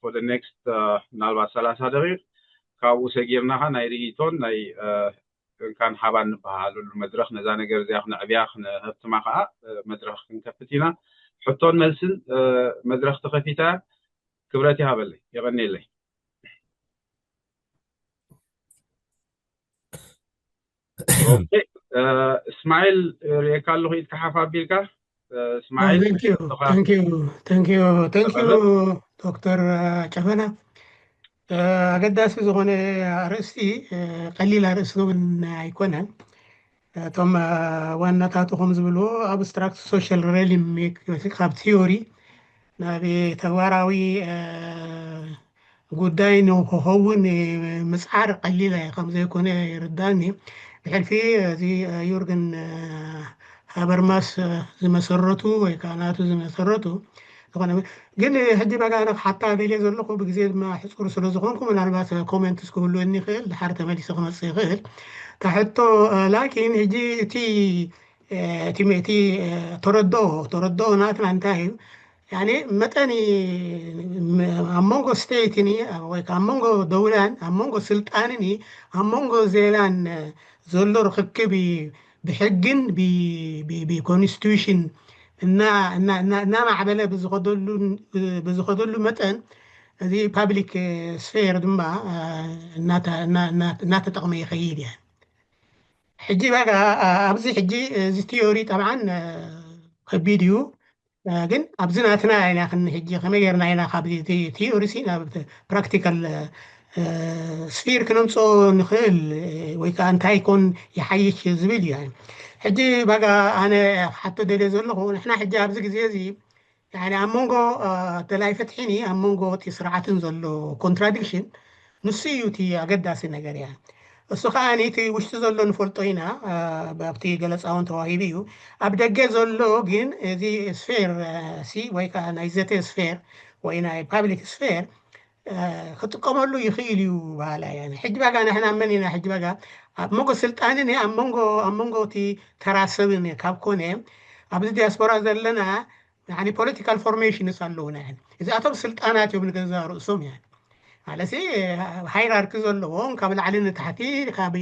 for the next ምናልባት ሰላሳ ደቂቕ ካብኡ ሰጊርናኻ ናይ ርእይቶን ናይ እንካን ሓባን ንበሃለሉ መድረኽ ነዛ ነገር እዚኣ ክነዕብያ ክነህብትማ ከዓ መድረኽ ክንከፍት ኢና። ሕቶን መልስን መድረኽ ተኸፊታ። ክብረት ይሃበለይ፣ የቐንየለይ። እስማኤል ርእየካ ኣለኹ፣ ኢድካ ሓፍ ኣቢልካ። እስማኤል ተንኪዩ ጨፈና። ኣገዳሲ ዝኾነ ኣርእስቲ፣ ቀሊል ኣርእስቲ እውን ኣይኮነን። እቶም ዋናታቱ ከም ዝብልዎ ኣብስትራክት ሶሻል ሬሊም ካብ ቲዮሪ ናብ ተግባራዊ ጉዳይ ንክኸውን ምፅዓር ቀሊል ከም ዘይኮነ ይርዳኒ። ብሕልፊ እዚ ዩርግን ሃበርማስ ዝመሰረቱ ወይ ከዓ ናቱ ዝመሰረቱ ዝኾነ ግን ሕጂ በጋ ኣነ ክሓታ ደልየ ዘለኹ ብግዜ ድማ ሕፁር ስለ ዝኾንኩ ምናልባት ኮመንትስ ክህልወኒ ይኽእል፣ ድሓር ተመሊሰ ክመፅእ ይኽእል። ታሕቶ ላኪን ሕጂ እቲ እቲ እቲ ተረድኦ ተረድኦ ናትና እንታይ እዩ? ያኔ መጠን ኣብ መንጎ ስቴትን ወይ ኣብ መንጎ ደውላን ኣብ መንጎ ስልጣንን ኣብ መንጎ ዜላን ዘሎ ርክክብ ብሕግን ብኮንስቲቱሽን እናማዕበለ ብዝኸደሉ መጠን እዚ ፓብሊክ ስፌር ድማ እናተጠቕመ ይኸይድ እያ። ሕጂ በቃ ኣብዚ ሕጂ እዚ ቲዮሪ ጠብዓን ከቢድ እዩ፣ ግን ኣብዚ ናትና ኢና ክን ሕጂ ከመይ ጌርና ኢና ካብ ቲዮሪ ሲ ናብ ፕራክቲካል ስፊር ክነምፅኦ ንኽእል ወይ ከዓ እንታይ ኮን ይሓይሽ ዝብል እዩ። ሕጂ በቃ ኣነ ሓቶ ደልየ ዘለኹ ንሕና ሕጂ ኣብዚ ግዜ እዚ ኣብ መንጎ ደላይ ፍትሒኒ ኣብ መንጎ እቲ ስርዓትን ዘሎ ኮንትራዲክሽን ንሱ እዩ እቲ ኣገዳሲ ነገር እያ። እሱ ከዓ እቲ ውሽጢ ዘሎ ንፈልጦ ኢና፣ ኣብቲ ገለፃ እውን ተዋሂቡ እዩ። ኣብ ደገ ዘሎ ግን እዚ ስፌር ሲ ወይ ከዓ ናይ ዘተ ስፌር ወይ ናይ ፓብሊክ ስፌር ክጥቀመሉ ይኽእል እዩ በሃላ እያ። ሕጂ በጋ ንሕና መን ኢና? ሕጂ በጋ ኣብ መንጎ ስልጣንን ኣብ መንጎ ኣብ መንጎ እቲ ተራ ሰብን ካብ ኮነ ኣብዚ ዲያስፖራ ዘለና ፖለቲካል ፎርሜሽንስ ኣለውና። እዚኣቶም ስልጣናት እዮም ንገዛ ርእሶም እያ ማለት ሃይራርኪ ዘለዎም ካብ ላዕሊ ንታሕቲ ካብ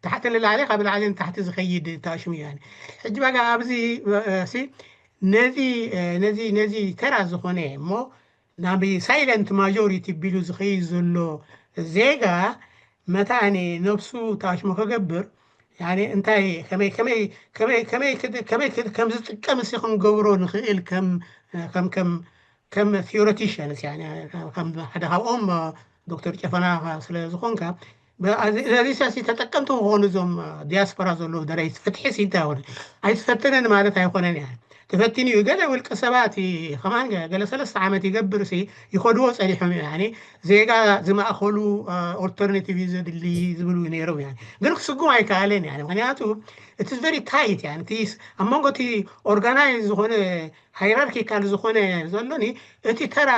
ታሕቲ ንላዕሊ ካብ ላዕሊ ንታሕቲ ዝኸይድ ታሽሙ እያ። ሕጂ በጋ ኣብዚ ነዚ ነዚ ነዚ ተራ ዝኾነ እሞ ናብ ሳይለንት ማጆሪቲ ቢሉ ዝኸይድ ዘሎ ዜጋ መታኒ ነብሱ ታሽሙ ክገብር እንታይ ከመይ ከም ዝጥቀም ሲ ክንገብሮ ንኽእል ከም ቲዮሬቲሽንስ ሓደ ካብኦም ዶክተር ጨፈና ስለ ዝኾንካ እዚሳሲ ተጠቀምቲ ክኾኑ እዞም ዲያስፖራ ዘለዉ ደረይ ፍትሒ ሲ እንታይ ኣይትፈትንን ማለት ኣይኮነን እያ። ተፈቲኑ እዩ። ገለ ውልቀ ሰባት ከማን ገለ ሰለስተ ዓመት ይገብር ሲ ይኸድዎ ፀኒሖም እዩ። ዜጋ ዝማእኸሉ ኦልተርናቲቭ እዩ ዘድሊ ዝብሉ ነይሮም። ግን ክስጉም ኣይከኣለን። ምክንያቱ እቲ ቨሪ ታይት ኣብ መንጎ እቲ ኦርጋናይዝ ዝኾነ ሃይራርኪካል ዝኾነ ዘሎኒ እቲ ተራ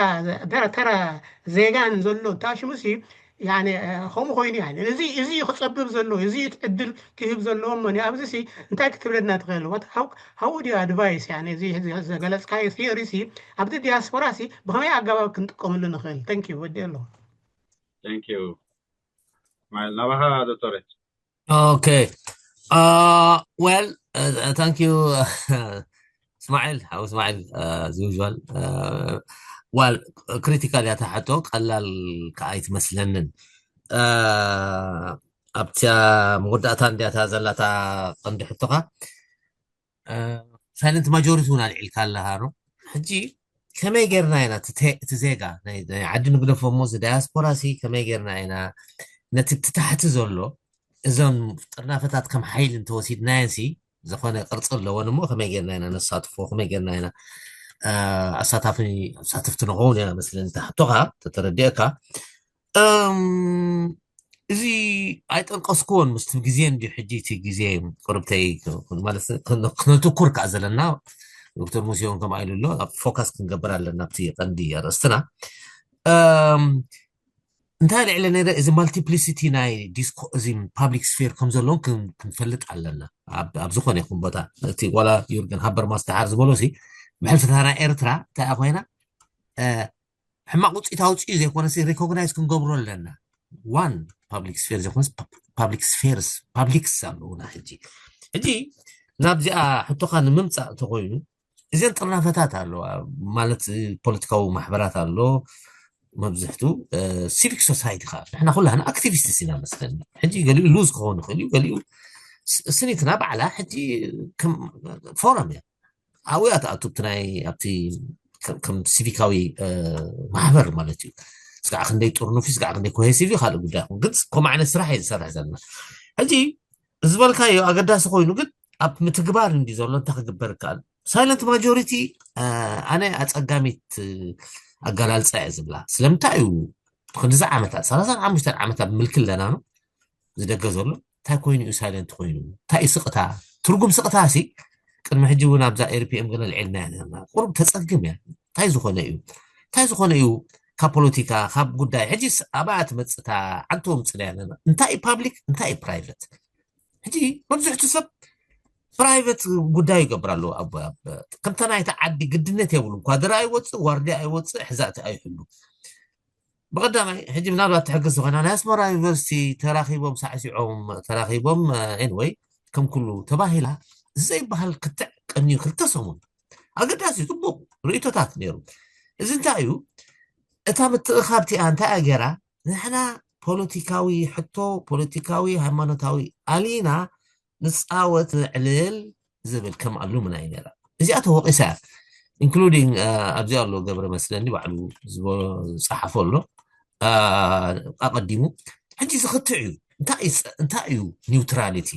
ተራ ዜጋን ዘሎ ታሽሙ ሲ ከምኡ ኮይኑ እዚ እዚ ክፀብብ ዘለዎ እዚ ዕድል ክህብ ዘለዎ እሞ ኣብዚ ሲ እንታይ ክትብለና ትኽእል? What how how would you advise እዚ ዘገለፅካዮ ቲዮሪ ሲ ኣብዚ ዲያስፖራ ሲ ብኸመይ ኣገባብ ክንጥቀመሉ ንኽእል? Thank you ወዲ ኣለኹ። Thank you ማይል ናባኻ ዶክተሬት። Okay. Uh, well, uh, thank you. እስማዒል ሓው እስማዒል ዝውል ዋል ክሪቲካል እያ ተሓቶ ቀላል ከዓ ኣይትመስለንን። ኣብቲ መወዳእታ እንዲያታ ዘላታ ቀንዲ ሕቶኻ ሳይለንት ማጆሪቲ እውን ኣልዒልካ ኣለሃ ነው። ሕጂ ከመይ ጌርና ኢና እቲ ዜጋ ናይ ዓዲ ንግደፎ እሞ እዚ ዳያስፖራ ሲ ከመይ ጌርና ኢና ነቲ እቲ ታሕቲ ዘሎ እዞም ጥርናፈታት ከም ሓይሊ እንተወሲድናየን ሲ ዝኾነ ቅርፂ ኣለዎን እሞ ከመይ ጌርና ኢና ነሳትፎ ከመይ ጌርና ኢና ኣሳታፊ ኣሳትፍቲ ንኸውን ኢና መስለኒ ተሕቶኻ ተተረዲአካ እዚ ኣይጠንቀስክዎን ምስቲ ግዜ እንዲ ሕጂ እቲ ግዜ ቁርብተይ ክነትኩር ከዓ ዘለና ዶክተር ሙሴውን ከም ኣይሉ ኣሎ ፎካስ ክንገብር ኣለና ኣብቲ ቀንዲ ኣርእስትና እንታይ ልዕለ ነረ እዚ ማልቲፕሊሲቲ ናይ ዲስኮ እዚ ፓብሊክ ስፌር ከም ዘለውን ክንፈልጥ ኣለና ኣብ ዝኾነ ይኹን ቦታ እቲ ዋላ ዩርገን ሃበርማስ ድሓር ዝበሎ ሲ ብሕልፊ ተራ ኤርትራ እንታይ ኮይና ሕማቕ ውፅኢት ኣውፅኡ ዘይኮነሲ ሪኮግናይዝ ክንገብሮ ኣለና። ዋን ፓብሊክ ስፌር ዘይኮነስ ፓብሊክ ስፌርስ ፓብሊክስ ኣለውና። ሕጂ ሕጂ ናብዚኣ ሕቶኻ ንምምፃእ እንተኮይኑ እዘን ጥርናፈታት ኣለዋ ማለት ፖለቲካዊ ማሕበራት ኣሎ፣ መብዝሕቱ ሲቪክ ሶሳይቲ ከዓ ንሕና ኩላህና ኣክቲቪስት ኢና መስለኒ። ሕጂ ገሊኡ ሉዝ ክኸውን ይኽእል እዩ፣ ገሊኡ ስኒትና ባዕላ ሕጂ ፎረም እያ ኣብኡ እያ ትኣቱ ናይ ኣብቲ ከም ሲቪካዊ ማሕበር ማለት እዩ። ስጋዕ ክንደይ ጥርኑፊ ስጋዕ ክንደይ ኮሄሲቭ ካልእ ጉዳይ ይኹን፣ ግን ከምኡ ዓይነት ስራሕ እየ ዝሰርሕ ዘለና። ሕጂ ዝበልካዮ ኣገዳሲ ኮይኑ ግን ኣብ ምትግባር እንዲ ዘሎ እንታይ ክግበር ይከኣል? ሳይለንት ማጆሪቲ ኣነ ኣፀጋሚት ኣገላልፃ እየ ዝብላ። ስለምንታይ እዩ ክንዲዚ ዓመታት ሰላሳን ሓሙሽተን ዓመታት ብምልኪ ኣለና ነው ዝደገ ዘሎ እንታይ ኮይኑ እዩ ሳይለንት ኮይኑ እንታይ እዩ ስቕታ? ትርጉም ስቕታ ሲ ቅድሚ ሕጂ እውን ኣብዛ ኤርፒኤም ገለ ልዕልና ኢና ቁሩብ ተፀግም እያ። እንታይ ዝኾነ እዩ እንታይ ዝኾነ እዩ ካብ ፖለቲካ ካብ ጉዳይ ሕጂ ኣብኣ ትመፅታ ዓንቶ ምፅና ኣለና እንታይ እዩ ፓብሊክ እንታይ እዩ ፕራይቨት? ሕጂ መብዝሕቱ ሰብ ፕራይቨት ጉዳይ ይገብር ኣለዎ። ከምታ ናይቲ ዓዲ ግድነት የብሉ ኳድራ ኣይወፅእ ዋርዲ ኣይወፅእ ሕዛእቲ ኣይሕሉ። ብቐዳማይ ሕጂ ምናልባት ትሕግዝ ዝኾና ናይ ኣስመራ ዩኒቨርሲቲ ተራኺቦም ሳዕሲዖም ተራኺቦም ኤንወይ ከም ኩሉ ተባሂላ ዘይበሃል ክትዕ ቀንዩ ክልተ ሰሙን ኣገዳሲ እዩ። ፅቡቕ ርእቶታት ነይሩ። እዚ እንታይ እዩ? እታ ምትእኻብ እቲኣ እንታይ እያ ገይራ? ንሕና ፖለቲካዊ ሕቶ ፖለቲካዊ ሃይማኖታዊ ኣሊና ንፃወት ንዕልል ዝብል ከም ኣሉምና እዩ ነራ። እዚኣ ተወቂሳ እያ። ኢንክሉዲንግ ኣብዚ ኣሎ ገብረ መስለኒ ባዕሉ ዝፀሓፎ ኣሎ ኣቐዲሙ። ሕጂ ዝኽትዕ እዩ። እንታይ እዩ ኒውትራሊቲ?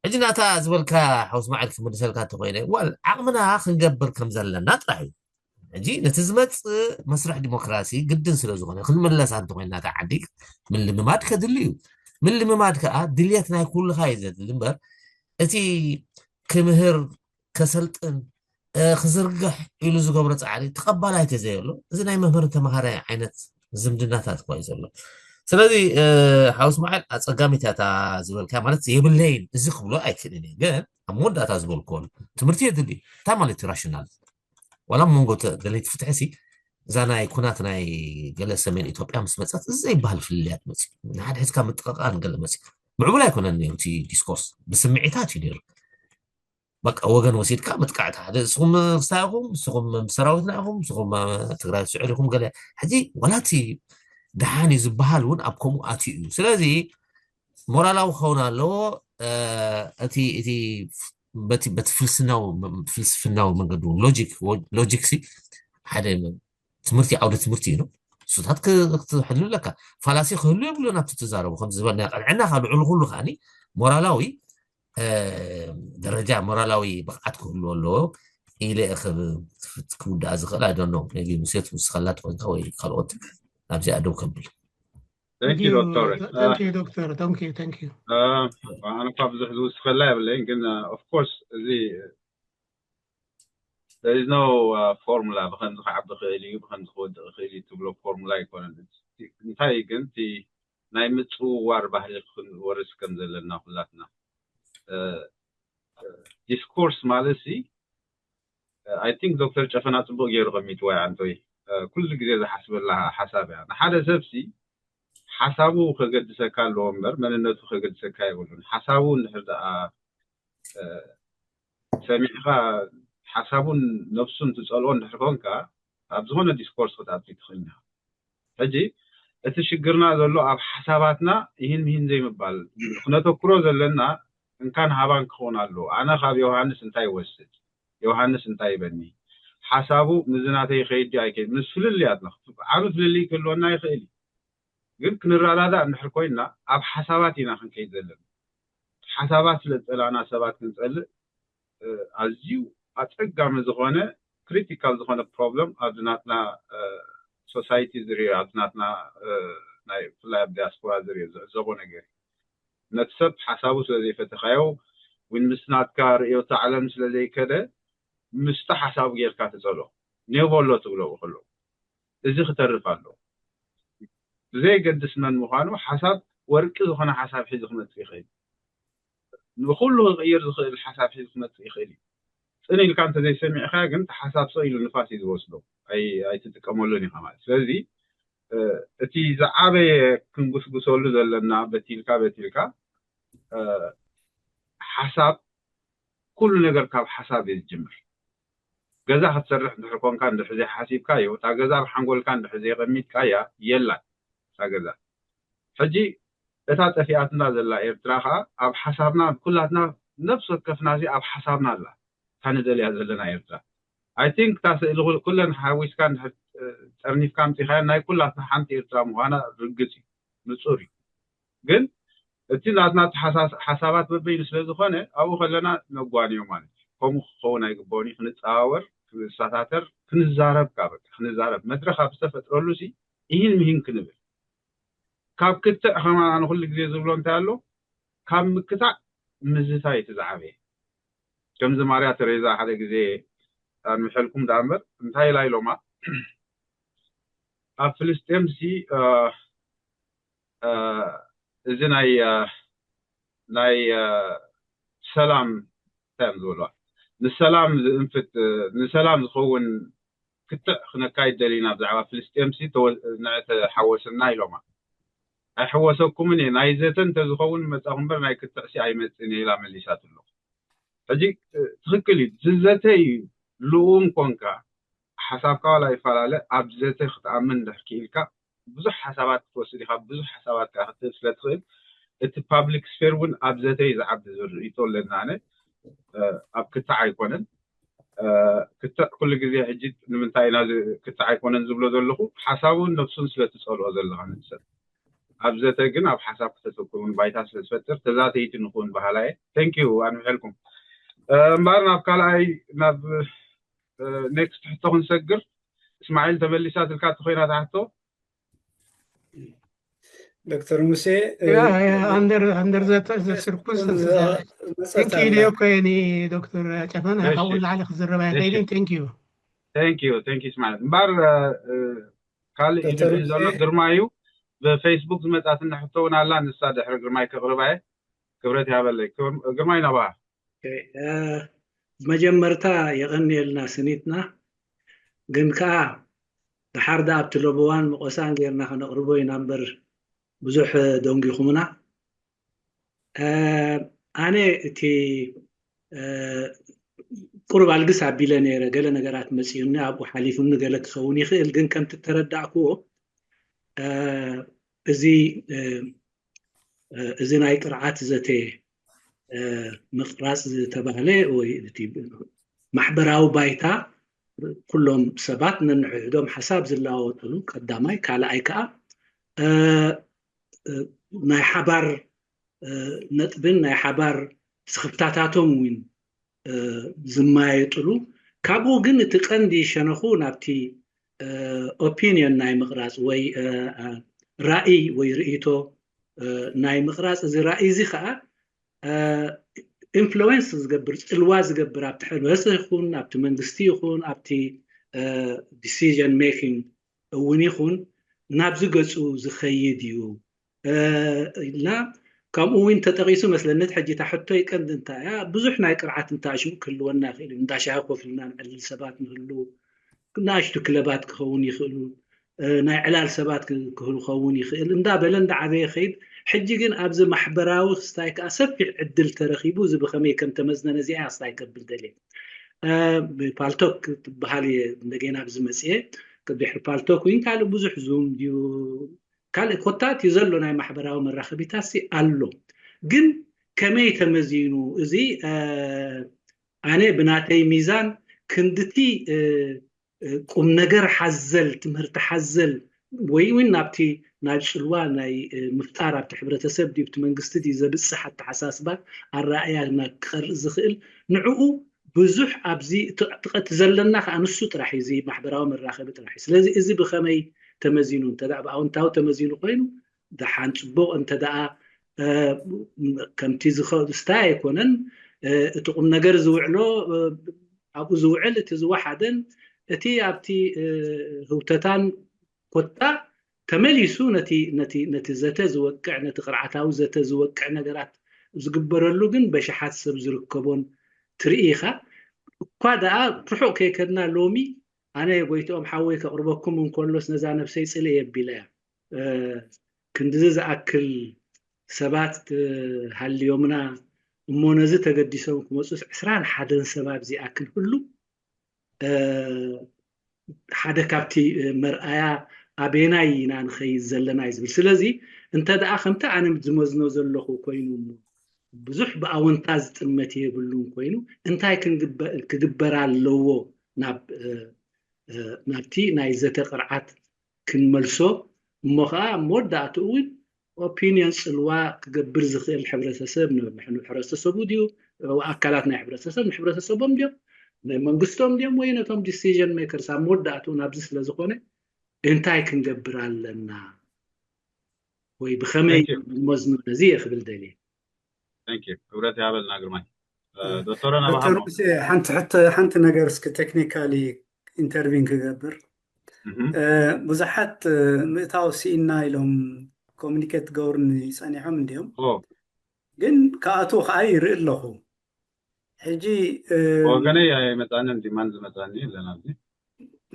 ሕጂ ናታ ዝበልካ ሓውስ ማዕል ክምልሰልካ እንተኮይነ ዋል ዓቕምና ክንገብር ከም ዘለና ጥራሕ እዩ። ሕጂ ነቲ ዝመፅእ መስርሕ ዲሞክራሲ ግድን ስለ ዝኾነ ክንምለሳ እንተኮይና እታ ዓዲ ምልምማድ ከድሊ እዩ። ምልምማድ ከዓ ድልየት ናይ ኩልኻ እዩ ዘድሊ እምበር እቲ ክምህር ከሰልጥን ክዝርግሕ ኢሉ ዝገብሮ ፃዕሪ ተቐባላይ ተዘየሎ እዚ ናይ መምህር ተምሃራይ ዓይነት ዝምድናታት እኳ እዩ ዘሎ። ስለዚ ሓውስ ማዕል ኣፀጋሚት እያ እታ ዝበልካ ማለት የብለይን እዚ ክብሎ ኣይክእልን እየ። ግን ኣብ መወዳእታ ዝበልክዎ ትምህርቲ የድሊ እንታይ ማለት እዩ ራሽናል ዋላ ኣብ መንጎ ደለይቲ ፍትሒ ሲ እዛ ናይ ኩናት ናይ ገለ ሰሜን ኢትዮጵያ ምስ መፀት እዚ ዘይበሃል ፍልልያት መፅዩ ንሓደ ሕዝካ ምጥቕቓን ገለ መፅዩ ምዕቡል ኣይኮነን ነይሩ እቲ ዲስኮርስ ብስምዒታት እዩ ነይሩ። በቃ ወገን ወሲድካ ምጥቃዕቲ ሓደ ንስኹም ክስታይ ኢኹም ንስኹም ምስ ሰራዊትና ኢኹም ንስኹም ትግራይ ትስዕር ኢኹም ገለ ሕጂ ዋላ እቲ ደሓን እዩ ዝበሃል እውን ኣብ ከምኡ ኣትዩ እዩ። ስለዚ ሞራላዊ ክኸውን ኣለዎ። እቲ እቲ በቲ በቲ ፍልስናዊ ፍልስፍናዊ መንገዲ እውን ሎጂክ ሎጂክ ሲ ሓደ ትምህርቲ ዓውደ ትምህርቲ እዩ። እሱታት ክትሕሉ ኣለካ። ፋላሲ ክህሉ የብሉን ኣብቲ ትዛረቡ ከም ዝበልና ቀልዕና ካብ ልዕሉ ኩሉ ከዓኒ ሞራላዊ ደረጃ ሞራላዊ ብቕዓት ክህሉ ኣለዎ ኢለ ክውዳኣ ዝኽእል ኣይደኖ ቢ ምሴት ውስኸላት ኮይንካ ወይ ካልኦት ኣብዚኣ ደው ከብል Thank you, Doctor. Thank you, Doctor. Thank you, thank you. ኣነ እኳ ብዙሕ ዝውስኸላ የብለይን ግን of course እዚ there is no formula ብከምዚ ክዓቢ ክእል እዩ ብከምዚ ክወድእ ክእል እዩ ትብሎ ፎርሙላ ኣይኮነን። እንታይ ግን እቲ ናይ ምፅውዋር ባህሊ ክንወርስ ከም ዘለና ኩላትና ዲስኮርስ ማለት ሲ I think ዶክተር ጨፈና ፅቡቅ ገይሩ ከሚትዋ እያ እንተይ ኩሉ ግዜ ዝሓስበላ ሓሳብ እያ ንሓደ ሰብ ሲ ሓሳቡ ከገድሰካ ኣለዎ እምበር መንነቱ ከገድሰካ የብሉን ሓሳቡ እንድሕር ደኣ ሰሚዕካ ሓሳቡን ነብሱን ትፀልኦ እንድሕር ኮንካ ኣብ ዝኾነ ዲስኮርስ ክትኣቱ ትኽእል ኢኻ ሕጂ እቲ ሽግርና ዘሎ ኣብ ሓሳባትና ይህን ምሂን ዘይምባል ክነተኩሮ ዘለና እንካን ሃባን ክኸውን ኣለዎ ኣነ ካብ ዮሃንስ እንታይ ይወስድ ዮሃንስ እንታይ ይበኒ ሓሳቡ ምዝናተይ ይኸይድ ኣይከይድ ምስ ፍልልያትና ዓብ ፍልልይ ክህልወና ይኽእል እዩ ግን ክንረዳዳእ እንድሕር ኮይንና ኣብ ሓሳባት ኢና ክንከይድ ዘለና ሓሳባት ስለ ዝፀላእና ሰባት ክንፀልእ ኣዝዩ ኣፀጋሚ ዝኾነ ክሪቲካል ዝኾነ ፕሮብለም ኣብዚ ናትና ሶሳይቲ ዝሪኦ ኣብዚ ናትና ናይ ብፍላይ ኣብ ዲያስፖራ ዝሪኦ ዝዕዘቦ ነገር እዩ ነቲ ሰብ ሓሳቡ ስለ ዘይፈተኻዮ ወይ ምስ ናትካ ርእዮቶ ዓለም ስለ ዘይከደ ምስቲ ሓሳቡ ጌርካ ትፀሎ ኔቦሎ ትብሎ ከሎ እዚ ክተርፍ ኣሎ ብዘየገድስ መን ምዃኑ ሓሳብ ወርቂ ዝኾነ ሓሳብ ሒዙ ክመፅእ ይኽእል ንኩሉ ክቕይር ዝኽእል ሓሳብ ሒዙ ክመፅእ ይኽእል እዩ ጥን ኢልካ እንተዘይሰሚዕካ ግን እቲ ሓሳብ ሰው ኢሉ ንፋስ እዩ ዝወስዶ ኣይትጥቀመሉን ኢኻ ማለት ስለዚ እቲ ዝዓበየ ክንጉስጉሰሉ ዘለና በቲልካ በቲልካ ሓሳብ ኩሉ ነገር ካብ ሓሳብ እዩ ዝጅምር ገዛ ክትሰርሕ እንድሕር ኮንካ እንድሕር ዘይሓሲብካ እዩ እታ ገዛ ኣብ ሓንጎልካ እንድሕር ዘይቀሚጥካ እያ የላን እታ ገዛ ሕጂ እታ ጠፊኣትና ዘላ ኤርትራ ከዓ ኣብ ሓሳብና ኩላትና ነብሲ ወከፍና እዚ ኣብ ሓሳብና ኣላ እታ ንደልያ ዘለና ኤርትራ I think እታ ስእሊ ኩለን ሓዊስካ እንድሕር ጠርኒፍካ ኣምፂኻያ ናይ ኩላትና ሓንቲ ኤርትራ ምዃና ርግፅ እዩ ንፁር እዩ ግን እቲ ናትና ሓሳባት በበይኑ ስለ ዝኾነ ኣብኡ ከለና ነጓንዮ ማለት እዩ ከምኡ ክኸውን ኣይግበኦን እዩ ክንፀዋወር ክንሳታተር ክንዛረብ ካ በቃ ክንዛረብ መድረክ ኣብ ዝተፈጥረሉ ሲ ይህን ምሂን ክንብል ካብ ክትዕ ከማን ኣነ ኩሉ ግዜ ዝብሎ እንታይ ኣሎ ካብ ምክታዕ ምዝታይ እቲ ዝዓበየ ከምዚ ማርያ ተሬዛ ሓደ ግዜ ኣንምሐልኩም ዳኣ እምበር እንታይ ኢላ ኢሎማ ኣብ ፍልስጤም ሲ እዚ ናይ ናይ ሰላም እንታይ እዮም ዝበልዋ ንሰላም ዝእንፍት ንሰላም ዝኸውን ክትዕ ክነካይድ ደሊና ብዛዕባ ፍልስጤም ሲ ንዕተ ሓወስና ኢሎማ ኣይሕወሰኩምን እየ ናይ ዘተ እንተዝኸውን መፃኹ እምበር ናይ ክትዕ ሲ ኣይመፅእን እየ ኢላ መሊሳትሎ ሕጂ ትኽክል እዩ ዝዘተ እዩ ልኡም ኮንካ ሓሳብካ ዋላ ይፈላለ ኣብ ዘተ ክትኣምን እንድሕር ክኢልካ ብዙሕ ሓሳባት ክትወስድ ኢኻ ብዙሕ ሓሳባት ከዓ ክትህብ ስለ ትኽእል እቲ ፓብሊክ ስፌር እውን ኣብ ዘተ እዩ ዝዓቢ ዝብል ርእይቶ ኣለና ኣነ ኣብ ክትዕ ኣይኮነን ክትዕ ኩሉ ግዜ ሕጂ ንምንታይ ኢና ክትዕ ኣይኮነን ዝብሎ ዘለኹ ሓሳቡን ነብሱን ስለ ትፀልኦ ዘለኻ ንሰብ ኣብ ዘተ ግን ኣብ ሓሳብ ከተተኩር እውን ባይታ ስለ ዝፈጥር ተዛተይቲ ንኹን በሃላ እየ thank you ኣንምሐልኩም እምበኣር ናብ ካልኣይ ናብ next ሕቶ ክንሰግር እስማዒል ተመሊሳትልካ እትኾይና ትሕቶ ዶክተር ሙሴ under ዘስርኩ ተንኪዩ እኮ ዶክተር ጨፈን ካብኡ ላዕሊ ክዝረብ ኣይኽእልን thank you thank you thank you እስማዒል እምበኣር ካልእ ኢሉ ዘሎ ግርማ እዩ ብፌስቡክ ዝመፃትና ሕቶ እውን ኣላ ንሳ ድሕሪ ግርማይ ከቕርባ እየ ክብረት ያበለይ ግርማይ ናባኻ ብመጀመርታ የቐንየልና ስኒትና ግን ከዓ ድሓር ዳ ኣብቲ ለበዋን መቆሳን ጌርና ከነቕርቦ ኢና እምበር ብዙሕ ደንጊኹምና ኣነ እቲ ቁሩብ ኣልግስ ኣቢለ ነይረ ገለ ነገራት መፅኡኒ ኣብኡ ሓሊፉኒ ገለ ክኸውን ይኽእል ግን ከምቲ ተረዳእክዎ እዚ እዚ ናይ ቅርዓት ዘተ ምቕራፅ ዝተባህለ ወይ ማሕበራዊ ባይታ ኩሎም ሰባት ነንሕድሕዶም ሓሳብ ዝለዋወጥሉ ቀዳማይ ካልኣይ ከዓ ናይ ሓባር ነጥብን ናይ ሓባር ስኽፍታታቶም እውን ዝማየጥሉ ካብኡ ግን እቲ ቀንዲ ሸነኹ ናብቲ ኦፒንዮን ናይ ምቕራፅ ወይ ራእይ ወይ ርእይቶ ናይ ምቕራፅ እዚ ራእይ እዚ ከዓ ኢንፍሉዌንስ ዝገብር ፅልዋ ዝገብር ኣብቲ ሕብረተሰብ ይኹን ኣብቲ መንግስቲ ይኹን ኣብቲ ዲሲዥን ሜኪንግ እውን ይኹን ናብዚ ገፁ ዝኸይድ እዩ ኢልና ከምኡ እውን ተጠቂሱ መስለኒ እቲ ሕጂ እታ ሕቶይ ቀንዲ እንታይ እያ ብዙሕ ናይ ቅርዓት እንታሽሙ ክህልወና ይኽእል እዩ እንዳሻሂ ኮፍ ኢልና ንዕልል ሰባት ንህሉ ንኣሽቱ ክለባት ክኸውን ይኽእሉ ናይ ዕላል ሰባት ክህሉ ኸውን ይኽእል እንዳበለ እንዳዓበየ ኸይድ ሕጂ ግን ኣብዚ ማሕበራዊ ክስታይ ከዓ ሰፊሕ ዕድል ተረኺቡ እዚ ብኸመይ ከም ተመዝነነ እዚኣ ስታይ ከብል ደልየ ብፓልቶክ ትበሃል እየ እንደገና ኣብዚ መፅየ ድሕሪ ፓልቶክ እውን ካልእ ብዙሕ ዙም ድዩ ካልእ ኮታ እቲ ዘሎ ናይ ማሕበራዊ መራኸቢታት ሲ ኣሎ ግን ከመይ ተመዚኑ እዚ ኣነ ብናተይ ሚዛን ክንድቲ ቁም ነገር ሓዘል ትምህርቲ ሓዘል ወይ እውን ናብቲ ናብ ፅልዋ ናይ ምፍጣር ኣብቲ ሕብረተሰብ ድዩ ብቲ መንግስቲ ድዩ ዘብፅሕ ኣተሓሳስባ ኣረኣእያ ክቐርእ ዝኽእል ንዕኡ ብዙሕ ኣብዚ ትቐት ዘለና ከዓ ንሱ ጥራሕ እዩ እዚ ማሕበራዊ መራኸቢ ጥራሕ እዩ ስለዚ እዚ ብኸመይ ተመዚኑ እንተ ብኣውንታዊ ተመዚኑ ኮይኑ ደሓን ፅቡቕ እንተ ደኣ ከምቲ ዝስታይ ኣይኮነን እቲ ቁም ነገር ዝውዕሎ ኣብኡ ዝውዕል እቲ ዝወሓደን እቲ ኣብቲ ህውተታን ኮታ ተመሊሱ ነቲ ነቲ ነቲ ዘተ ዝወቅዕ ነቲ ቅርዓታዊ ዘተ ዝወቅዕ ነገራት ዝግበረሉ ግን በሽሓት ሰብ ዝርከቦን ትርኢ ኢኻ እኳ ደኣ ርሑቕ ከይከድና ሎሚ ኣነ ጎይትኦም ሓወይ ከቕርበኩም እንከሎስ ነዛ ነብሰይ ጽልእ የቢላ እያ። ክንድዚ ዝኣክል ሰባት ሃልዮምና እሞ ነዚ ተገዲሶም ክመፁስ ዕስራን ሓደን ሰባት ዝኣክል ህሉ ሓደ ካብቲ መርኣያ ኣበየናይ ኢና ንኸይድ ዘለና እዩ ዝብል። ስለዚ እንተ ደኣ ከምቲ ኣነ ዝመዝኖ ዘለኹ ኮይኑ እሞ ብዙሕ ብኣወንታ ዝጥመት የብሉን ኮይኑ እንታይ ክግበር ኣለዎ ናብቲ ናይ ዘተ ቅርዓት ክንመልሶ እሞ ከዓ ኣብ መወዳእትኡ እውን ኦፒንዮን ፅልዋ ክገብር ዝኽእል ሕብረተሰብ ንሕብረተሰቡ ድዩ ኣካላት ናይ ሕብረተሰብ ንሕብረተሰቦም ድዮም ናይ መንግስቶም ድዮም ወይ ነቶም decision makers ኣብ መወዳእትኡ ናብዚ ስለ ዝኾነ እንታይ ክንገብር ኣለና ወይ ብኸመይ መዝኑ ነዚ እየ ክብል ደልየ። ክብረት ያበልና ግርማይ። ዶክተር ሓንቲ ነገር እስኪ technically intervene ክገብር ብዙሓት ምእታው ስኢና ኢሎም communicate ገብሩኒ ጸኒሖም እንዲዮም ግን ከኣትዉ ከዓ ይርኢ ኣለኹ። ሕጂ ወገነይ ኣይመፃንን demand ዝመፃኒ የለን ኣብዚ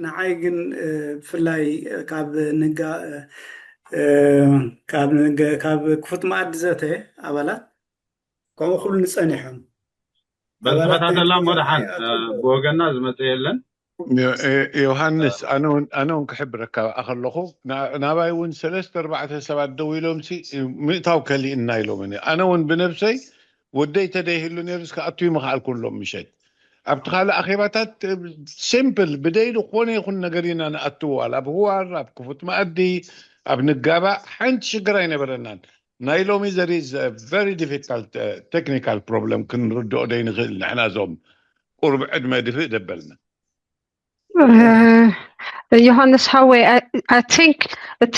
ንዓይ ግን ብፍላይ ካብ ንጋ ካብ ክፉት መኣዲ ዘተ ኣባላት ከምኡ ኩሉ ንፀኒሖም በዝኸታተላ እሞ ደሓን ብወገና ዝመፀ የለን። ዮሃንስ ኣነ እውን ክሕብረካ ከለኹ ናባይ እውን ሰለስተ ኣርባዕተ ሰባት ደው ኢሎም ምእታው ከሊእና ኢሎም ኣነ እውን ብነብሰይ ወደይ ተደይህሉ ነይሩ እስከ ኣቱ ይምኽኣልኩ ሎም ምሸት ኣብቲ ካልእ ኣኼባታት simple ብደይ ዝኾነ ይኹን ነገር ኢና ንኣትዎ ዋላ ኣብ ህዋር ኣብ ክፉት መኣዲ ኣብ ንጋባእ ሓንቲ ሽግር ኣይነበረናን ናይ ሎሚ there is very difficult technical problem ክንርድኦ ደይንኽእል ንሕና እዞም ቁሩብ ዕድመ ድፍእ ደበልና ዮሃንስ ሃወይ I think እቲ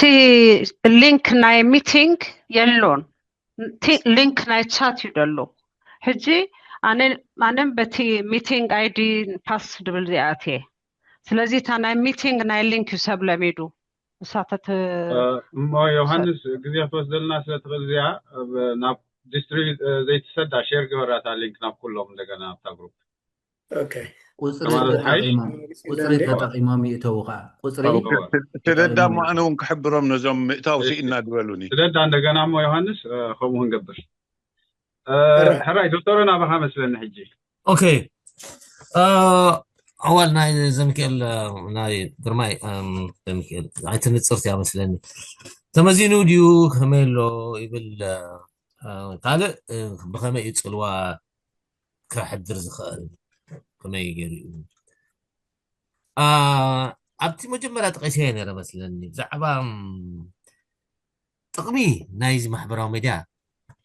link ናይ meeting የሎን link ናይ chat እዩ ደሎ ሕጂ ኣነም በቲ meeting ID pass ድብል ዚኣትየ ስለዚ እታ ናይ meeting ናይ link እዩ ሰብ ለሚዱ እሳተት እሞ ዮሃንስ ግዜ ክትወስደልና ስለ ትኽእል እዚኣ ናብ district ዘይትሰዳ share ግበራታ link ናብ ኩሎም እንደገና ኣብታ group ኦኬ ቁፅሪ ተጠቂሞም ቁፅሪ ተጠቂሞም ይእተዉ ከዓ ቁፅሪ ስደዳ እሞ ኣነ እውን ክሕብሮም ነዞም ምእታው ስኢና ዝበሉኒ ስደዳ እንደገና እሞ ዮሃንስ ከምኡ ክንገብር ሕራይ ዶክተር ናባኻ መስለኒ ሕጂ ኦኬ ኣዋል ናይ ዘሚክኤል ናይ ግርማይ ዘሚክኤል ኣይትንፅርቲ እያ መስለኒ ተመዚኑ ድዩ ከመይ ኣሎ ይብል ካልእ ብኸመይ እዩ ፅልዋ ከሕድር ዝኽእል ከመይ ገይሩ እዩ ኣብቲ መጀመርያ ጠቂሰ ነረ መስለኒ ብዛዕባ ጥቕሚ ናይዚ ማሕበራዊ ሚድያ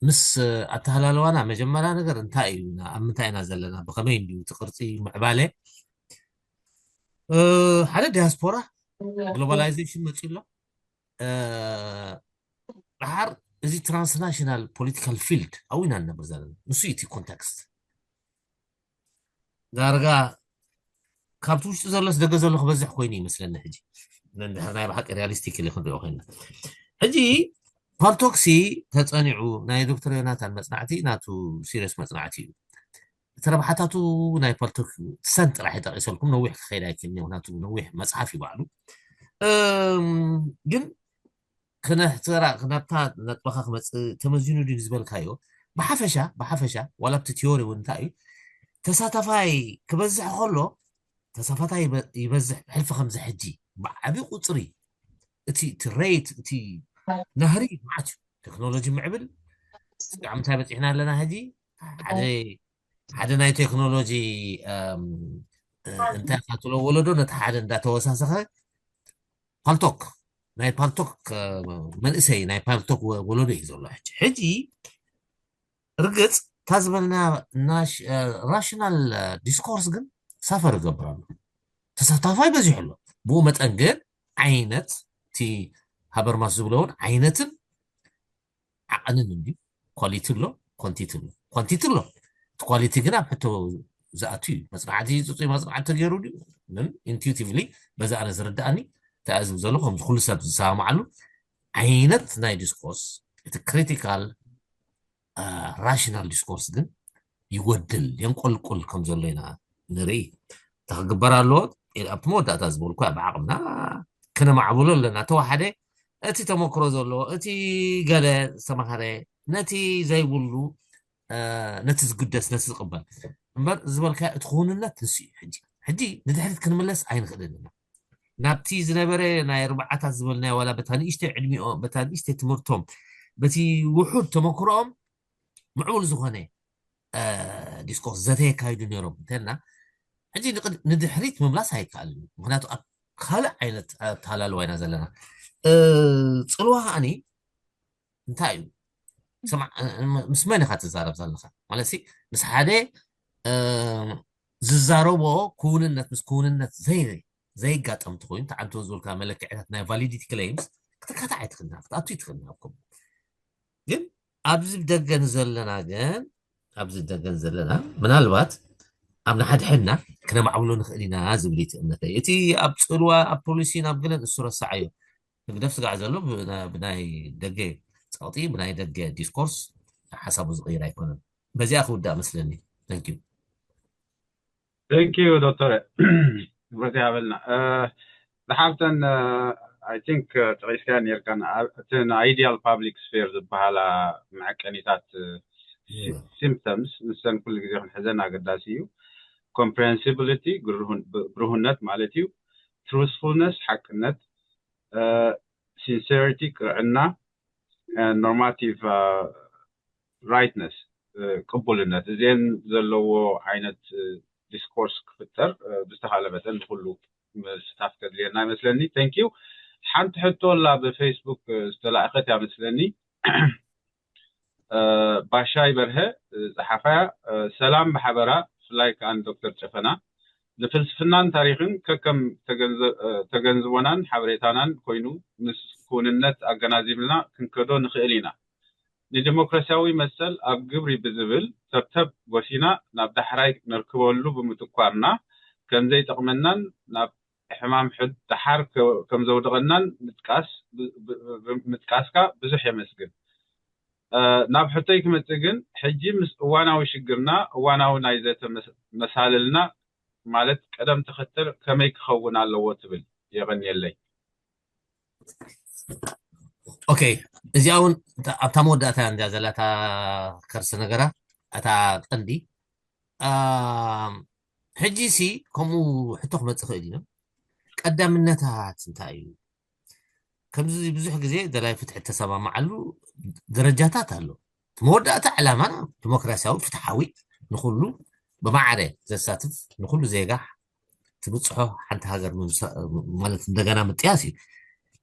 ምስ ኣተሃላለዋና መጀመርያ ነገር እንታይ እዩ ኣብ ምንታይ ኢና ዘለና ብኸመይ እንድዩ እቲ ቅርፂ ምዕባለ ሓደ ዲያስፖራ ግሎባላይዜሽን መፅኡ ኣሎ ድሓር እዚ transnational political field ኣብኡ ኢና ንነብር ዘለና ንሱ እቲ context ዳርጋ ካብቲ ውሽጢ ዘሎስ ደገ ዘሎ ክበዝሕ ኮይኑ ይመስለኒ ሕጂ እንድሕር ናይ ብሓቂ realistically ክንሪኦ ኮይና ሕጂ ፓልቶክሲ ተፀኒዑ ናይ ዶክተር ዮናታን መፅናዕቲ ናቱ serious መፅናዕቲ እዩ እቲ ረብሓታቱ ናይ ፓልቶክ ሰን ጥራሕ ይጠቂሰልኩም ነዊሕ ክኸይድ ኣይክእል ምክንያቱ ነዊሕ መፅሓፍ ይባዕሉ ግን ክነሕተራ ናብታ ነጥበኻ ክመፅእ ተመዚኑ ድዩ ዝበልካዮ ብሓፈሻ ብሓፈሻ ዋላ ኣብቲ ቲዮሪ እውን እንታይ እዩ ተሳታፋይ ክበዝሕ ከሎ ተሳፋታይ ይበዝሕ ብሕልፊ ከምዚ ሕጂ ብዓቢ ቁፅሪ እቲ እቲ rate እቲ ናህሪ ማዓት እዩ ቴክኖሎጂ ምዕብል ስጋዕ ምንታይ በፂሕና ኣለና ሕጂ ሓደ ሓደ ናይ ቴክኖሎጂ እንታይ ካትሎ ወለዶ ነቲ ሓደ እንዳተወሳሰኸ ፓልቶክ ናይ ፓልቶክ መንእሰይ ናይ ፓልቶክ ወለዶ እዩ ዘሎ ሕጂ ሕጂ ርግፅ እታ ዝበልና rational discourse ግን ሳፈር ይገብር ኣሎ ተሳታፋይ በዚሑ ኣሎ ብኡ መጠን ግን ዓይነት እቲ ሃበርማስ ዝብሎ እውን ዓይነትን ዓቐንን እንድዩ quality ኣሎ quantity ኣሎ quantity ኣሎ እቲ quality ግን ኣብ ሕቶ ዝኣቱ እዩ መፅናዕቲ ፅፁይ መፅናዕቲ ተገይሩ ድዩ ግን intuitively በዚ ኣነ ዝርዳእኒ ተኣዝብ ዘሎ ከምዚ ኩሉ ሰብ ዝሰማማዓሉ ዓይነት ናይ discourse እቲ critical rational discourse ግን ይጎድል የንቆልቁል ከም ዘሎ ኢና ንርኢ። እንታይ ክግበር ኣለዎ? ኣብቲ መወዳእታ ዝበልኩ፣ ብዓቕምና ከነማዕብሎ ኣለና። ተዋሓደ እቲ ተመክሮ ዘለዎ፣ እቲ ገለ ዝተማሃረ፣ ነቲ ዘይብሉ፣ ነቲ ዝግደስ፣ ነቲ ዝቕበል እምበር፣ ዝበልካ እቲ ክውንነት ንሱ እዩ። ሕጂ ሕጂ ንድሕሪት ክንምለስ ኣይንኽእልን ኢና። ናብቲ ዝነበረ ናይ ኣርባዓታት ዝበልናዮ፣ ዋላ በታ ንእሽተይ ዕድሚኦም፣ በታ ንእሽተይ ትምህርቶም፣ በቲ ውሑድ ተመክሮኦም ምዕቡል ዝኾነ ዲስኮርስ ዘተ የካይዱ ነይሮም እንተልና፣ ሕጂ ንድሕሪት ምምላስ ኣይከኣልን እዩ። ምክንያቱ ኣብ ካልእ ዓይነት ኣተሃላልዋ ኢና ዘለና። ጽልዋ ከዓኒ እንታይ እዩ? ምስ መን ኢኻ ትዛረብ ዘለኻ? ማለት ምስ ሓደ ዝዛረቦ ክውንነት ምስ ክውንነት ዘይጋጠም እንተኮይኑ፣ ተዓንቶ ዝበልካ መለክዕታት ናይ ቫሊዲቲ ክሌምስ ክትካታዕ ኣይትኽእልን፣ ክትኣቱ ኣይትኽእልን። ኣብ ከምኡ ግን ኣብዚ ደገን ዘለና ግን ኣብዚ ደገን ዘለና ምናልባት ኣብ ንሓድሕድና ክነማዕብሎ ንኽእል ኢና ዝብል እቲ እምነተይ። እቲ ኣብ ጽልዋ ኣብ ፖሊሲን ኣብ ገለን እሱ ረሳዓዮ። ህግደፍ ስጋዕ ዘሎ ብናይ ደገ ጸቕጢ፣ ብናይ ደገ ዲስኮርስ ሓሳቡ ዝቕይር ኣይኮነን። በዚኣ ክውዳእ መስለኒ። Thank you። Thank you ዶክተር። ክብረት ይሃበልና። ዝሓፍተን I think ጠቂስካያ ነርካ፣ እቲ ideal public sphere ዝበሃላ መዐቀኒታት፣ symptoms፣ ንሰን ኩሉ ግዜ ክንሕዘን ኣገዳሲ እዩ። Comprehensibility፣ ብሩህነት ማለት እዩ። Truthfulness፣ ሓቅነት፣ sincerity፣ ቅርዕና፣ normative rightness፣ ቅቡልነት፣ እዚአን ዘለዎ ዓይነት ዲስኮርስ ክፍጠር ብዝተኻለ መጠን ንኩሉ ምስታፍ ከድልየና ይመስለኒ። Thank you። ሓንቲ ሕቶ ኣላ ብፌስቡክ ዝተላእከት እያ መስለኒ። ባሻይ በርሀ ጸሓፋያ። ሰላም ብሓበራ፣ ብፍላይ ከኣ ንዶክተር ጨፈና። ንፍልስፍናን ታሪኽን ከከም ተገንዝቦናን ሓበሬታናን ኮይኑ ምስ ክውንነት ኣገናዚብና ክንከዶ ንኽእል ኢና። ንዲሞክራሲያዊ መሰል ኣብ ግብሪ ብዝብል ተብተብ ጎሲና ናብ ዳሕራይ ነርክበሉ ብምትኳርና ከምዘይጠቕመናን ናብ ሕማም ሕድ ደሓር ከምዘውድቐናን ምጥቃስካ ብዙሕ የመስግን። ናብ ሕቶይ ክመጽእ ግን፣ ሕጂ ምስ እዋናዊ ሽግርና እዋናዊ ናይ ዘተ መሳልልና ማለት ቀደም ተኸተል ከመይ ክኸውን ኣለዎ ትብል? የቐንየለይ። ኦኬ፣ እዚኣ እውን ኣብታ መወዳእታ እንዲያ ዘላታ ከርሲ ነገራ፣ እታ ቀንዲ። ሕጂ ሲ ከምኡ ሕቶ ክመጽእ ክእል እዩ። ቀዳምነታት እንታይ እዩ? ከምዚ ብዙሕ ግዜ ደላይ ፍትሒ እተሰማምዓሉ ደረጃታት ኣሎ። መወዳእታ ዕላማና ዲሞክራሲያዊ፣ ፍትሓዊ፣ ንኹሉ ብማዕረ ዘሳትፍ፣ ንኹሉ ዜጋ ትብጽሖ ሓንቲ ሃገር ማለት እንደገና ምጥያስ እዩ።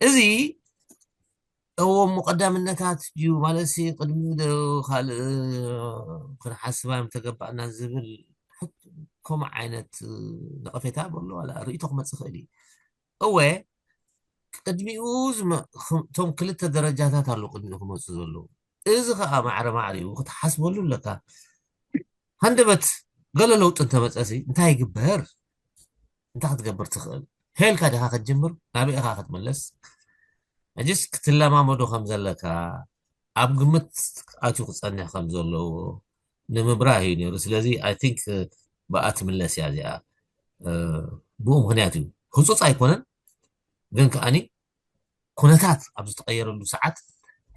እዚ እዎ እሞ ቀዳምነታት ድዩ ማለት ሲ ቅድሚኡ ዶ ካልእ ክንሓስባ ምተገባእና ዝብል ከምኡ ዓይነት ነቐፌታ ኣሎ ዋላ ርእይቶ ክመጽእ ይኽእል እዩ። እወ ቅድሚኡ እቶም ክልተ ደረጃታት ኣለዉ ቅድሚኡ ክመፁ ዘለዉ። እዚ ከዓ ማዕረ ማዕሪኡ ክትሓስበሉ ኣለካ። ሃንደበት ገለ ለውጢ እንተመፀሲ እንታይ ይግበር? እንታይ ክትገብር ትኽእል? ሄልካ ዲኻ ክትጅምር? ናበይ ኢኻ ክትምለስ? ሕጅስ ክትለማመዶ ከም ዘለካ ኣብ ግምት ኣትዩ ክፀንሕ ከም ዘለዎ ንምብራህ እዩ ነይሩ። ስለዚ I think ብኣ ትምለስ እያ እዚኣ። ብኡ ምኽንያት እዩ ህፁፅ ኣይኮነን፣ ግን ከዓኒ ኩነታት ኣብ ዝተቐየረሉ ሰዓት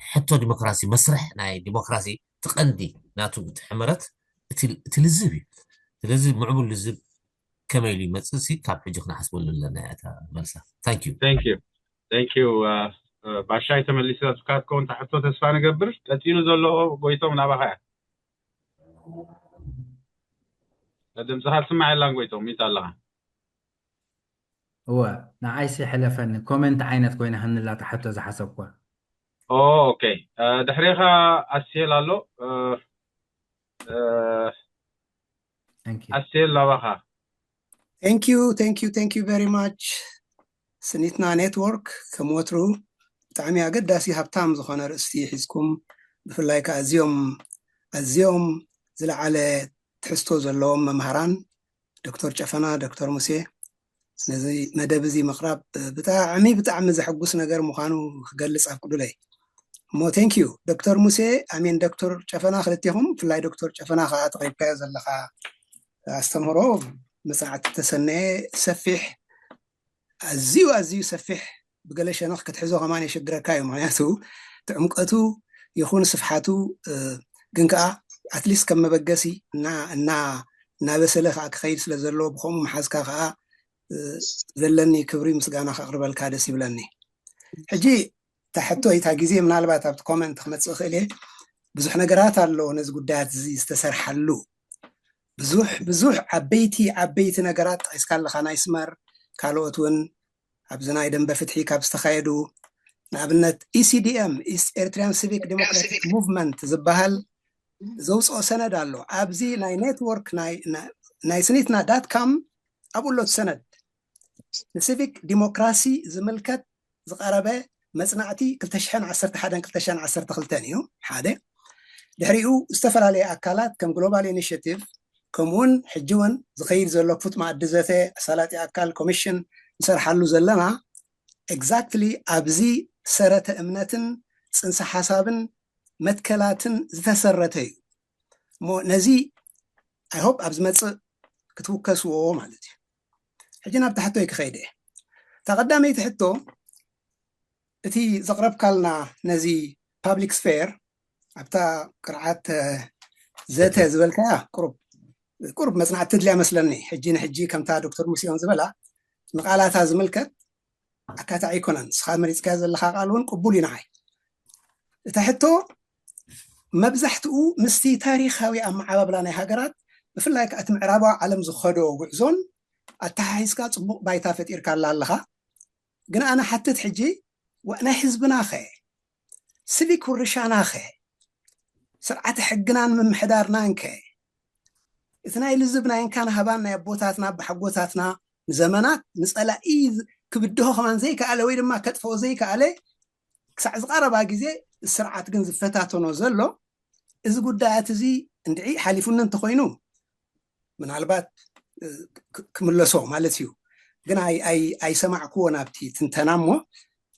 ሕቶ ዲሞክራሲ መስርሕ ናይ ዲሞክራሲ ትቐንዲ ናቱ እቲ ሕመረት እቲ ልዝብ እዩ። ስለዚ ምዕቡል ልዝብ ከመይ ኢሉ ይመፅእ ሲ ካብ ሕጂ ክነሓስበሉ ኣለና እያ እታ መልሳ። Thank you። Thank you ባሻይ ተመሊስካ ትኸውን ሕቶ ተስፋ ንገብር። ቀፂሉ ዘሎ ጎይቶም ናባኻ እያ። ድምፅኻ ትስማዕ የላን ጎይቶም፣ ሚት ኣለኻ። እወ ንዓይሲ ሕለፈኒ ኮመንት ዓይነት ኮይና ሃንላ ትሓቶ ዝሓሰብኳ። ኦኬ ድሕሬኻ ኣስሄል ኣሎ። ኣስሄል ናባኻ። Thank you, thank you, thank you very much። ስኒትና ኔትወርክ ከም ወትሩ ብጣዕሚ ኣገዳሲ ሃብታም ዝኾነ ርእስቲ ሒዝኩም፣ ብፍላይ ከዓ ኣዝዮም ኣዝዮም ዝለዓለ ትሕዝቶ ዘለዎም መምሃራን ዶክተር ጨፈና፣ ዶክተር ሙሴ ነዚ መደብ እዚ ምቕራብ ብጣዕሚ ብጣዕሚ ዘሐጉስ ነገር ምዃኑ ክገልፅ ኣፍቅዱለይ። እሞ thank you ዶክተር ሙሴ ኣሜን ዶክተር ጨፈና ክልቴኹም፣ ብፍላይ ዶክተር ጨፈና ከዓ ተቕሪብካዮ ዘለኻ ኣስተምህሮ መፅናዕቲ ተሰነየ ሰፊሕ፣ ኣዝዩ ኣዝዩ ሰፊሕ፣ ብገለ ሸነኽ ክትሕዞ ከማን የሸግረካ እዩ። ምክንያቱ ትዕምቀቱ ይኹን ስፍሓቱ ግን ከዓ ኣትሊስት ከም መበገሲ እናበሰለ ከዓ ክኸይድ ስለ ዘለዎ ብከምኡ መሓዝካ ከዓ ዘለኒ ክብሪ ምስጋና ከቕርበልካ ደስ ይብለኒ። ሕጂ እታ ሕቶ እታ ግዜ ምናልባት ኣብቲ ኮመንት ክመፅእ ክእል እየ። ብዙሕ ነገራት ኣሎ ነዚ ጉዳያት እዚ ዝተሰርሓሉ። ብዙሕ ብዙሕ ዓበይቲ ዓበይቲ ነገራት ጠቂስካ ኣለካ፣ ናይ ስመር ካልኦት እውን ኣብዚ ናይ ደንበ ፍትሒ ካብ ዝተኻየዱ፣ ንኣብነት ኢሲዲኤም፣ ኢስት ኤርትሪያን ሲቪክ ዲሞክራቲክ ሙቭመንት ዝበሃል ዘውፅኦ ሰነድ ኣሎ። ኣብዚ ናይ ኔትወርክ ናይ ስኒትና ዳት ካም ኣብኡ ኣሎ ሰነድ። ንሲቪክ ዲሞክራሲ ዝምልከት ዝቐረበ መፅናዕቲ ክልተ ሽሕን ዓሰርተ ሓደን ክልተ ሽሕን ዓሰርተ ክልተን እዩ ሓደ። ድሕሪኡ ዝተፈላለየ ኣካላት ከም ግሎባል ኢኒሽቲቭ ከምኡውን ሕጂ እውን ዝኸይድ ዘሎ ፉጥ መኣዲ ዘተ ኣሳላጢ ኣካል ኮሚሽን ንሰርሓሉ ዘለና ኤግዛክትሊ ኣብዚ ሰረተ እምነትን ፅንሰ ሓሳብን መትከላትን ዝተሰረተ እዩ። እሞ ነዚ I hope ኣብ ዝመፅእ ክትውከስዎ ማለት እዩ። ሕጂ ናብ ትሕቶይ ክኸይደ እየ። እታ ቀዳመይቲ ሕቶ እቲ ዘቕረብካልና ነዚ ፓብሊክ ስፌር ኣብታ ቅርዓት ዘተ ዝበልካያ ቁሩብ ቁሩብ መፅናዕቲ ድልያ መስለኒ። ሕጂ ንሕጂ ከምታ ዶክተር ሙሴውን ዝበላ ንቃላታ ዝምልከት ኣካታዒ ኣይኮነን። ንስኻ መሪፅካዮ ዘለኻ ቃል እውን ቅቡል እዩ ንዓይ። እታ ሕቶ መብዛሕትኡ ምስቲ ታሪኻዊ ኣመዓባብላ ናይ ሃገራት ብፍላይ ከዓ እቲ ምዕራባዊ ዓለም ዝኸዶ ጉዕዞን ኣተሓሒዝካ ፅቡቕ ባይታ ፈጢርካላ ኣለኻ። ግን ኣነ ሓትት ሕጂ ናይ ህዝብና ኸ፣ ሲቪክ ውርሻና ኸ፣ ስርዓተ ሕግናን ምምሕዳርናን ከ፣ እቲ ናይ ልዝብ ናይ እንካን ሃባን ናይ ኣቦታትና ኣቦሓጎታትና ንዘመናት ንፀላኢ ክብድሆ ከማን ዘይከኣለ ወይ ድማ ከጥፍኦ ዘይከኣለ ክሳዕ ዝቐረባ ግዜ ስርዓት ግን ዝፈታተኖ ዘሎ እዚ ጉዳያት እዚ እንድዒ ሓሊፉኒ እንተኮይኑ ምናልባት ክምለሶ ማለት እዩ። ግን ኣይሰማዕክዎ ናብቲ ትንተና እሞ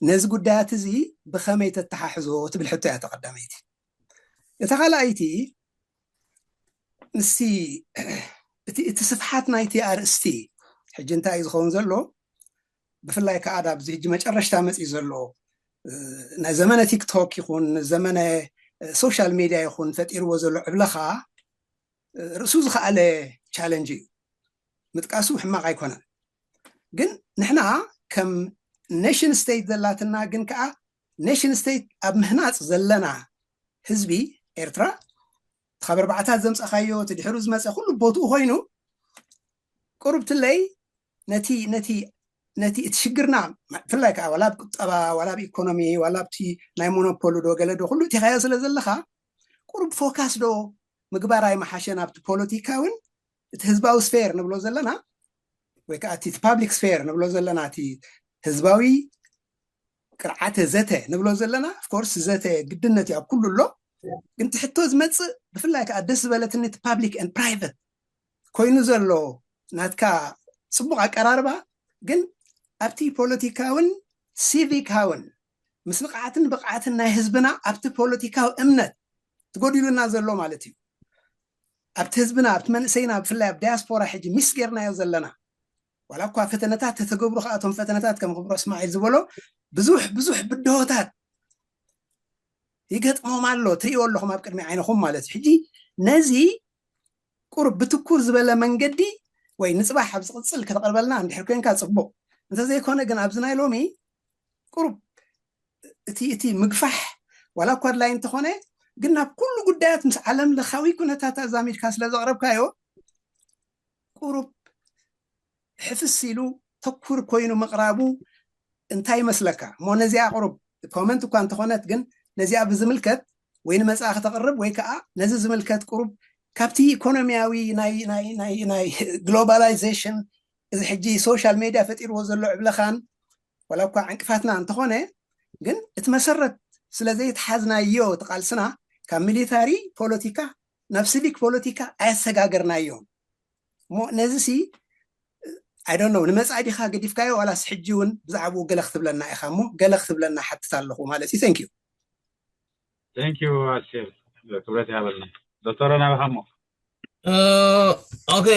ነዚ ጉዳያት እዚ ብኸመይ ተተሓሕዞ ትብል ሕቶ እያ ተቐዳመይቲ። እታ ካልኣይቲ ምስቲ እቲ ስፍሓት ናይቲ ኣርእስቲ ሕጂ እንታይ እዩ ዝኸውን ዘሎ፣ ብፍላይ ከዓ ኣብዚ ሕጂ መጨረሽታ መፅዩ ዘሎ ናይ ዘመነ ቲክቶክ ይኹን ዘመነ ሶሻል ሚድያ ይኹን ፈጢርዎ ዘሎ ዕብለኻ ርእሱ ዝኸኣለ ቻለንጅ እዩ። ምጥቃሱ ሕማቕ ኣይኮነን። ግን ንሕና ከም ኔሽን ስቴት ዘላትና ግን ከዓ ኔሽን ስቴት ኣብ ምህናፅ ዘለና ህዝቢ ኤርትራ ካብ ኣርባዕታት ዘምፀኻዮ እቲ ድሕሩ ዝመፀ ኩሉ ቦትኡ ኮይኑ ቁሩብ ትለይ ነቲ ነቲ ነቲ እቲ ሽግርና ብፍላይ ከዓ ዋላ ኣብ ቁጠባ ዋላ ኣብ ኢኮኖሚ ዋላ ኣብቲ ናይ ሞኖፖሊ ዶ ገለ ዶ ኩሉ እቲኻዮ ስለ ዘለኻ ቁሩብ ፎካስ ዶ ምግባር ኣይመሓሸን ኣብቲ ፖለቲካውን እቲ ህዝባዊ ስፌር ንብሎ ዘለና ወይ ከዓ እቲ ፓብሊክ ስፌር ንብሎ ዘለና እቲ ህዝባዊ ቅርዓተ ዘተ ንብሎ ዘለና ኦፍኮርስ ዘተ ግድነት እዩ ኣብ ኩሉ ኣሎ። ግን ትሕቶ ዝመፅእ ብፍላይ ከዓ ደስ ዝበለትኒ እቲ ፓብሊክ ን ፕራይቨት ኮይኑ ዘሎ ናትካ ፅቡቕ ኣቀራርባ ግን ኣብቲ ፖለቲካውን ሲቪካውን ምስ ንቕዓትን ብቕዓትን ናይ ህዝብና ኣብቲ ፖለቲካዊ እምነት ትጎዲሉና ዘሎ ማለት እዩ። ኣብቲ ህዝብና ኣብቲ መንእሰይና ብፍላይ ኣብ ዳያስፖራ ሕጂ ሚስ ጌርናዮ ዘለና ዋላ እኳ ፈተነታት ተተገብሩ ከኣቶም ፈተነታት ከም ክብሮ እስማዒል ዝበሎ ብዙሕ ብዙሕ ብድሆታት ይገጥሞም ኣሎ ትርእይዎ ኣለኹም ኣብ ቅድሚ ዓይንኹም ማለት እዩ። ሕጂ ነዚ ቁሩብ ብትኩር ዝበለ መንገዲ ወይ ንፅባሕ ኣብ ዝቕፅል ከተቕርበልና እንድሕር ኮንካ ፅቡቕ፣ እንተዘይኮነ ግን ኣብዚ ናይ ሎሚ ቁሩብ እቲ እቲ ምግፋሕ ዋላ እኳ ኣድላይ እንተኾነ ግን ናብ ኩሉ ጉዳያት ምስ ዓለም ለኻዊ ኩነታት ኣዛሚድካ ስለ ዘቕረብካዮ ቁሩብ ሕፍስ ኢሉ ተኩር ኮይኑ ምቕራቡ እንታይ ይመስለካ እሞ ነዚኣ ቁሩብ ኮመንት እኳ እንተኾነት ግን ነዚኣ ብዝምልከት ወይ ንመፅኣ ከተቕርብ ወይ ከዓ ነዚ ዝምልከት ቁሩብ ካብቲ ኢኮኖሚያዊ ናይ ናይ ናይ ናይ ግሎባላይዜሽን እዚ ሕጂ ሶሻል ሜድያ ፈጢርዎ ዘሎ ዕብለኻን ዋላ እኳ ዕንቅፋትና እንተኾነ ግን እቲ መሰረት ስለ ዘይተሓዝናዮ እቲ ቃልስና ካብ ሚሊታሪ ፖለቲካ ናብ ሲቪክ ፖለቲካ ኣየሰጋገርናዮም እሞ ነዚ ሲ I don't know ንመፃኢ ዲኻ ገዲፍካዮ ዋላስ ሕጂ እውን ብዛዕባኡ ገለ ክትብለና ኢኻ እሞ ገለ ክትብለና ሓትት ኣለኹ ማለት እዩ። Thank you። Thank you ኣሴር ክብረት ይሃበልና። ዶክተር ናባኻ እሞ ኦኬ፣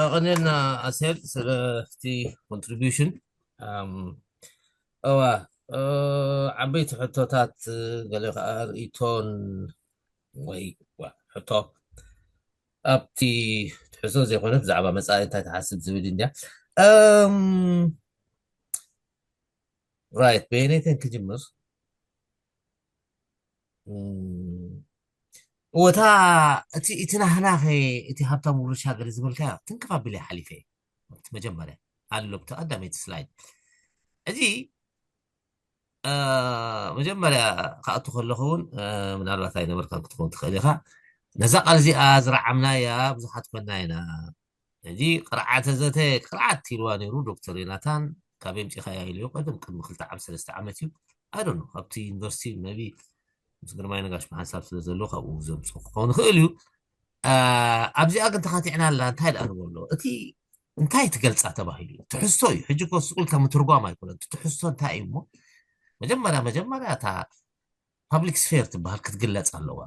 ኣቐንየልና ኣሴል ስለቲ ኮንትሪቢሽን። እዋ፣ ዓበይቲ ሕቶታት፣ ገለ ከዓ ርእይቶን ወይ ሕቶ ኣብቲ ትሕዝቶ ዘይኮነ ብዛዕባ መፃኢ እንታይ ትሓስብ ዝብል እንድያ። ራይት፣ በየነይተን ክጅምር? እወታ እቲ እቲ ናህና እቲ ሃብታም ውርሻ ገለ ዝበልካ ትንክፍ ኣቢለ ሓሊፈ። እቲ መጀመርያ ኣሎ ብቲ ቀዳመይቲ ስላይድ። እዚ መጀመርያ ክኣቱ ከለኹ እውን ምናልባት ኣይነበርካን ክትኸውን ትኽእል ኢኻ። ነዛ ቃል እዚኣ ዝረዓምናያ ብዙሓት ኮና ኢና። ሕጂ ቅርዓተ ዘተ ቅርዓት ኢልዋ ነይሩ ዶክተር ዮናታን። ካብ የምፂኻያ ኢልዮ ቀደም ቅድሚ ክልተ ዓመት ሰለስተ ዓመት እዩ። ኣይ ዶንት ኖ፣ ካብቲ ዩኒቨርሲቲ maybe ምስ ግርማይ ነጋሽ ብሓንሳብ ስለ ዘሎ ካብኡ ዘምፅኡ ክኸውን ይኽእል እዩ። ኣብዚኣ ግን ተኻቲዕና ኣላ። እንታይ ደኣ ንበሎ? እቲ እንታይ ትገልፃ ተባሂሉ እዩ ትሕዝቶ እዩ። ሕጂ እኮ ስቕ ኢልካ ምትርጓም ኣይኮነን። እቲ ትሕዝቶ እንታይ እዩ እሞ? መጀመርያ መጀመርያ እታ ፓብሊክ ስፌር ትበሃል ክትግለፅ ኣለዋ።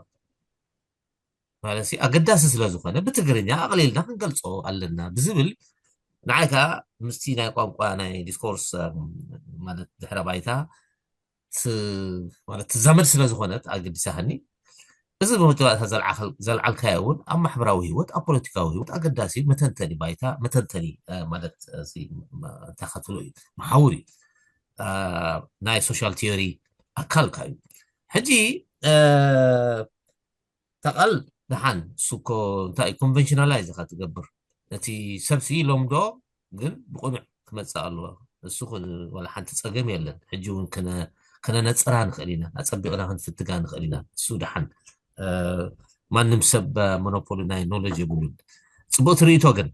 ማለት ኣገዳሲ ስለ ዝኾነ ብትግርኛ ኣቕሊልና ክንገልፆ ኣለና ብዝብል፣ ንዓይ ከዓ ምስቲ ናይ ቋንቋ ናይ ዲስኮርስ ማለት ድሕረ ባይታ ማለት ትዛመድ ስለ ዝኾነት ኣገዲሳኒ። እዚ ብመተባእታ ዘልዓልካዮ እውን ኣብ ማሕበራዊ ህይወት ኣብ ፖለቲካዊ ህይወት ኣገዳሲ መተንተኒ ባይታ መተንተኒ ማለት እንታይ ከትብሎ እዩ፣ መሓውር እዩ። ናይ ሶሻል ቲዮሪ ኣካልካ እዩ። ሕጂ ተቓል ደሓን እሱ እኮ እንታይ እዩ ኮንቨንሽናላይዝ ኢኻ ትገብር። እቲ ሰብሲ ሎምዶ ግን ብቕኑዕ ክመፅእ ኣለዎ። እሱ ዋላ ሓንቲ ፀገም የለን። ሕጂ እውን ከነነፅራ ንኽእል ኢና፣ ኣፀቢቕና ክንፍትጋ ንኽእል ኢና። እሱ ደሓን ማንም ሰብ ሞኖፖሊ ናይ ኖሎጅ የብሉን። ፅቡቅ ትርኢቶ ግን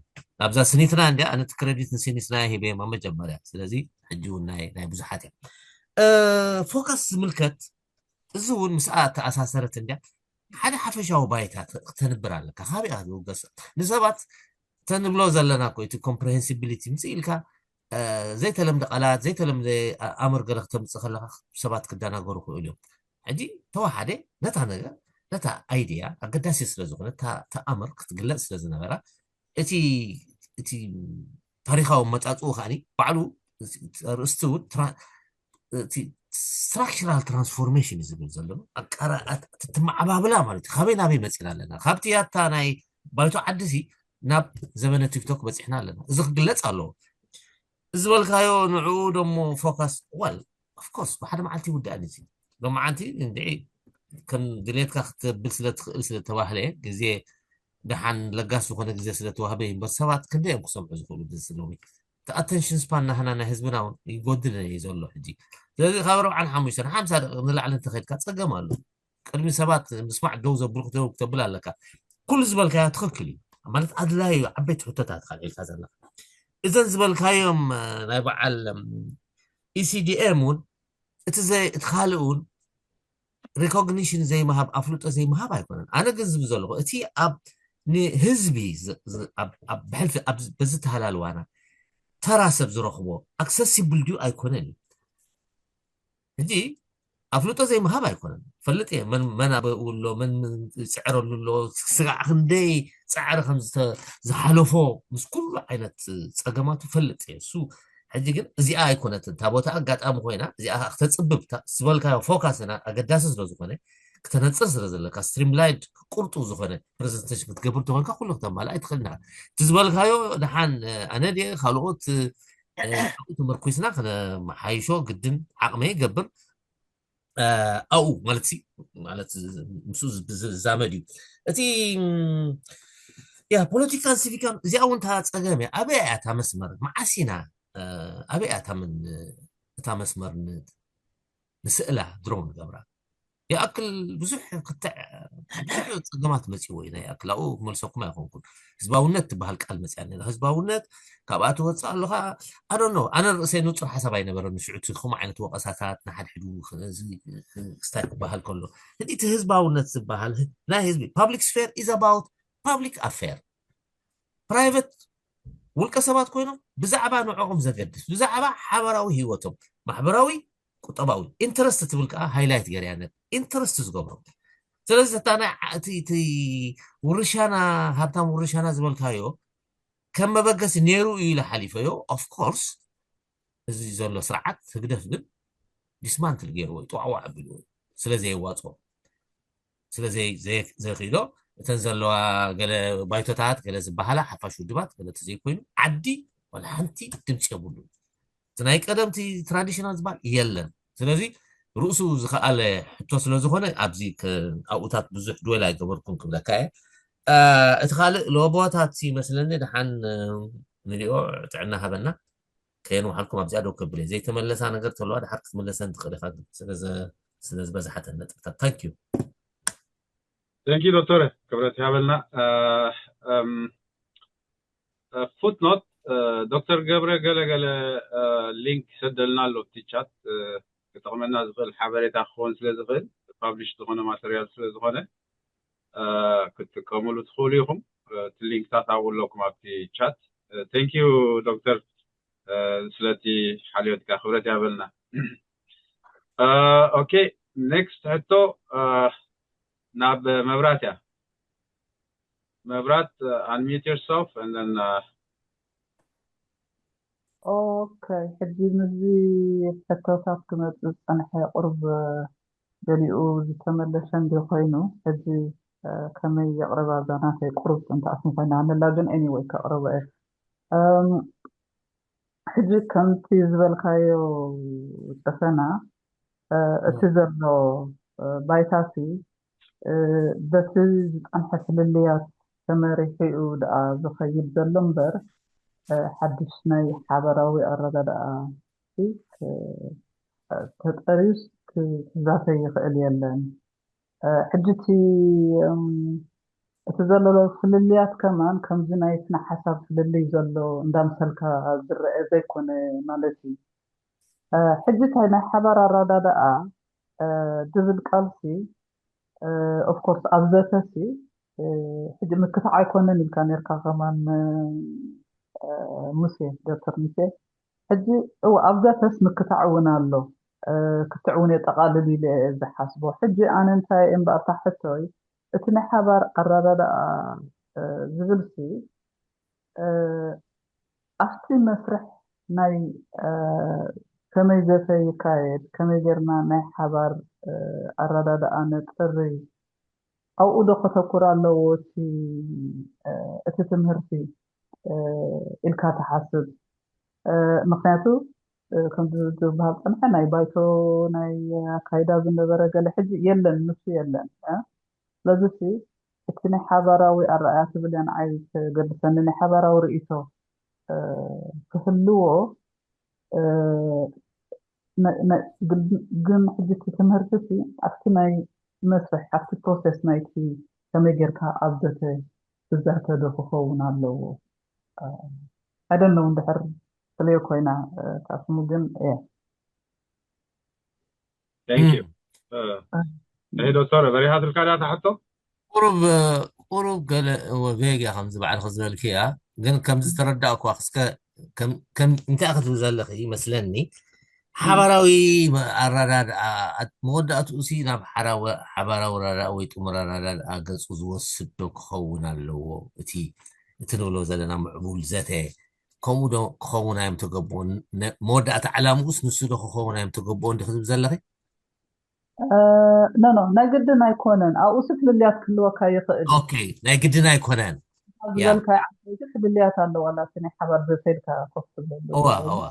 ኣብዛ ስኒትና እንዲያ ኣነ እቲ ክረዲት ንስኒትና ሂበ ኣብ መጀመርያ። ስለዚ ሕጂ እውን ናይ ብዙሓት እያ ፎካስ ዝምልከት እዚ እውን ምስኣ ተኣሳሰረት እንድያ ሓደ ሓፈሻዊ ባይታ ክተንብር ኣለካ። ካበይ ዝውገስ ንሰባት ተንብሎ ዘለና እኮ እቲ ኮምፕሬሄንሲቢሊቲ ምስ ኢልካ ዘይተለምደ ቃላት ዘይተለምደ ኣምር ገለ ክተምፅእ ከለካ ሰባት ክደናገሩ ክእሉ እዮም። ሕጂ ተዋሓደ ነታ ነገር ነታ ኣይድያ ኣገዳሲ ስለ ዝኾነ ተኣምር ክትግለፅ ስለ ዝነበራ እቲ እቲ ታሪካዊ መፃፅኡ ከዓኒ ባዕሉ ርእስቲ እውን ስትራክቸራል ትራንስፎርሜሽን እዩ ዝብል ዘሎ። ትመዓባብላ ማለት እዩ። ካበይ ናበይ መፂና ኣለና? ካብቲ ያታ ናይ ባይቶ ዓዲ ሲ ናብ ዘመነ ቲክቶክ በፂሕና ኣለና። እዚ ክግለፅ ኣለዎ። እዚ ዝበልካዮ ንዕኡ ደሞ ፎካስ ዋል ኦፍኮርስ ብሓደ መዓልቲ ይውዳእን እዚ ሎመዓንቲ እንድዒ ከም ድሌትካ ክተብል ስለ ትኽእል ስለ ተባህለ ግዜ ደሓን ለጋስ ዝኾነ ግዜ ስለ ተዋህበ እዩ እምበር ሰባት ክንደይ እዮም ክሰምዑ ዝኽእሉ ደስ ዝብሎም እቲ ኣተንሽን ስፓን ናህና ናይ ህዝብና እውን ይጎድል እዩ ዘሎ ሕጂ። ስለዚ ካብ ኣርብዓን ሓሙሽተን ሓምሳ ደቂቕ ንላዕሊ እንተኸድካ ፀገም ኣሎ። ቅድሚ ሰባት ምስማዕ ደው ዘብሉ ክትደው ክተብል ኣለካ። ኩሉ ዝበልካዮ ትኽክል እዩ ማለት ኣድላይ እዩ። ዓበይቲ ሕቶታት ካልዒልካ ዘለካ እዘን ዝበልካዮም ናይ በዓል ኢሲዲኤም እውን እቲ ካልእ እውን ሪኮግኒሽን ዘይምሃብ ኣፍልጦ ዘይምሃብ ኣይኮነን። ኣነ ግን ዝብ ዘለኹ እቲ ኣብ ንህዝቢ ብሕልፊ በዚ ተሃላልዋና ተራ ሰብ ዝረኽቦ ኣክሰሲብል ድዩ ኣይኮነን እዩ። ሕጂ ኣፍልጦ ዘይምሃብ ኣይኮነን። ፈልጥ እየ መን ኣበኡ ኣሎ፣ መን ዝፅዕረሉ ኣሎ፣ ስጋዕ ክንደይ ፃዕሪ ከም ዝሓለፎ ምስ ኩሉ ዓይነት ፀገማቱ ፈልጥ እየ። እሱ ሕጂ ግን እዚኣ ኣይኮነትን እታ ቦታ ኣጋጣሚ ኮይና እዚኣ ከዓ ክተፅብብ ዝበልካዮ ፎካስና ኣገዳሲ ስለ ዝኾነ ክተነፅር ስለ ዘለካ ስትሪምላይድ ቁርጡ ዝኾነ ፕሬዘንቴሽን ክትገብር ተኾንካ ኩሉ ክተማልእ ኣይትኽእልና። እቲ ዝበልካዮ ደሓን ኣነ ድየ ካልኦት ተመርኩስና ክነመሓይሾ ግድን ዓቕመ ይገብር። ኣብኡ ማለት ሲ ማለት ምስኡ ዝዛመድ እዩ እቲ ያ ፖለቲካን ሲቪካን እዚኣ እውን እታ ፀገም እያ። ኣበይ እያ እታ መስመር መዓስ ኢና ኣበይ እያ እታ መስመር ንስእላ ድሮ ንገብራ ይኣክል ብዙሕ ክትዕ ብዙሕ ፀገማት መፅዎ ኢና ይኣክል ኣብኡ ክመልሰኩም ኣይኮንኩን። ህዝባውነት ትበሃል ቃል መፅያ ነላ ህዝባውነት ካብኣ ትወፅእ ኣለኻ። ኣዶኖ ኣነ ርእሰይ ንፁር ሓሳብ ኣይነበረ ንሽዑ እቲ ከምኡ ዓይነት ወቀሳታት ንሓድሕዱ ክስታይ ክበሃል ከሎ እቲ ህዝባውነት ዝበሃል ናይ ህዝቢ ፓብሊክ ስፌር ኢዝ ኣባውት ፓብሊክ ኣፌር ፕራይቨት ውልቀ ሰባት ኮይኖም ብዛዕባ ንዕኦም ዘገድስ ብዛዕባ ሓበራዊ ህይወቶም ማሕበራዊ ቁጠባዊ ኢንተረስት ትብል ከዓ ሃይላይት ገርያነት ኢንተረስት ዝገብሮም ስለዚ እታ ናይ ዓ- እቲ እቲ ውርሻና፣ ሃብታም ውርሻና ዝበልካዮ ከም መበገሲ ነይሩ እዩ ኢለ ሓሊፈዮ። Of course፣ እዚ ዘሎ ስርዓት ህግደፍ ግን ዲስማንትል ገይርዎ እዩ፣ ጥዋዕዋዕ ኣቢልዎ እዩ፣ ስለ ዘየዋፅኦ፣ ስለ ዘይ- ዘይ- ዘይኽእሎ። እተን ዘለዋ ገለ ባይቶታት፣ ገለ ዝበሃላ ሓፋሽ ውድባት፣ ገለ ተዘይኮይኑ ዓዲ ዋላ ሓንቲ ድምፂ የብሉን። እቲ ናይ ቀደምቲ ትራዲሽናል ዝበሃል የለን። ስለዚ ርእሱ ዝኸኣለ ሕቶ ስለ ዝኾነ ኣብዚ ከ- ኣብኡታት ብዙሕ ድወል ኣይገበርኩን ክብለካ እየ። እቲ ካልእ ለቦታት ይመስለኒ፣ ደሓን ንሪኦ፣ ጥዕና ሃበና። ከየንውሓልኩም ኣብዚኣ ደው ከብል እየ። ዘይተመለሳ ነገር ተለዋ ደሓር ክትምለሰን ትኽእል ኢኻ፣ ግን ስለ ዝበዝሓተን ነጥብታት። Thank you። Thank you ዶክተር፣ ክብረት ይሃበልና። ፉትኖት፣ ዶክተር ገብረ ገለገለ ሊንክ ይሰደልና ኣሎ ኣብቲ ቻት። ክጠቕመና ዝኽእል ሓበሬታ ክኸውን ስለ ዝኽእል፣ ፓብሊሽ ዝኾነ ማተርያል ስለ ዝኾነ ክትጥቀሙሉ ትኽእሉ ኢኹም። እቲ ሊንክታት ኣብኡ ኣለኩም ኣብቲ ቻት። Thank you ዶክተር፣ ስለቲ ሓልዮትካ ክብረት ያበልና። ኦኬ፣ ኔክስት ሕቶ ናብ መብራት እያ። መብራት፣ unmute yourself and then ኦኬ፣ ሕጂ ምስዚ ሕቶታት ክመፅእ ዝፀንሐ ቁሩብ ገሊኡ ዝተመለሰ እንዲ ኮይኑ፣ ሕጂ ከመይ የቕርባ እዛ ናተይ ቁሩብ ጥንታኣት ኮይና ኣነላ፣ ግን anyway ከቕርቦ እየ። ሕጂ ከምቲ ዝበልካዮ ጨፈና፣ እቲ ዘሎ ባይታሲ በቲ ዝፀንሐ ፍልልያት ተመሪሑ እዩ ደኣ ዝኸይድ ዘሎ እምበር፣ ሓድሽ ናይ ሓበራዊ ኣረዳድኣ ተጠርዩስ ክዛተይ ይኽእል የለን። ሕጂ እቲ እቲ ዘሎ ፍልልያት ከማን ከምዚ ናይ ስነ ሓሳብ ፍልልይ ዘሎ እንዳምሰልካ ዝረአ ዘይኮነ ማለት እዩ። ሕጂ እንታይ ናይ ሓባር ኣረዳድኣ ድብል ቃልሲ ኦፍኮርስ ኣብ ዘተሲ ሕጂ ምክታዕ ኣይኮነን ኢልካ ነርካ ከማን ሙሴ፣ ዶክተር ሙሴ። ሕጂ እው ኣብ ዘተስ ምክታዕ እውን ኣሎ። ክትዕ እውን የጠቓልል ኢለ እየ ዝሓስቦ። ሕጂ ኣነ እንታይ እየ እምበኣር እታ ሕቶይ፣ እቲ ናይ ሓባር ኣረዳድኣ ዝብልሲ ኣብቲ መስርሕ ናይ ከመይ ዘተ ይካየድ፣ ከመይ ጌርና ናይ ሓባር ኣረዳድኣ ነጥሪ፣ ኣብኡ ዶ ከተኩር ኣለዎ እቲ እቲ ትምህርቲ ኢልካ ትሓስብ? ምክንያቱ ከምዚ ዝበሃል ፀንሐ ናይ ባይቶ ናይ ኣካይዳ ዝነበረ ገለ ሕጂ የለን፣ ንሱ የለን። ስለዚ እቲ ናይ ሓባራዊ ኣረኣያ ትብል እያ ንዓይ ተገድሰኒ፣ ናይ ሓባራዊ ርእይቶ ክህልዎ ግን ሕጂ እቲ ትምህርቲ ሲ ኣብቲ ናይ መስርሕ ኣብቲ ፕሮሰስ ናይቲ ከመይ ጌርካ ኣብ ዘተ ትዛተ ዶ ክኸውን ኣለዎ? I don't know እንድሕር ትልዮ ኮይና እታ ስሙ ግን እየ Thank you። ሄይ ዶክተር፣ በሪሃትልካ ድያ እታ ሕቶ? ቁሩብ ቁሩብ ገለ ወገግ እያ ከምዚ ባዕልኺ ዝበልክያ፣ ግን ከምዚ ዝተረዳእኳ እስከ እንታይ ክትብል ዘለኺ ይመስለኒ፣ ሓባራዊ ኣረዳድኣ መወዳእትኡ ሲ ናብ ሓባራዊ ኣረዳድኣ ወይ ጥሙር ኣረዳድኣ ገፁ ዝወስድ ዶ ክኸውን ኣለዎ? እቲ እቲ ንብሎ ዘለና ምዕቡል ዘተ ከምኡ ዶ ክኸውን ኣዮም ተገብኦ? መወዳእታ ዕላምኡስ ንሱ ዶ ክኸውን ኣዮም ተገብኦ እንዲ ክትብል ዘለኺ? ኖ ኖ ናይ ግድን ኣይኮነን። ኣብኡ ሲ ፍልልያት ክህልወካ ይኽእል። ኦኬ፣ ናይ ግድን ኣይኮነን። ዝበልካዮ ዓበይቲ ፍልልያት ኣለዋ፣ ላቲ ናይ ሓባር ዘተ ኢልካ ኮፍ ትብለሉ። እዋ እዋ።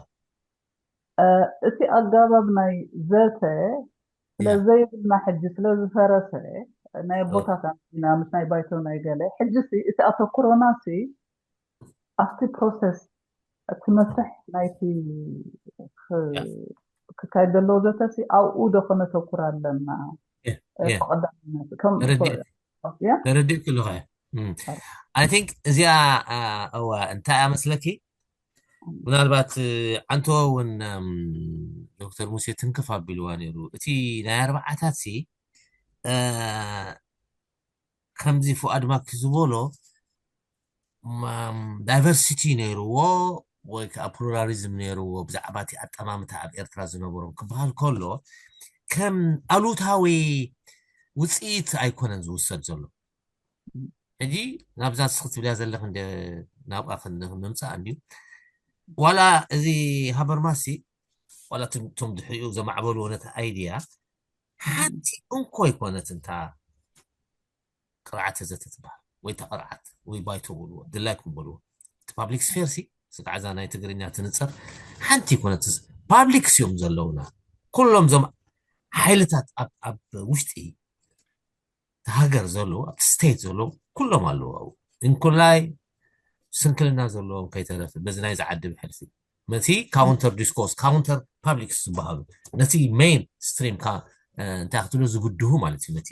እቲ ኣጋባብ ናይ ዘተ ስለ ዘይብልና ሕጂ ስለ ዝፈረሰ ናይ ኣቦታትና ምስ ናይ ባይቶ ናይ ገለ ሕጂ ሲ እቲ ኣተኩሮና ሲ ኣብቲ ፕሮሰስ እቲ መስርሕ ናይቲ ክካየድ ዘለዎ ዘተሲ ኣብኡ ዶ ከነተኩር ኣለና? ብቐዳምነት ተረዲእኩ ኣለኹ። I think እዚኣ እዋ እንታይ እያ መስለኪ፣ ምናልባት ዓንቶ እውን ዶክተር ሙሴ ትንክፍ ኣቢልዋ ነይሩ። እቲ ናይ ኣርባዓታት ሲ ከምዚ ፉኣድ ማኪ ዝበሎ ዳይቨርሲቲ ነይርዎ ወይ ከዓ ፕሉራሊዝም ነይርዎ ብዛዕባ እቲ ኣጠማምታ ኣብ ኤርትራ ዝነበሮም ክበሃል ከሎ ከም ኣሉታዊ ውፅኢት ኣይኮነን ዝውሰድ ዘሎ። ሕጂ ናብዛ ንስኺ ትብልያ ዘለኺ እንደ ናብኣ ክን- ምምፃእ እንድዩ። ዋላ እዚ ሃበርማሲ ዋላ እቶም እቶም ድሕሪኡ ዘማዕበልዎ ነቲ ኣይድያ ሓንቲ እንኮ ኣይኮነትን እታ ቅርዓተ ዘተ ትበሃል ወይ እታ ቅርዓት ወይ ባይቶ በልዎ ድላይኩም በልዎ። እቲ ፓብሊክ ስፌር ሲ ስጋዕ እዛ ናይ ትግርኛ ትንፀር ሓንቲ ኣይኮነት። ፓብሊክስ እዮም ዘለውና ኩሎም እዞም ሓይልታት ኣብ ኣብ ውሽጢ ሃገር ዘለዉ ኣብቲ ስቴት ዘለዉ ኩሎም ኣለዉ ኣብኡ እንኩላይ ስንክልና ዘለዎም ከይተረፈ በዚ ናይ ዝዓዲ ብሕልፊ ነቲ ካውንተር ዲስኮርስ ካውንተር ፓብሊክስ ዝበሃሉ ነቲ ሜን ስትሪም እንታይ ክትብሎ ዝግድሁ ማለት እዩ ነቲ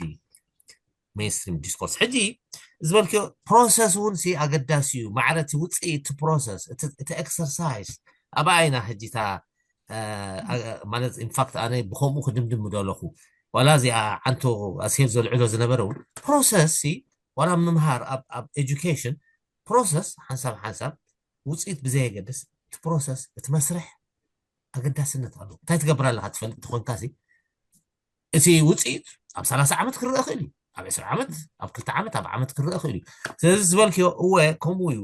ሜን ስትሪም ዲስኮርስ ሕጂ ዝበልክዮ ፕሮሰስ እውን ሲ ኣገዳሲ እዩ ማዕረ እቲ ውፅኢት እቲ ፕሮሰስ እቲ ኤክሰርሳይዝ ኣብኣ ኢና ሕጂታ ማለት ኢንፋክት ኣነ ብከምኡ ክድምድም ምደለኹ ዋላ እዚኣ ዓንቶ ኣስሄል ዘልዕሎ ዝነበረ እውን ፕሮሰስ ሲ ዋላ ምምሃር ኣብ ኣብ ኤጁኬሽን ፕሮሰስ ሓንሳብ ሓንሳብ ውፅኢት ብዘየገድስ እቲ ፕሮሰስ እቲ መስርሕ ኣገዳስነት ኣለዎ እንታይ ትገብር ኣለካ ትፈልጥ ተኮንካ ሲ እቲ ውፅኢት ኣብ ሰላሳ ዓመት ክረአ ክእል እዩ ኣብ ዕስራ ዓመት ኣብ ክልተ ዓመት ኣብ ዓመት ክረአ ክእል እዩ ስለዚ ዝበልክዮ እወ ከምኡ እዩ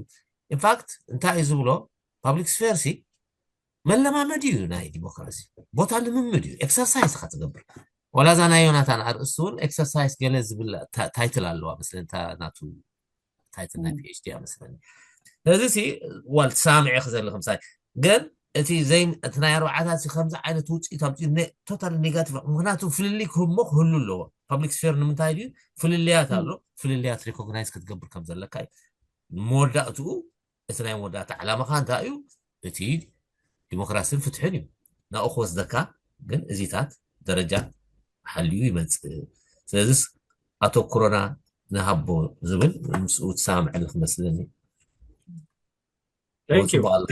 ኢንፋክት እንታይ እዩ ዝብሎ ፓብሊክ ስፌር ሲ መለማመዲ እዩ ናይ ዲሞክራሲ ቦታ ልምምድ እዩ ኤክሰርሳይዝ ኢካ ትገብር ዋላ እዛ ናይ ዮናታን ኣርእስቲ እውን ኤክሰርሳይዝ ገለ ዝብል ታይትል ኣለዋ መስለኒ እታ ናቱ ታይትል ናይ ፒኤችዲ እያ መስለኒ ስለዚ ሲ ዋል ትሳምዒ ክዘሊ ከምሳይ ግን እቲ ዘይ እቲ ናይ ኣርባዓታት ሲ ከምዚ ዓይነት ውፅኢት ኣምፅኡ ቶታል ኔጋቲቭ ምክንያቱ ፍልልይ ክህሞ ክህሉ ኣለዎ ፓብሊክ ስፌር ንምንታይ ድዩ ፍልልያት ኣሎ ፍልልያት ሪኮግናይዝ ክትገብር ከም ዘለካ እዩ መወዳእትኡ እቲ ናይ መወዳእታ ዕላማኻ እንታይ እዩ እቲ ዲሞክራሲን ፍትሕን እዩ ናኡ ክወስደካ ግን እዚታት ደረጃ ሓልዩ ይመፅእ ስለዚስ ኣተኩሮና ንሃቦ ዝብል ምስኡ ትሰማምዐሉ ክመስለኒ Thank you. ጽቡቕ ኣሎ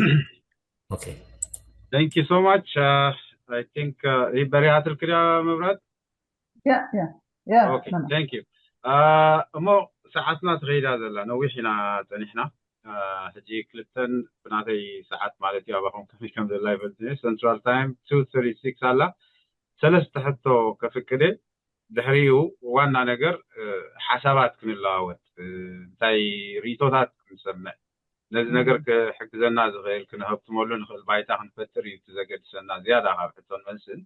okay Thank you so much. Uh, I think uh, ይበሪሃትልክ ድያ መብራት? Yeah, yeah, yeah. Okay, thank you. Uh, እሞ ሰዓትና ትኸይዳ ዘላ ነዊሕ ኢና ፀኒሕና ሕጂ ክልተን ብናተይ ሰዓት ማለት እዩ ኣባኹም ከመይ ከም ዘላ ይፈልጥ central time two thirty six ኣላ ሰለስተ ሕቶ ከፍቅደ ድሕሪኡ ዋና ነገር ሓሳባት ክንለዋወጥ እንታይ ርእቶታት ክንሰምዕ ነዚ ነገር ክሕግዘና ዝኽእል ክንሀብትመሉ ንኽእል ባይታ ክንፈጥር እዩ ዘገድሰና ዝያዳ ካብ ሕቶን መልስን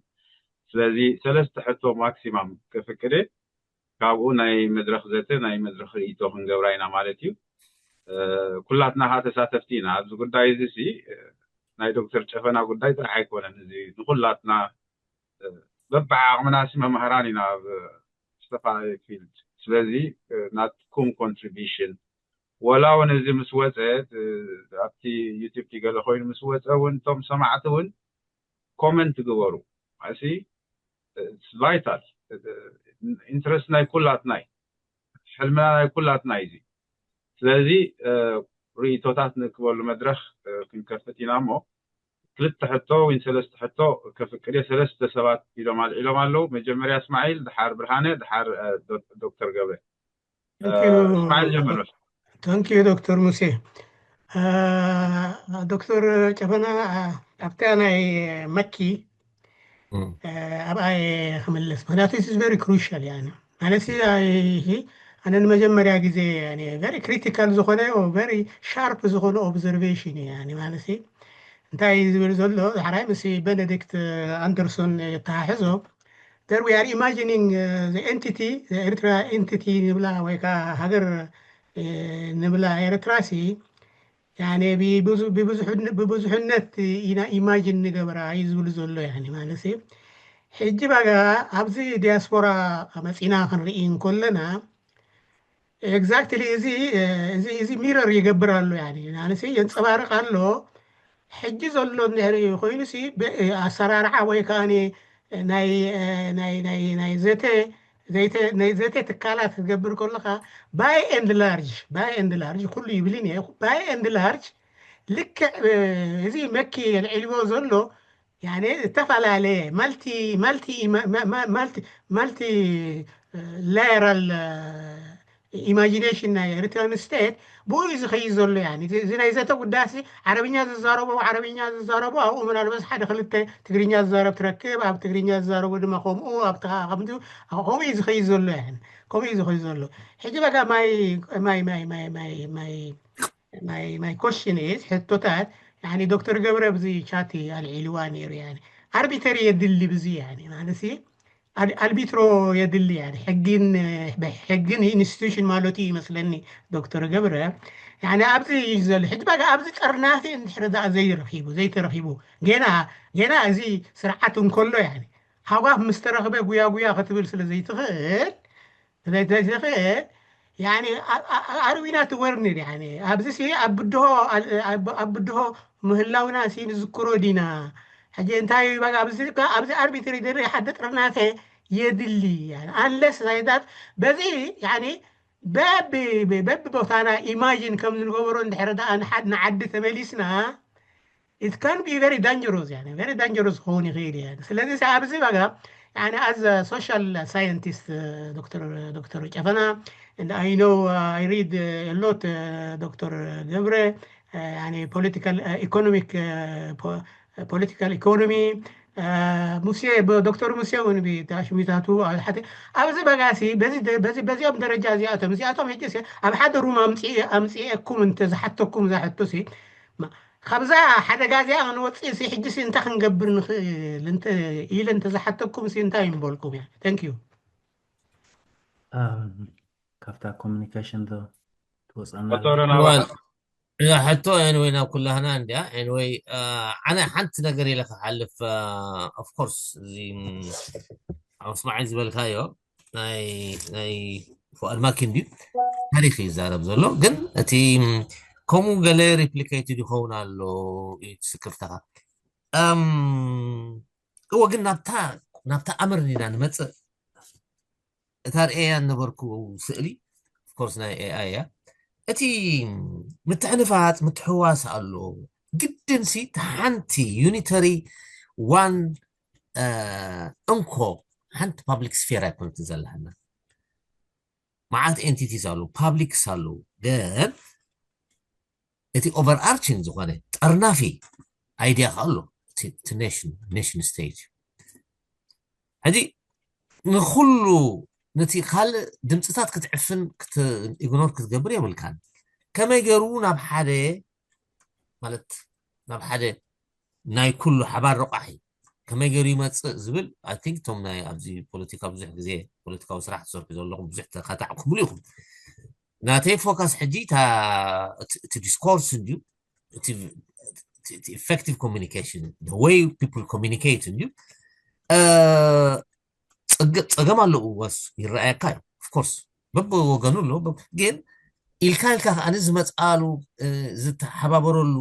ስለዚ ሰለስተ ሕቶ ማክሲማም ከፍቅደ ካብኡ ናይ መድረክ ዘተ ናይ መድረክ ርእቶ ክንገብራ ኢና ማለት እዩ ኩላትና ከዓ ተሳተፍቲ ኢና ኣብዚ ጉዳይ እዚ ሲ ናይ ዶክተር ጨፈና ጉዳይ ጥራሕ ኣይኮነን እዚ ንኩላትና በብዓቅምና ሲ መምህራን ኢና ኣብ ዝተፈላለየ ፊልድ ስለዚ ናትኩም ኮንትሪቢሽን ወላ እውን እዚ ምስ ወፀ ኣብቲ ዩቲብ ገለ ኮይኑ ምስ ወፀ እውን እቶም ሰማዕቲ እውን ኮመንት ግበሩ እዚ ቫይታል ኢንትረስት ናይ ኩላትና እዩ ሕልምና ናይ ኩላትና እዩ ስለዚ ርእቶታት ንክበሉ መድረኽ ክንከፍት ኢና እሞ ክልተ ሕቶ ወይ ሰለስተ ሕቶ ከፍቅድ ሰለስተ ሰባት ኢሎም ኣልዒሎም ኣለዉ መጀመርያ እስማዒል ድሓር ብርሃነ ድሓር ዶክተር ገብረ እስማዒል ጀምር Thank you ዶክተር ሙሴ ዶክተር ጨፈና ኣብታ ናይ መኪ ኣብኣ ክምልስ ምክንያቱ is very crucial يعني ማለት ኣነ ንመጀመርያ ግዜ very critical ዝኾነ very sharp ዝኾነ observation እዩ ማለት እንታይ ዝብል ዘሎ ዳሕራይ ምስ ቤኔዲክት ኣንደርሶን የተሓሕዞ there we are imagining the entity ኤርትራ entity ንብላ ወይ ከዓ ሃገር ንብላ ኤርትራ ሲ ብብዙሕነት ኢና ኢማጂን ንገብራ እዩ ዝብል ዘሎ ማለት ሕጂ ባጋ ኣብዚ ዲያስፖራ መፂና ክንርኢ እንከለና exactly እዚ እዚ እዚ ሚረር ይገብር ኣሎ ንስ የንፀባርቅ ኣሎ ሕጂ ዘሎ እንድሕር ኮይኑ ኣሰራርሓ ወይ ከዓ ናይ ናይ ናይ ናይ ዘተ ዘተ ትካላት ክትገብር ከለካ by and large by and large ኩሉ ይብልን እየ by and large ልክዕ እዚ መኪ የልዒልዎ ዘሎ ዝተፈላለየ multi multi multi lateral ኢማጂኔሽን ናይ ኤሪትሪያን ስቴት ብኡ እዩ ዝኸይድ ዘሎ። ያኒ እዚ ናይ ዘተ ጉዳይሲ ዓረብኛ ዝዛረቡ ዓረብኛ ዝዛረቡ ኣብኡ ምናልባት ሓደ ክልተ ትግርኛ ዝዛረብ ትረክብ፣ ኣብ ትግርኛ ዝዛረቡ ድማ ከምኡ ኣብቲ ከምኡ እዩ ዝኸይድ ዘሎ። ያኒ ከምኡ እዩ ዝኸይድ ዘሎ። ሕጂ በቃ ማይ ማይ ማይ ማይ ማይ ማይ ማይ ማይ ኮሽን ኢዝ ሕቶታት ያኒ ዶክተር ገብረ ብዚ ቻቲ ኣልዒልዋ ነይሩ። ያኒ ኣርቢተሪ የድሊ ብዚ ያኒ ማለት ኣልቢትሮ የድሊ። ሕግን ሕግን ኢንስቲቱሽን ማለቱ ይመስለኒ ዶክተር ገብረ። ኣብዚ እዩ ዘሎ ሕጂ በቃ ኣብዚ ጠርናፊ እንድሕር ኣ ዘይረኪቡ ዘይተረኪቡ ገና ገና እዚ ስርዓት እንከሎ ሃጓፍ ምስ ተረክበ ጉያ ጉያ ክትብል ስለ ዘይትኽእል ስለዘይትኽእል ኣርዊና ትወርኒድ ኣብዚ ኣብ ብድሆ ኣብ ብድሆ ምህላውና ንዝክሮ ዲና ሕጂ እንታይ ኣብዚ ኣብዚ ኣርቢትሪ ደሪ ሓደ ጥርናፈ የድሊ። ኣንለስ ዛይዳት በዚ በቢ ቦታና ኢማጂን ከም ዝንገበሮ እንድሕር ኣ ንዓዲ ተመሊስና it can be very dangerous። ቨሪ ዳንጀሮስ ክኸውን ይኽእል እየ። ስለዚ ኣብዚ በጋ as social scientist ዶክተር ጨፈና I know I read a lot ዶክተር ገብረ political economic political economy ሙሴ ዶክተር ሙሴ እውን ብሽሚታቱ ኣብዚ በጋሲ በዚኦም ደረጃ እዚኣቶም እዚኣቶም ሕጂ ኣብ ሓደ ሩም ኣምፅኤኩም እንተዝሓተኩም ዛሕቶ ካብዛ ሓደጋ እዚኣ ክንወፅእ ሲ ሕጂ ሲ እንታይ ክንገብር ንኽእል ኢለ እንተዝሓተኩም ሲ እንታይ ይምበልኩም እያ። Thank you። ካብታ ኮሚኒኬሽን ዶ ትወፅኣና ሕቶ ኤንወይ ናብ ኩላህና እንዲያ። ኤንወይ ኣነ ሓንቲ ነገር ኢለ ክሓልፍ ኦፍኮርስ እዚ ኣብ ስማዒ ዝበልካዮ ናይ ናይ ፍቓድ ማኪ እንድዩ ታሪክ ይዛረብ ዘሎ ግን እቲ ከምኡ ገለ ሪፕሊኬትድ ይኸውን ኣሎ እዩ ትስክፍታኻ እወ ግን ናብታ ናብታ ኣምር ኢና ንመፅእ እታ ርእያ ነበርኩ ስእሊ ኮርስ ናይ ኤኣይ እያ እቲ ምትሕንፋፅ ምትሕዋስ ኣሎ ግድንሲ ሓንቲ ዩኒተሪ ዋን እንኮ ሓንቲ ፓብሊክ ስፌር ኣይኮነትን ዘለሃና መዓት ኤንቲቲስ ኣለዉ ፓብሊክስ ኣለዉ ግን እቲ ኦቨር ኣርቺን ዝኾነ ጠርናፊ ኣይድያ ከ ኣሎ ኔሽን ስቴጅ ሕዚ ንኩሉ ነቲ ካልእ ድምፅታት ክትዕፍን ኢግኖር ክትገብር የብልካን ከመይ ገይሩ ናብ ሓደ ማለት ናብ ሓደ ናይ ኩሉ ሓባር ረቋሒ ከመይ ገይሩ ይመፅእ ዝብል ኣይ ቲንክ እቶም ናይ ኣብዚ ፖለቲካ ብዙሕ ግዜ ፖለቲካዊ ስራሕ ትሰርሑ ዘለኹም ብዙሕ ተካታዕ ክብሉ ኢኹም ናተይ ፎካስ ሕጂ እቲ ዲስኮርስ እንድዩ ኢፌክቲቭ ኮሚኒኬሽን ወይ ፒፕል ኮሚኒኬት እንድዩ ፀገም ኣለዎ ወስ ይረኣየካ እዩ ኦፍኮርስ በብወገኑ ኣሎ ግን ኢልካ ኢልካ ከዓኒ ዝመፅኣሉ ዝተሓባበረሉ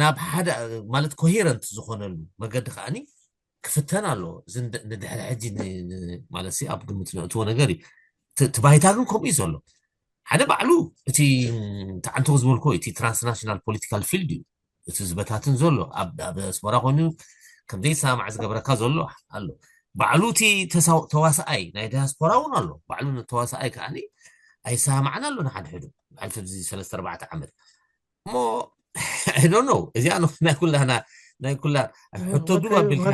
ናብ ሓደ ማለት ኮሄረንት ዝኾነሉ መገዲ ከዓኒ ክፍተን ኣሎ ንድሕሪ ሕጂ ማለት ኣብ ግምት ነእትዎ ነገር እዩ እቲ ባይታ ግን ከምኡ እዩ ዘሎ ሓደ ባዕሉ እቲ ተዓንተው ዝበልኮ እቲ ትራንስናሽናል ፖለቲካል ፊልድ እዩ እቲ ዝበታትን ዘሎ ኣብ ኣስመራ ኮይኑ ከምዘይሰማማዕ ዝገብረካ ዘሎ ኣሎ ባዕሉ እቲ ተዋሳኣይ ናይ ዳያስፖራ እውን ኣሎ ባዕሉ ተዋሳኣይ ከዓ ኣይሰማማዕን ኣሎ ንሓድሕዱ ኣልፈ ሰለስተ ኣርባዕተ ዓመት እሞ I don't know እዚኣ ናይ ኩላና ናይ ኩላ ሕቶ ዱ ኣቢልካ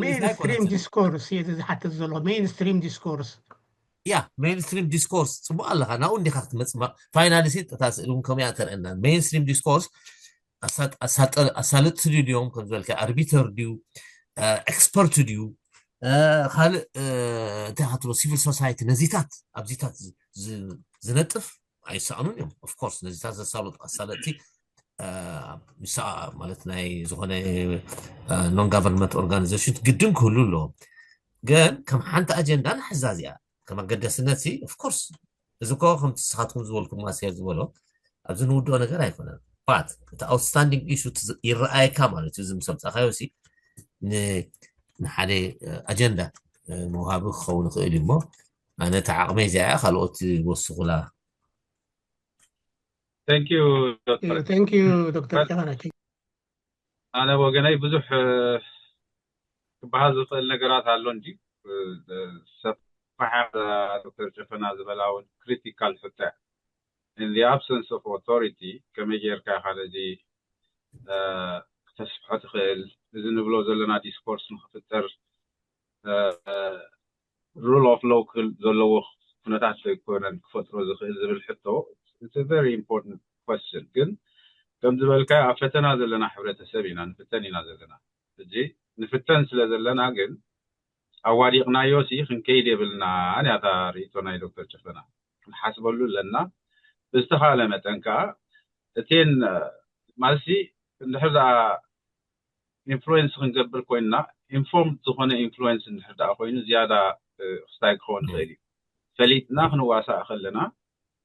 ሜንስትሪም ዲስኮርስ እዩ ዝሓትት ዘሎ ሜንስትሪም ዲስኮርስ ያ ሜንስትሪም ዲስኮርስ ፅቡቅ ኣለካ ናብኡ እንዲካ ክትመፅእ ፋይናሊ ሲ እታ ስእሊ እውን ከምያ ተርእና ሜንስትሪም ዲስኮርስ ኣሳለጥቲ ድዩ ድዮም ከም ዝበልካ ኣርቢተር ድዩ ኤክስፐርት ድዩ ካልእ እንታይ ክትብሎ ሲቪል ሶሳይቲ ነዚታት ኣብዚታት ዝነጥፍ ኣይሰኣኑን እዮም ኦፍኮርስ ነዚታት ዘሳለጡ ኣሳለጥቲ ምስ ማለት ናይ ዝኾነ non government organization ግድን ክህሉ ኣለዎም ግን ከም ሓንቲ ኣጀንዳ ንሕዛ እዚኣ ከም ኣገዳስነት ሲ ኦፍኮርስ እዚ ኮ ከምቲ ስኻትኩም ዝበልኩም ማስየር ዝበሎ ኣብዚ ንውድኦ ነገር ኣይኮነን ባት እቲ outstanding issue ይረኣየካ ማለት እዩ እዚ ምስ ኣምፃእካዮ ሲ ንሓደ ኣጀንዳ መውሃቢ ክኸውን ይኽእል እዩ እሞ ኣነ እቲ ዓቕመይ እዚኣ ካልኦት ይወስኹላ Thank you ዶክተር Thank you ዶክተር ጨፈና ኣነ ወገነይ ብዙሕ ክበሃል ዝኽእል ነገራት ኣሎ እንጂ ሰብ ፋሓ ዶክተር ጨፈና ዝበላ እውን ክሪቲካል ሕቶ እያ። In the absence of authority ከመይ ጌርካ ኢኻ ነዚ ከተስፍሖ ትኽእል? እዚ ንብሎ ዘለና ዲስኮርስ ንክፍጠር rule of law ዘለዎ ኩነታት ኣይኮነን ክፈጥሮ ዝኽእል ዝብል ሕቶ it's a very important question። ግን ከም ዝበልካ ኣብ ፈተና ዘለና ሕብረተሰብ ኢና ንፍተን ኢና ዘለና። ሕጂ ንፍተን ስለ ዘለና ግን ኣዋዲቕናዮ ሲ ክንከይድ የብልና እያ እታ ርእቶ ናይ ዶክተር ጨፈና። ክንሓስበሉ ኣለና። ብዝተኻለ መጠን ከዓ እቴን ማለትሲ እንድሕር ደኣ ኢንፍሉዌንስ ክንገብር ኮይንና ኢንፎርምድ ዝኾነ ኢንፍሉዌንስ እንድሕር ደኣ ኮይኑ ዝያዳ ክስታይ ክኸውን ይኽእል እዩ። ፈሊጥና ክንዋሳእ ከለና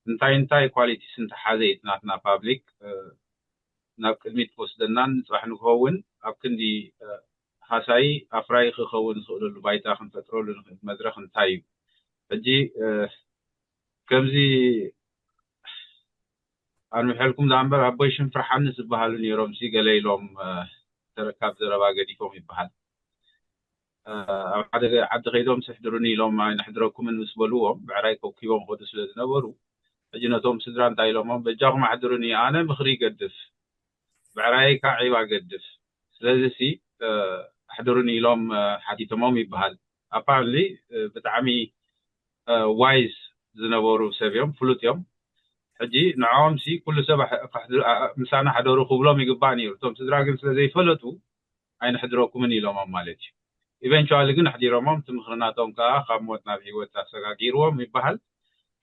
እንታይ እንታይ ኳሊቲስ እንተሓዘ እዩ ናትና ፓብሊክ ናብ ቅድሚት ክወስደናን ንፅባሕ ንግሆ እውን ኣብ ክንዲ ሃሳይ ኣፍራይ ክኸውን ዝኽእለሉ ባይታ ክንፈጥረሉ ንኽእል መድረኽ እንታይ እዩ? ሕጂ ከምዚ ኣንውሐልኩም ዳኣ እምበር ኣቦይ ሽም ፍርሓኒ ዝበሃሉ ነይሮም ሲ ገለ ኢሎም ተረካብ ዘረባ ገዲፎም ይበሃል። ኣብ ሓደ ዓዲ ከይዶም ስሕድሩኒ ኢሎም ኣይነሕድረኩምን ምስ በልዎም ብዕራይ ከብኪቦም ከዱ ስለ ዝነበሩ ሕጂ ነቶም ስድራ እንታይ ኢሎሞም በጃኹም ኣሕድሩኒ ኣነ ምኽሪ ይገድፍ ብዕራይ ከዓ ዒባ ገድፍ ስለዚ ሲ ኣሕድሩኒ ኢሎም ሓቲቶሞም ይበሃል። ኣፓረንትሊ ብጣዕሚ ዋይዝ ዝነበሩ ሰብ እዮም፣ ፍሉጥ እዮም። ሕጂ ንዕኦም ሲ ኩሉ ሰብ ምሳና ሕደሩ ክብሎም ይግባእ ነይሩ። እቶም ስድራ ግን ስለ ዘይፈለጡ ኣይንሕድረኩምን ኢሎሞም ማለት እዩ። ኢቨንቹዋሊ ግን ኣሕዲሮሞም፣ እቲ ምኽሪ ናቶም ከዓ ካብ ሞት ናብ ህይወት ኣሰጋጊርዎም ይበሃል።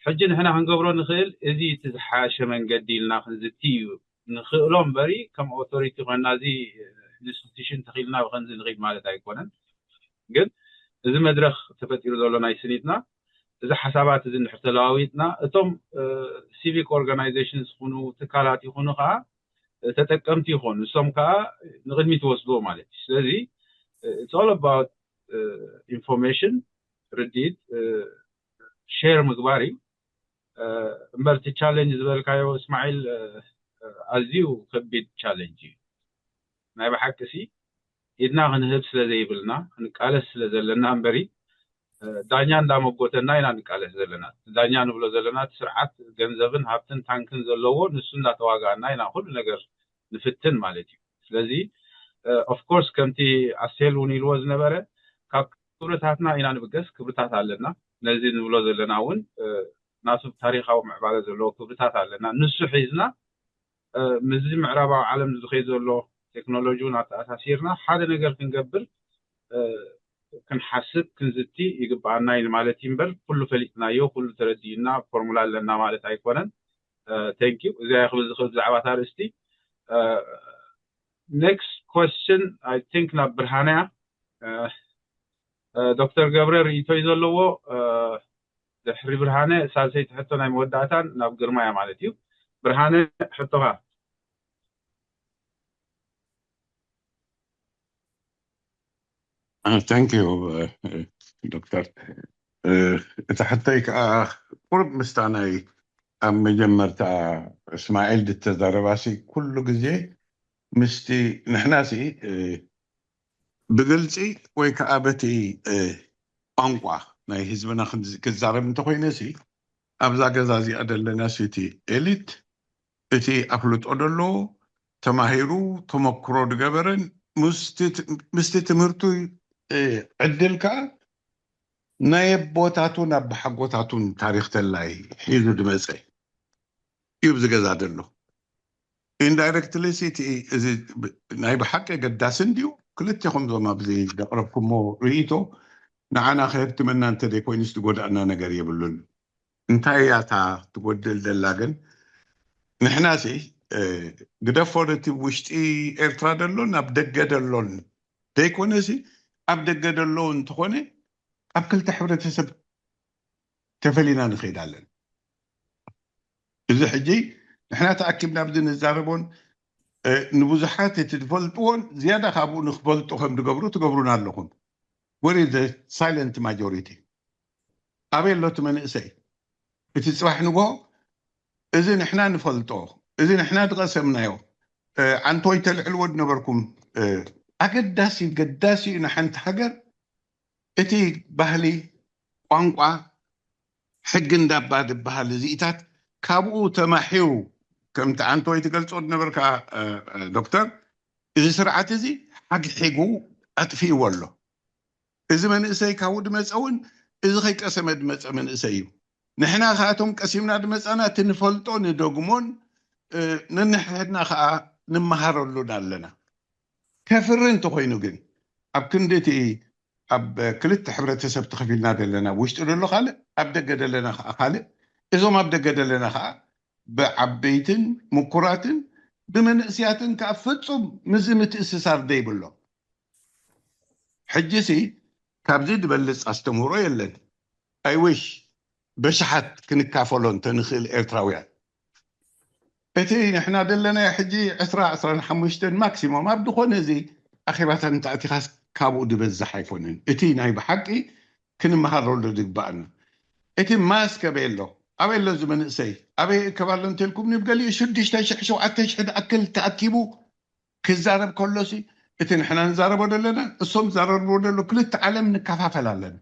ሕጂ ንሕና ክንገብሮ ንኽእል እዚ እቲ ዝሓሸ መንገዲ ኢልና ክንዝቲ እዩ ንኽእሎ እምበሪ ከም ኦቶሪቲ ኮይና እዚ ኢንስቲቱሽን ተኺልና ብከምዚ ንኽድ ማለት ኣይኮነን። ግን እዚ መድረኽ ተፈጢሩ ዘሎ ናይ ስኒትና እዚ ሓሳባት እዚ እንድሕር ተለዋዊጥና እቶም ሲቪክ ኦርጋናይዜሽንስ ይኹኑ ትካላት ይኹኑ ከዓ ተጠቀምቲ ይኾኑ ንሶም ከዓ ንቕድሚት ይወስድዎ ማለት እዩ። ስለዚ it's all about information ርድኢት ሼር ምግባር እዩ። እምበር እቲ ቻለንጅ ዝበልካዮ እስማዒል ኣዝዩ ከቢድ ቻለንጅ እዩ። ናይ ብሓቂ ሲ ኢድና ክንህብ ስለ ዘይብልና ክንቃለስ ስለ ዘለና እምበሪ ዳኛ እንዳመጎተና ኢና ንቃለስ ዘለና። ዳኛ ንብሎ ዘለና እቲ ስርዓት ገንዘብን ሃብትን ታንክን ዘለዎ ንሱ እንዳተዋጋእና ኢና ኩሉ ነገር ንፍትን ማለት እዩ። ስለዚ ኦፍኮርስ ከምቲ ኣስቴል እውን ኢልዎ ዝነበረ ካብ ክብርታትና ኢና ንብገስ። ክብርታት ኣለና። ነዚ ንብሎ ዘለና እውን ናቱ ታሪካዊ ምዕባለ ዘለዎ ክብርታት ኣለና። ንሱ ሒዝና ምስዚ ምዕራባዊ ዓለም ዝኸይድ ዘሎ ቴክኖሎጂ እውን ኣተኣሳሲርና ሓደ ነገር ክንገብር ክንሓስብ ክንዝቲ ይግበኣና እዩ ማለት እዩ እምበር ኩሉ ፈሊጥናዮ ኩሉ ተረዲእና ፎርሙላ ኣለና ማለት ኣይኮነን። Thank you። እዚኣ ክብል ዝኽእል ብዛዕባ እታ ኣርእስቲ። Next question I think ናብ ብርሃነ እያ። ዶክተር ገብረ ርእይቶ እዩ ዘለዎ። ድሕሪ ብርሃነ ሳልሰይቲ ሕቶ ናይ መወዳእታን ናብ ግርማ እያ ማለት እዩ። ብርሃነ ሕቶኻ። Thank you ዶክተር። እቲ ሕቶይ ከዓ ቁርብ ምስታ ናይ ኣብ መጀመርታ እስማኤል ዝተዛረባሲ ኩሉ ግዜ ምስቲ ንሕናሲ ብግልፂ ወይ ከዓ በቲ ቋንቋ ናይ ህዝብና ክዛረብ እንተኮይነሲ ኣብዛ ገዛ እዚኣ ዘለና ሲቲ ኤሊት እቲ ኣፍልጦ ደሎ ተማሂሩ ተመክሮ ድገበረን ምስቲ ትምህርቱ ዕድል ከዓ ናይ ኣቦታቱን ኣባሓጎታቱን ታሪክ ተላይ ሒዙ ድመፀ እዩ ብዚ ገዛ ደሎ። ኢንዳይረክትሊ እቲ እዚ ናይ ብሓቂ ገዳሲ እንድዩ። ክልቴኹም ዞም ኣብዚ ዘቕረብኩሞ ርእይቶ ንዓና ከህብትመና እንተዘይኮይኑስ ዝጎዳእና ነገር የብሉን። እንታይ እያ እታ ትጎድል ዘላ ግን ንሕናሲ ግደፎ ነቲ ውሽጢ ኤርትራ ደሎን ኣብ ደገ ደሎን ዘይኮነሲ ኣብ ደገ ደሎ እንተኾነ ኣብ ክልተ ሕብረተሰብ ተፈሊና ንኸይድ ኣለና። እዚ ሕጂ ንሕና ተኣኪብና ኣብዚ ንዛረቦን ንብዙሓት እቲ ዝፈልጥዎን ዝያዳ ካብኡ ንክፈልጡ ከም ዝገብሩ ትገብሩና ኣለኹም። Where is the silent majority? ኣበይ ኣሎ እቲ መንእሰይ? እቲ ፅባሕ ንግሆ እዚ ንሕና ንፈልጦ እዚ ንሕና ዝቐሰምናዮ ዓንቶይ ተልዕልዎ ዝነበርኩም ኣገዳሲ ገዳሲ እዩ ንሓንቲ ሃገር እቲ ባህሊ ቋንቋ ሕጊ እንዳባ ዝበሃል እዚኢታት ካብኡ ተማሒሩ፣ ከምቲ ኣንቶይ ትገልጾ ዝነበርካ ዶክተር፣ እዚ ስርዓት እዚ ሓግሒጉ ኣጥፊእዎ ኣሎ። እዚ መንእሰይ ካብኡ ዝመፀ እውን እዚ ከይቀሰመ ዝመፀ መንእሰይ እዩ። ንሕና ከኣቶም ቀሲምና ዝመፃና እቲ ንፈልጦ ንደግሞን ነንሕድና ከዓ ንመሃረሉን ኣለና። ከፍሪ እንተኮይኑ ግን ኣብ ክንዲ እቲ ኣብ ክልተ ሕብረተሰብ ተኸፊልና ዘለና፣ ውሽጢ ደሎ ካልእ፣ ኣብ ደገ ደለና ከዓ ካልእ። እዞም ኣብ ደገ ደለና ከዓ ብዓበይትን ምኩራትን ብመንእስያትን ከዓ ፍጹም ምዚ ምትእስሳር ደይብሎም። ሕጂ ሲ ካብዚ ዝበልጽ ኣስተምህሮ የለን። ኣይዊሽ በሽሓት ክንካፈሎ እንተንኽእል ኤርትራውያን። እቲ ንሕና ደለናዮ ሕጂ ዕስራ ዕስራን ሓሙሽተን ማክሲሞም ኣብ ዝኾነ እዚ ኣኼባታት እንተኣቲኻስ ካብኡ ዝበዝሕ ኣይኮነን። እቲ ናይ ብሓቂ ክንመሃረሉ ዝግባኣና እቲ ማስክ ኣበይ ኣሎ ኣበይ ኣሎ እዚ መንእሰይ ኣበይ ይእከብ ኣሎ እንተልኩም ንብ ገሊኡ ሽዱሽተ ሽሕ ሸውዓተ ሽሕ ዝኣክል ተኣኪቡ ክዛረብ ከሎሲ እቲ ንሕና ንዛረቦ ዘለና እሶም ዝዛረብዎ ዘሎ ክልተ ዓለም ንከፋፈል ኣለና።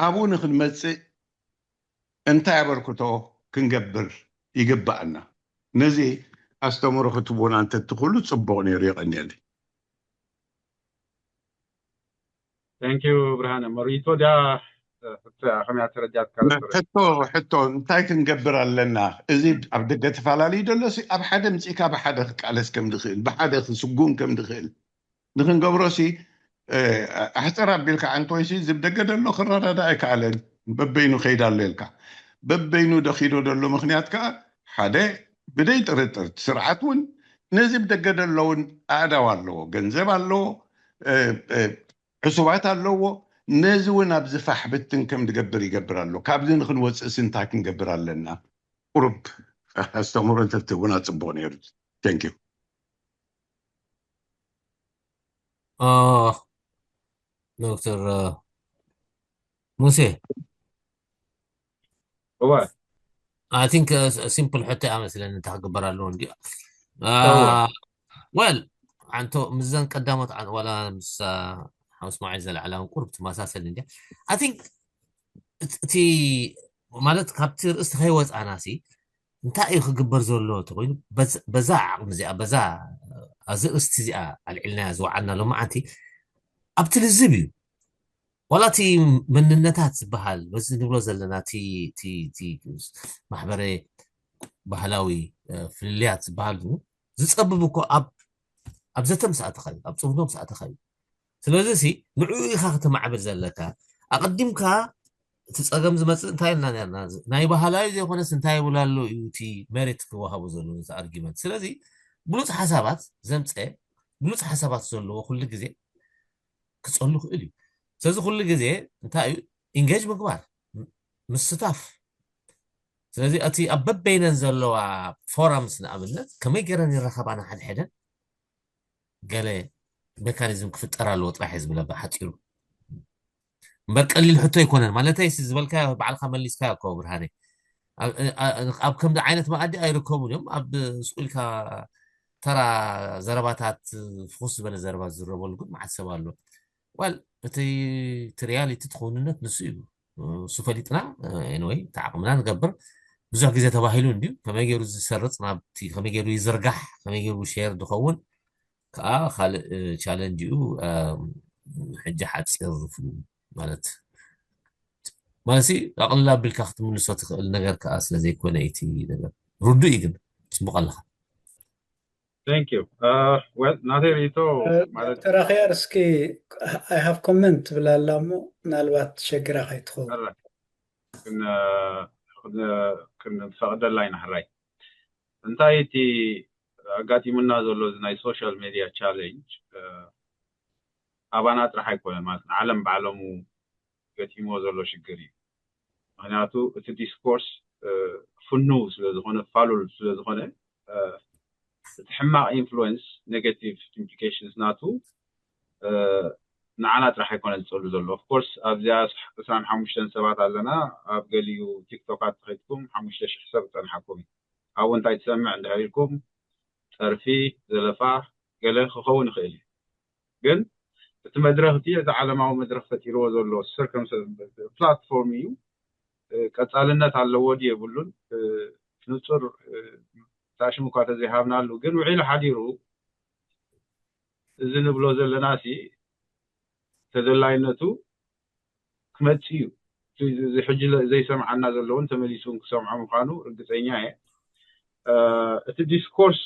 ኣብኡ ንክንመፅእ እንታይ ኣበርክቶ ክንገብር ይግባኣና? ነዚ ኣስተምሮ ክትቡና እንተትኽእሉ ፅቡቕ ነይሩ። የቐንየለይ። Thank you ብርሃነ። መሪቶ ድያ ሕቶ ከመያ ተረጃትካ? ሕቶ ሕቶ እንታይ ክንገብር ኣለና? እዚ ኣብ ደገ ተፈላለዩ ደሎ ኣብ ሓደ ምፅእካ ብሓደ ክቃለስ ከም ድኽእል ብሓደ ክስጉም ከም ድኽእል ንክንገብሮ ሲ ኣሕፅር ኣቢልካ ዓንቶይ ሲ ዝብ ደገ ደሎ ክረዳዳ ኣይከኣለን። በበይኑ ከይዳ ኣሎ ኢልካ በበይኑ ደኪዶ ደሎ ምክንያት ከዓ ሓደ ብደይ ጥርጥር ስርዓት እውን ነዚ ብደገ ደሎ እውን ኣእዳው ኣለዎ፣ ገንዘብ ኣለዎ፣ ዕሱባት ኣለዎ። ነዚ እውን ኣብዚ ፋሕ ብትን ከም ዝገብር ይገብር ኣሎ። ካብዚ ንክንወፅእስ እንታይ ክንገብር ኣለና? ቁሩብ ኣስተምህሮ እንተትህቡና ፅቡቅ ነይሩ። Thank you። ዶክተር ሙሴ እወ I think simple ሕቶ እያ መስለኒ እንታይ ክግበር ኣለዎ እንዲ well ኣንቶ ምስዘን ቀዳሞት ዋላ ምስ ሓምስ ማዓይ ዘለዓላ እውን ቁሩብ ትመሳሰል እንዲ I think እቲ ማለት ካብቲ ርእስቲ ከይወፃና ሲ እንታይ እዩ ክግበር ዘሎ ተኮይኑ በዛ ዓቕሚ እዚኣ በዛ ኣርእስቲ እዚኣ ኣልዒልናያ ዝወዓልና ሎማዓንቲ ኣብቲ ልዝብ እዩ ዋላ እቲ መንነታት ዝበሃል በዚ ንብሎ ዘለና እቲ ማሕበረ ባህላዊ ፍልልያት ዝበሃል ዝፀብብ እኮ ኣብ ኣብ ዘተ ምስ ኣተኻ እዩ ኣብ ፅውኖ ምስ ኣተኻ እዩ ስለዚ ሲ ንዕኡ ኢኻ ከተማዕብል ዘለካ ኣቐዲምካ እቲ ፀገም ዝመፅእ እንታይ ኢልና ነርና ናይ ባህላዊ ዘይኮነስ እንታይ ይብላሎ እዩ እቲ መሬት ክወሃቡ ዘለዎ እቲ argument ስለዚ ብሉፅ ሓሳባት ዘምፀ ብሉፅ ሓሳባት ዘለዎ ኩሉ ግዜ ክፀሉ ክእል እዩ ስለዚ ኩሉ ግዜ እንታይ እዩ engage ምግባር ምስታፍ ስለዚ እቲ ኣብ በበይነን ዘለዋ forums ንኣብነት ከመይ ገይረን ይራኸባ ንሓድሕደን ገለ mechanism ክፍጠር ኣለዎ ጥራሕ እየ ዝብለ ብሓፂሩ እምበር ቀሊል ሕቶ ኣይኮነን ማለተይ ዝበልካዮ ባዕልካ መሊስካዮ እኮ ብርሃነ ኣብ ከምዚ ዓይነት መኣዲ ኣይርከቡን እዮም ኣብ ስቁልካ ተራ ዘረባታት ፍኹስ ዝበለ ዘረባ ዝዝረበሉ ግን መዓት ሰብ ኣሎ well እቲ reality ትኸውንነት ንሱ እዩ እሱ ፈሊጥና anyway ተዓቕምና ንገብር ብዙሕ ግዜ ተባሂሉ እንድዩ ከመይ ገይሩ ዝሰርፅ ናብቲ ከመይ ገይሩ ይዝርጋሕ ከመይ ገይሩ share ዝኸውን ከዓ ካልእ challenge እዩ ሕጂ ሓፂር ማለት ማለት ኣቕልል ኣቢልካ ክትምልሶ ትኽእል ነገር ከዓ ስለዘይኮነ እቲ ነገር ርዱእ እዩ ግን ፅቡቕ ኣለካ Thank you. Uh, well, ናተይ ርእቶ ማለት ዶክተር ኣኽያር እስኪ I have comment ትብል ኣላ እሞ ምናልባት ሸግራ ከይትኸውን ክንፈቕደላ ኢና ሕራይ እንታይ እቲ ኣጋጢሙና ዘሎ ናይ social media challenge ኣባና ጥራሕ ኣይኮነን ማለት ንዓለም ባዕሎም ገጢምዎ ዘሎ ሽግር እዩ ምክንያቱ እቲ discourse ፍኑው ስለዝኾነ ፋሉል ስለዝኾነ እቲ ሕማቕ influence negative implications ናቱ ንዓና ጥራሕ ኣይኮነ ዝፀሉ ዘሎ of course ኣብዚኣ ዕስራን ሓሙሽተን ሰባት ኣለና ኣብ ገሊኡ ቲክቶካት ተኸድኩም ሓሙሽተ ሽሕ ሰብ ፀንሓኩም ኣብኡ እንታይ ትሰምዕ እንድሕር ኢልኩም ፀርፊ ዘለፋ ገለ ክኸውን ይኽእል እዩ ግን እቲ መድረኽ እቲ፣ እቲ ዓለማዊ መድረኽ ፈጢርዎ ዘሎ ሰርከምስ ፕላትፎርም እዩ። ቀጻልነት ኣለዎ ድዩ የብሉን ንጹር ታሽም እኳ ተዘይሃብናሉ፣ ግን ውዒሉ ሓዲሩ እዚ ንብሎ ዘለና ሲ ተደላይነቱ ክመጽእ እዩ። እዚ ሕጂ ዘይሰምዓና ዘለውን ተመሊሱ ክሰምዖ ምዃኑ ርግጸኛ እየ። እቲ ዲስኮርስ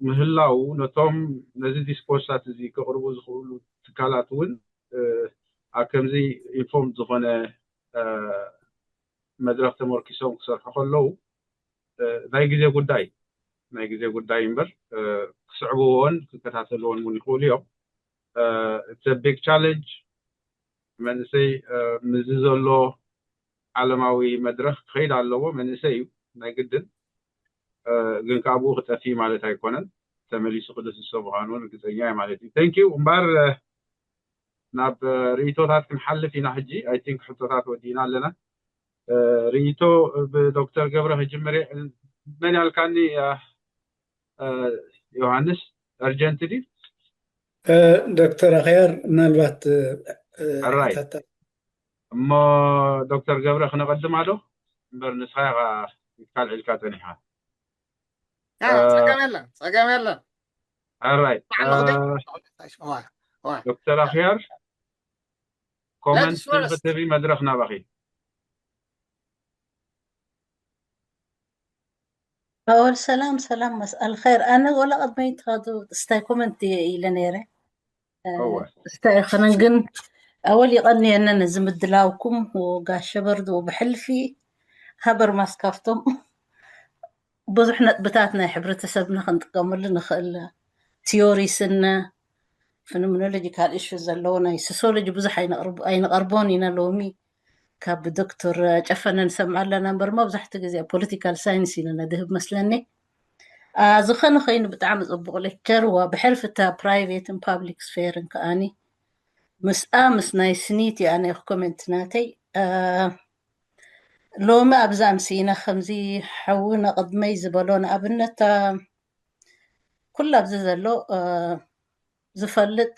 ምህላው ነቶም ነዚ ዲስኮርሳት እዚ ክቕርቡ ዝኽእሉ ትካላት እውን ኣብ ከምዚ ኢንፎርም ዝኾነ መድረኽ ተመርኪሶም ክሰርሑ ከለዉ ናይ ግዜ ጉዳይ ናይ ግዜ ጉዳይ እምበር ክስዕብዎን ክከታተልዎን እውን ይኽእሉ እዮም። ቢግ ቻለንጅ መንእሰይ ምስዚ ዘሎ ዓለማዊ መድረኽ ክኸይድ ኣለዎ። መንእሰይ እዩ ናይ ግድን፣ ግን ካብኡ ክጠፊ ማለት ኣይኮነን። ተመሊሱ ክድስሶ ምዃኑ ርግፀኛ እየ ማለት እዩ። ቴንክ ዩ እምበር ናብ ርእይቶታት ክንሓልፍ ኢና ሕጂ። ኣይ ቲንክ ሕቶታት ወዲእና ኣለና። ርእይቶ ብዶክተር ገብረ ክጅምር እየ። መን ያልካኒ ዮሃንስ? ኣርጀንት ድዩ? ዶክተር ኣኽያር ምናልባት ሕራይ እሞ ዶክተር ገብረ ክነቐድም ኣሎ እምበር ንስኻ ኢኻ ካልዕልካ ፀኒሕካ። ጸገም የለን፣ ጸገም የለን። ሕራይ ዶክተር ኣኽያር ኮመንት ክትህቢ መድረኽ ናባኺ። ኣወል ሰላም ሰላም መስኣል ኸይር። ኣነ ወላ ቅድመይ ተኻቱ ስታይ ኮመንት እየ ኢለ ነይረ። ስታይ ይኸነን ግን ኣወል ይቐንየነ ነዚ ምድላውኩም ወጋሸ በርዱ ብሕልፊ ሃበር ማስካፍቶም ብዙሕ ነጥብታት ናይ ሕብረተሰብና ክንጥቀመሉ ንኽእል ቲዮሪ ስነ ፊኖሚኖሎጂካል ኢሹ ዘለዎ ናይ ሶሲዮሎጂ ብዙሕ ኣይንቐርቦን ኢና ሎሚ ካብ ዶክተር ጨፈነ ንሰምዕ ኣለና እምበር መብዛሕትኡ ግዜ ኣብ ፖለቲካል ሳይንስ ኢና ነድህብ መስለኒ። ዝኾነ ኮይኑ ብጣዕሚ ፅቡቕ ሌክቸር ዋ ብሕልፊ እታ ፕራይቬትን ፓብሊክ ስፌርን ከዓኒ ምስኣ ምስ ናይ ስኒት እያ ናይ ኮሜንት ናተይ ሎሚ ኣብዛ ኣምስኢና ከምዚ ሓዊ ነቐድመይ ዝበሎ ንኣብነት ኩሉ ኣብዚ ዘሎ ዝፈልጥ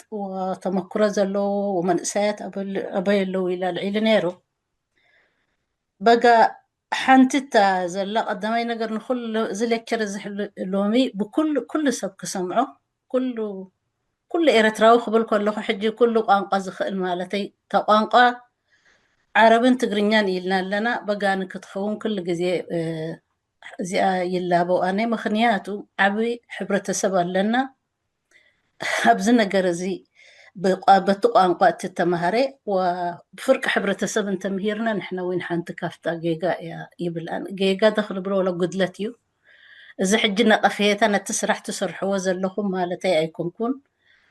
ተመክሮ ዘለዎ መንእሰያት ኣበይ ኣለዉ ኢሉ ኣልዒሉ ነይሩ። በጋ ሓንቲ እታ ዘላ ቀዳማይ ነገር ንኩሉ እዚ ሌክቸር እዚ ሎሚ ብኩሉ ኩሉ ሰብ ክሰምዖ ኩሉ ኩሉ ኤረትራዊ ክብል ከለኹ ሕጂ ኩሉ ቋንቋ ዝኽእል ማለተይ እታ ቋንቋ ዓረብን ትግርኛን ኢልና ኣለና በጋ ንክትኸውን ኩሉ ግዜ እዚኣ ይላበው ኣነ ምኽንያቱ ዓቢ ሕብረተሰብ ኣለና ኣብዚ ነገር እዚ በቲ ቋንቋ እትተማሃረ ብፍርቂ ሕብረተሰብ እንተምሂርና ንሕና እውን ሓንቲ ካፍታ ጌጋ እያ ይብል ጌጋ ዶ ክንብሎ ወላ ጉድለት እዩ እዚ ሕጂ ነቐፌታ ነቲ ስራሕ ትሰርሕዎ ዘለኹም ማለተይ ኣይኮንኩን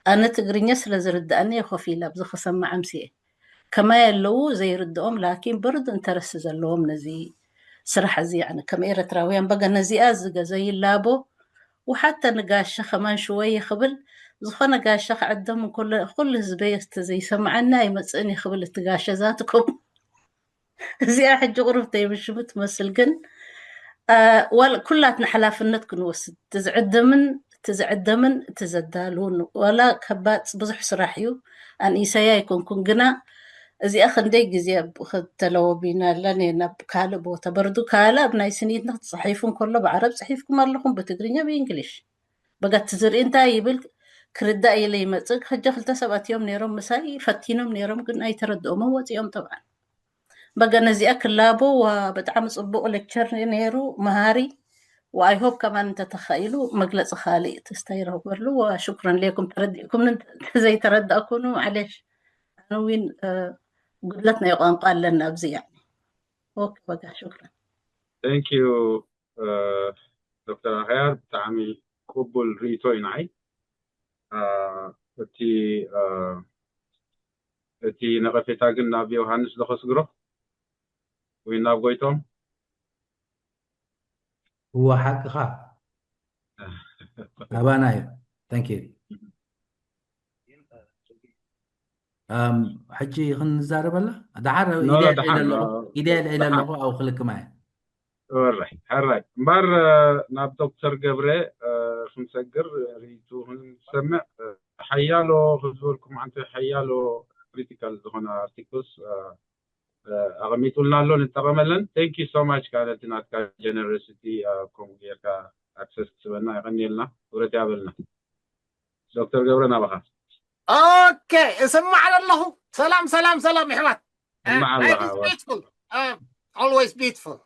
ኣነ ትግርኛ ስለ ዝርድኣኒ እየ ኮፍ ኢለ ኣብዚ ክሰምዕ ኣምስየ ከማይ ኣለዉ ዘይርድኦም ላኪን ብርድ እንተረስ ዘለዎም ነዚ ስራሕ እዚ ያኒ ከም ኤረትራውያን በገ ነዚኣ ዝገዘ ይላቦ ውሓተ ንጋሸ ከማን ሽወየ ክብል ዝኾነ ጋሸ ክዕደም እንኮሎ ኩሉ ህዝበይ እስተ ዘይሰምዓኒ ኣይመጽእን ክብል እቲ ጋሸ ዛትኩም እዚኣ ሕጂ ቁሩብ ተይብሽሙ ትመስል ግን ዋል ኩላትና ሓላፍነት ክንወስድ ትዝዕደምን ትዝዕደምን ትዘዳልውን ዋላ ከባድ ብዙሕ ስራሕ እዩ ኣንኢሰያ ኣይኮንኩን ግና እዚኣ ክንደይ ግዜ ተለወቢናለን ናብ ካልእ ቦታ በርዱ ካልእ ኣብ ናይ ስኒትና ክትፅሒፉ እንከሎ ብዓረብ ፅሒፍኩም ኣለኹም ብትግርኛ ብእንግሊሽ በጋቲ ዝርኢ እንታይ ይብል ክርዳእ ኢለ ይመፅእ ሕጂ ክልተ ሰባት እዮም ነይሮም ምሳይ ፈቲኖም ነይሮም ግን ኣይተረድኦምን ወፂኦም ጠብዓን በገ ነዚኣ ክላቦ ዋ ብጣዕሚ ፅቡቅ ሌክቸር ነይሩ መሃሪ I hope ከማን እንተተኻኢሉ መግለፂ ካልእ ተስታይ ረኽበሉ ሽኩረን ሌኩም ተረዲእኩም ዘይተረዳእኩኑ ማዕሌሽ ኣነ እውን ጉድለት ናይ ቋንቋ ኣለና ኣብዚ ያ ኦኬ በቃ ሽኩረን Thank you ዶክተር ኣኽያር ብጣዕሚ ቅቡል ርእይቶ እዩ ንዓይ እቲ እቲ ነቐፌታ ግን ናብ ዮሃንስ ዶ ከስግሮ ወይ ናብ ጎይቶም እወ ሓቅኻ ኣባና እዩ thank you ሕጂ ክንዛረበላ ደሓር ኢደ ልዒለ ኣለኹ ኢደ ልዒለ ኣለኹ ኣብ ክልክማ እየ ሕራይ ሕራይ እምበር ናብ ዶክተር ገብረ ክንሰግር ርእይቱ ክንሰምዕ ሓያሎ ዝበልኩም ዓንተ ሓያሎ ክሪቲካል ዝኾነ ኣርቲክልስ ኣቐሚጡልና ኣሎ። ንጠቐመለን። Thank you so much። ካለቲ ናትካ ጀነሮሲቲ ከምኡ ጌርካ ኣክሰስ ክትበና የቐንየልና። ክብረት ያበልና። ዶክተር ገብረ ናባኻ። ኦኬ፣ እስማዕ ኣለኹ። ሰላም ሰላም ሰላም ይሕዋት። እማ ኣለኻ። Beautiful. Always beautiful.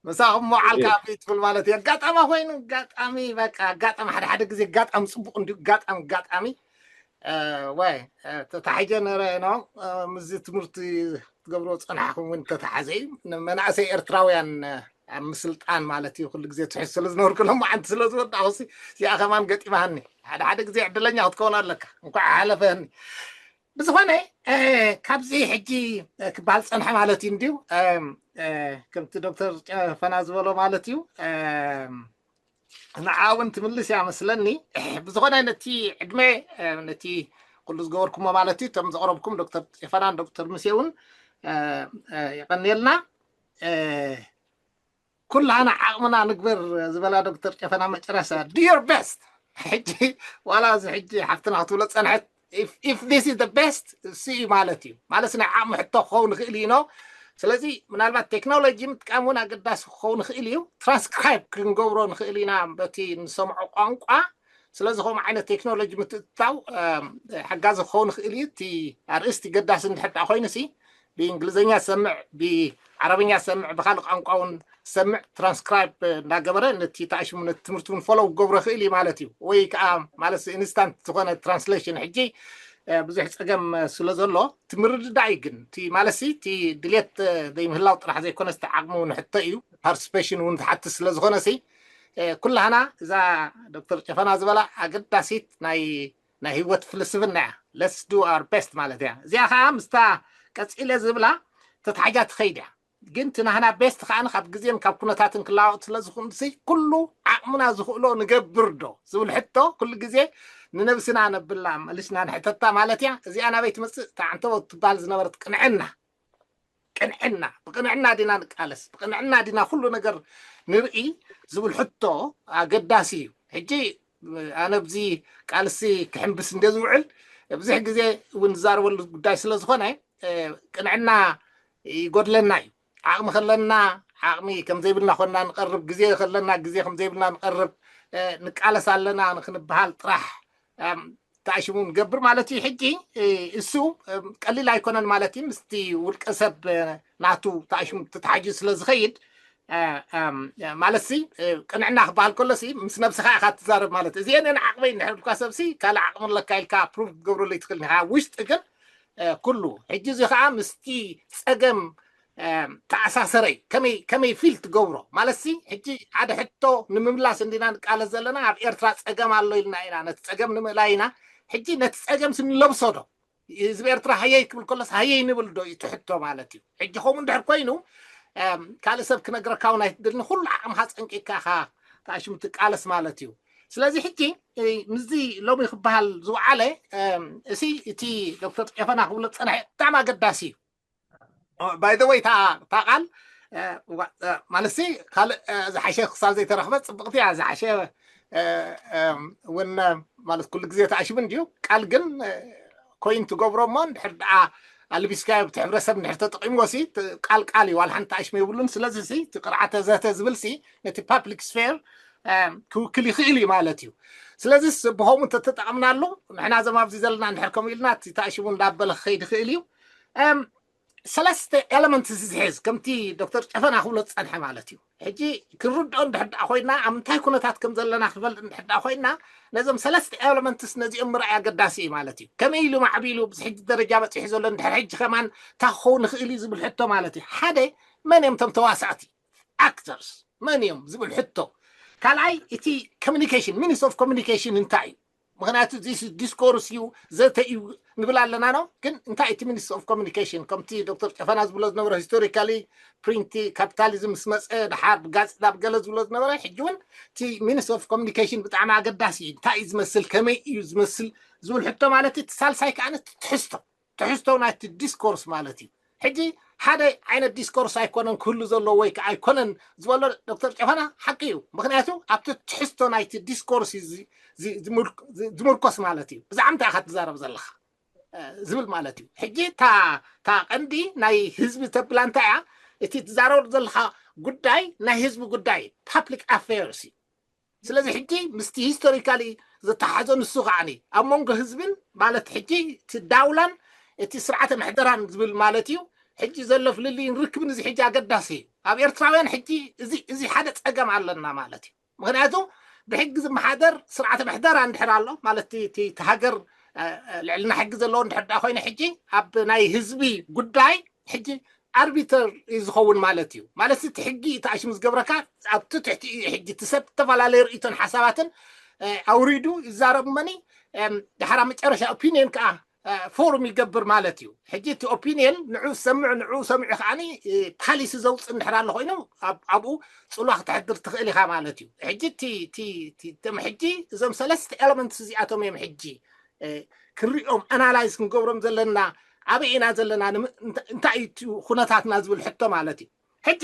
ምሳኹም መዓልካ beautiful ማለት እዩ። ኣጋጣሚ ኮይኑ ኣጋጣሚ በቃ ኣጋጣሚ ሓደ ሓደ ግዜ ኣጋጣሚ ፅቡቅ እንዲሁ ኣጋጣሚ ኣጋጣሚ ወይ ተታሒጀ ነረ ነው ምስዚ ትምህርቲ ትገብሮ ፀናሕኩም እውን ተተሓዘ እዩ። ንመናእሰይ ኤርትራውያን ኣብ ምስልጣን ማለት እዩ። ኩሉ ግዜ ትሕዝ ስለ ዝነበርኩ ሎማዓንቲ ስለ ዝወዳኹ እዚኣ ከማን ገጢማሃኒ። ሓደ ሓደ ግዜ ዕድለኛ ክትከውን ኣለካ። እንኳዕ ሓለፈኒ። ብዝኾነ ካብዚ ሕጂ ክበሃል ፀንሐ ማለት እዩ እንድዩ። ከምቲ ዶክተር ጨፈና ዝበሎ ማለት እዩ። ንዓ እውን ትምልስ እያ መስለኒ። ብዝኾነ ነቲ ዕድመ ነቲ ኩሉ ዝገበርኩሞ ማለት እዩ እቶም ዘቕረብኩም ዶክተር ጨፈናን ዶክተር ሙሴ እውን የቐንየልና። ኩላና ዓቕምና ንግበር ዝበላ ዶክተር ጨፈና መጨረሻ do your best። ሕጂ ዋላ እዚ ሕጂ ሓፍትና ክትብሎ ፀንሐት if this is the best እሱ እዩ ማለት እዩ። ማለት ናይ ዓቕሚ ሕቶ ክኸውን ይኽእል እዩ። ስለዚ ምናልባት ቴክኖሎጂ ምጥቃም እውን ኣገዳሲ ክኸውን ይኽእል እዩ። ትራንስክራይብ ክንገብሮ ንኽእል ኢና በቲ ንሰምዖ ቋንቋ። ስለዚ ከምኡ ዓይነት ቴክኖሎጂ ምትእትታው ሓጋዚ ክኸውን ይኽእል እዩ። እቲ ኣርእስቲ ገዳሲ እንድሕር ኮይኑ ሲ ብእንግሊዝኛ ዝሰምዕ ብዓረብኛ ዝሰምዕ ብካልእ ቋንቋ እውን ዝሰምዕ ትራንስክራይብ እንዳገበረ ነቲ ተኣሽሙ ነቲ ትምህርቲ እውን ፎሎው ክገብሮ ይኽእል እዩ ማለት እዩ። ወይ ከዓ ማለት ኢንስታንት ዝኾነ ትራንስሌሽን ሕጂ ብዙሕ ፀገም ስለ ዘሎ ትምርድዳእ እዩ። ግን እቲ ማለት ሲ እቲ ድሌት ዘይምህላው ጥራሕ ዘይኮነ እቲ ዓቕሚ እውን ሕቶ እዩ። ፓርቲስፔሽን እውን ትሓትት ስለ ዝኾነ ሲ ኩላህና እዛ ዶክተር ጨፈና ዝበላ ኣገዳሲት ናይ ናይ ህይወት ፍልስፍና እያ። Let's do our best ማለት እያ። እዚኣ ከዓ ምስታ ቀፂለ ዝብላ ተታሓጃ ትኸይድ እያ። ግን እቲ ናህና ቤስት ከዓ ካብ ግዜን ካብ ኩነታትን ክለዋወጥ ስለ ዝኹን ኩሉ ዓቕምና ዝኽእሎ ንገብር ዶ ዝብል ሕቶ ኩሉ ግዜ ንነብስና ነብላ መልስና ንሕተታ ማለት እያ። እዚኣ ናበይ ትመፅእ? እታ ዓንተቦ ትበሃል ዝነበረት ቅንዕና ቅንዕና ብቅንዕና ዲና ንቃለስ ብቅንዕና ዲና ኩሉ ነገር ንርኢ ዝብል ሕቶ ኣገዳሲ እዩ። ሕጂ ኣነ ኣብዚ ቃልሲ ክሕንብስ እንደ ዝውዕል ብዙሕ ግዜ እውን ዝዛረበሉ ጉዳይ ስለ ዝኾነ ቅንዕና ይጎድለና እዩ። ዓቕሚ ከለና ዓቕሚ ከም ዘይብልና ኮና ንቐርብ፣ ግዜ ከለና ግዜ ከም ዘይብልና ንቐርብ፣ ንቃለስ ኣለና ንክንበሃል ጥራሕ ተኣሽሙ ንገብር ማለት እዩ። ሕጂ እሱ ቀሊል ኣይኮነን ማለት እዩ። ምስቲ ውልቀ ሰብ ናቱ ተኣሽሙ ተታሓጁ ስለ ዝኸይድ ማለት ሲ ቅንዕና ክበሃል ከሎ ሲ ምስ ነብስኻ ኢኻ ትዛረብ ማለት እዩ። እዚአን ዓቕመይ እንድሕር ኢልካ ሰብ ሲ ካልእ ዓቕሚ ኣለካ ኢልካ ፕሩቭ ክትገብረሉ ኣይትኽእልን ኢኻ። ውሽጢ ግን ኩሉ ሕጂ እዚ ከዓ ምስቲ ፀገም ተኣሳሰረ እዩ። ከመይ ፊል ትገብሮ ማለት ሲ ሕጂ ሓደ ሕቶ ንምምላስ እንዲና ንቃለስ ዘለና። ኣብ ኤርትራ ፀገም ኣሎ ኢልና ኢና ነቲ ፀገም ንምእላይ ኢና። ሕጂ ነቲ ፀገም ሲ ንለብሶ ዶ ህዝቢ ኤርትራ ሃየይ ክብል ከሎስ ሃየይ ንብል ዶ እዩ እቲ ሕቶ ማለት እዩ። ሕጂ ከምኡ እንድሕር ኮይኑ ካልእ ሰብ ክነግረካ እውን ኣይትደልን። ኩሉ ዓቕምኻ ፀንቂቅካ ኢኻ ተኣሽሙ ትቃለስ ማለት እዩ። ስለዚ ሕጂ ምስዚ ሎሚ ክበሃል ዝወዓለ እሲ እቲ ዶክተር ጨፈና ክብሎ ዝፀንሐ ብጣዕሚ ኣገዳሲ እዩ። ባይ ዘ ወይ እታ ቃል ማለት ሲ ካልእ ዝሓሸ ክሳብ ዘይተረኽበ ፅብቕቲ እያ። ዝሓሸ እውን ማለት ኩሉ ግዜ ተኣሽሙ እንድዩ ቃል ግን ኮይን ትገብሮ እሞ እንድሕር ደኣ ኣልቢስካዮ ብቲ ሕብረተሰብ እንድሕር ተጠቂምዎ ሲ ቃል ቃል እዩ። ዋላ ሓንቲ ተኣሽሙ የብሉን። ስለዚ ሲ እቲ ቅርዓተ ዘተ ዝብል ሲ ነቲ ፓብሊክ ስፌር ክውክል ይኽእል እዩ ማለት እዩ። ስለዚ ብኸምኡ እንተተጠቐምናሉ ንሕና እዞም ኣብዚ ዘለና እንድሕር ከምኡ ኢልና እቲ ተኣሽሙ እንዳበለ ክኸይድ ይኽእል እዩ። ሰለስተ ኤለመንትስ ዝሕዝ ከምቲ ዶክተር ጨፈና ክብሎ ዝፀንሐ ማለት እዩ። ሕጂ ክንርድኦ እንድሕር ደኣ ኮይና ኣብ ምንታይ ኩነታት ከም ዘለና ክፈልጥ እንድሕር ደኣ ኮይና ነዞም ሰለስተ ኤለመንትስ ነዚኦም ምርኣይ ኣገዳሲ እዩ ማለት እዩ። ከመይ ኢሉ ማዕቢሉ ኣብዚ ሕጂ ደረጃ በፂሑ ዘሎ እንድሕር ሕጂ ከማን እንታይ ክኸውን ይኽእል እዩ ዝብል ሕቶ ማለት እዩ። ሓደ መን እዮም እቶም ተዋሳእቲ ኣክተርስ መን እዮም ዝብል ሕቶ። ካልኣይ እቲ ኮሚኒኬሽን ሚንስ ኦፍ ኮሚኒኬሽን እንታይ እዩ? ምክንያቱ ዚስ ዲስኮርስ እዩ ዘተ እዩ ንብል ኣለና ነው። ግን እንታይ እቲ ሚንስ ኦፍ ኮሚኒኬሽን ከምቲ ዶክተር ጨፈና ዝብሎ ዝነበረ ሂስቶሪካሊ ፕሪንቲ ካፒታሊዝም ምስ መፀ ድሓር ብጋዜጣ ብገለ ዝብሎ ዝነበረ ሕጂ እውን እቲ ሚንስ ኦፍ ኮሚኒኬሽን ብጣዕሚ ኣገዳሲ እዩ። እንታይ እዩ ዝመስል ከመይ እዩ ዝመስል ዝብል ሕቶ ማለት እቲ ሳልሳይ ከዓ ነቲ ትሕዝቶ ትሕዝቶ ናይቲ ዲስኮርስ ማለት እዩ። ሕጂ ሓደ ዓይነት ዲስኮርስ ኣይኮነን ክህሉ ዘለዎ ወይ ከዓ ኣይኮነን ዝበሎ ዶክተር ጨፈና ሓቂ እዩ። ምክንያቱ ኣብቲ ትሕዝቶ ናይቲ ዲስኮርስ እዩ ዚ- ዚ- ዝምልክ- ዚ- ዝምርኮስ ማለት እዩ። ብዛዕባ እንታይ ኢካ ትዛረብ ዘለካ እ፣ ዝብል ማለት እዩ። ሕጂ እታ እታ ቀንዲ ናይ ህዝቢ ተብላ እንታይ እያ? እቲ ትዛረብ ዘለካ ጉዳይ ናይ ህዝቢ ጉዳይ ፓብሊክ ኣፌርስ እዩ። ስለዚ ሕጂ ምስቲ ሂስቶሪካሊ ዝተሓዘ ንሱ ከዓኒ ኣብ መንጎ ህዝብን ማለት ሕጂ እቲ ዳውላን እቲ ስርዓተ ምሕደራን ዝብል ማለት እዩ። ሕጂ ዘሎ ፍልልይን ርክብን እዚ ሕጂ ኣገዳሲ እዩ። ኣብ ኤርትራውያን ሕጂ እዚ እዚ ሓደ ጸገም ኣለና ማለት እዩ። ምክንያቱ ብሕጊ ዝመሓደር ስርዓተ ምሕደራ እንድሕር ኣሎ ማለት እቲ እቲ ሃገር እ፣ እ፣ ልዕልና ሕጊ ዘለዎ እንድሕር ደኣ ኮይነ ሕጂ ኣብ ናይ ህዝቢ ጉዳይ ሕጂ ኣርቢተር እዩ ዝኸውን ማለት እዩ። ማለት እቲ ሕጊ ተኣሽሙ ዝገብረካ ኣብቲ ትሕቲ እዩ። ሕጂ እቲ ሰብ ዝተፈላለዩ ርእይቶን ሓሳባትን እ፣ ኣውሪዱ ይዛረብ መኒ እም፣ ድሓር ኣብ መጨረሻ ኦፒኒየን ከዓ እ፣ ፎርም ይገብር ማለት እዩ። ሕጂ እቲ ኦፒኒየን ንዑ ዝሰምዑ ንዑ ሰሚዑ ከዓኒ እ፣ ፓሊሲ ዘውፅእ እንድሕር ኣሎ ኮይኑ ኣብ- ኣብኡ ፅልዋ ክተሕድር ትኽእል ኢኻ ማለት እዩ። ሕጂ እቲ እቲ- እቲ- እቶም ሕጂ እዞም ሰለስተ ኤለመንትስ እዚኣቶም እዮም ሕጂ እ፣ ክንሪኦም ኣናላይዝ ክንገብሮም ዘለና ኣበይ ኢና ዘለና ንም- እንታ- እንታይ እዩ እቲ ኩነታትና ዝብል ሕቶ ማለት እዩ። ሕጂ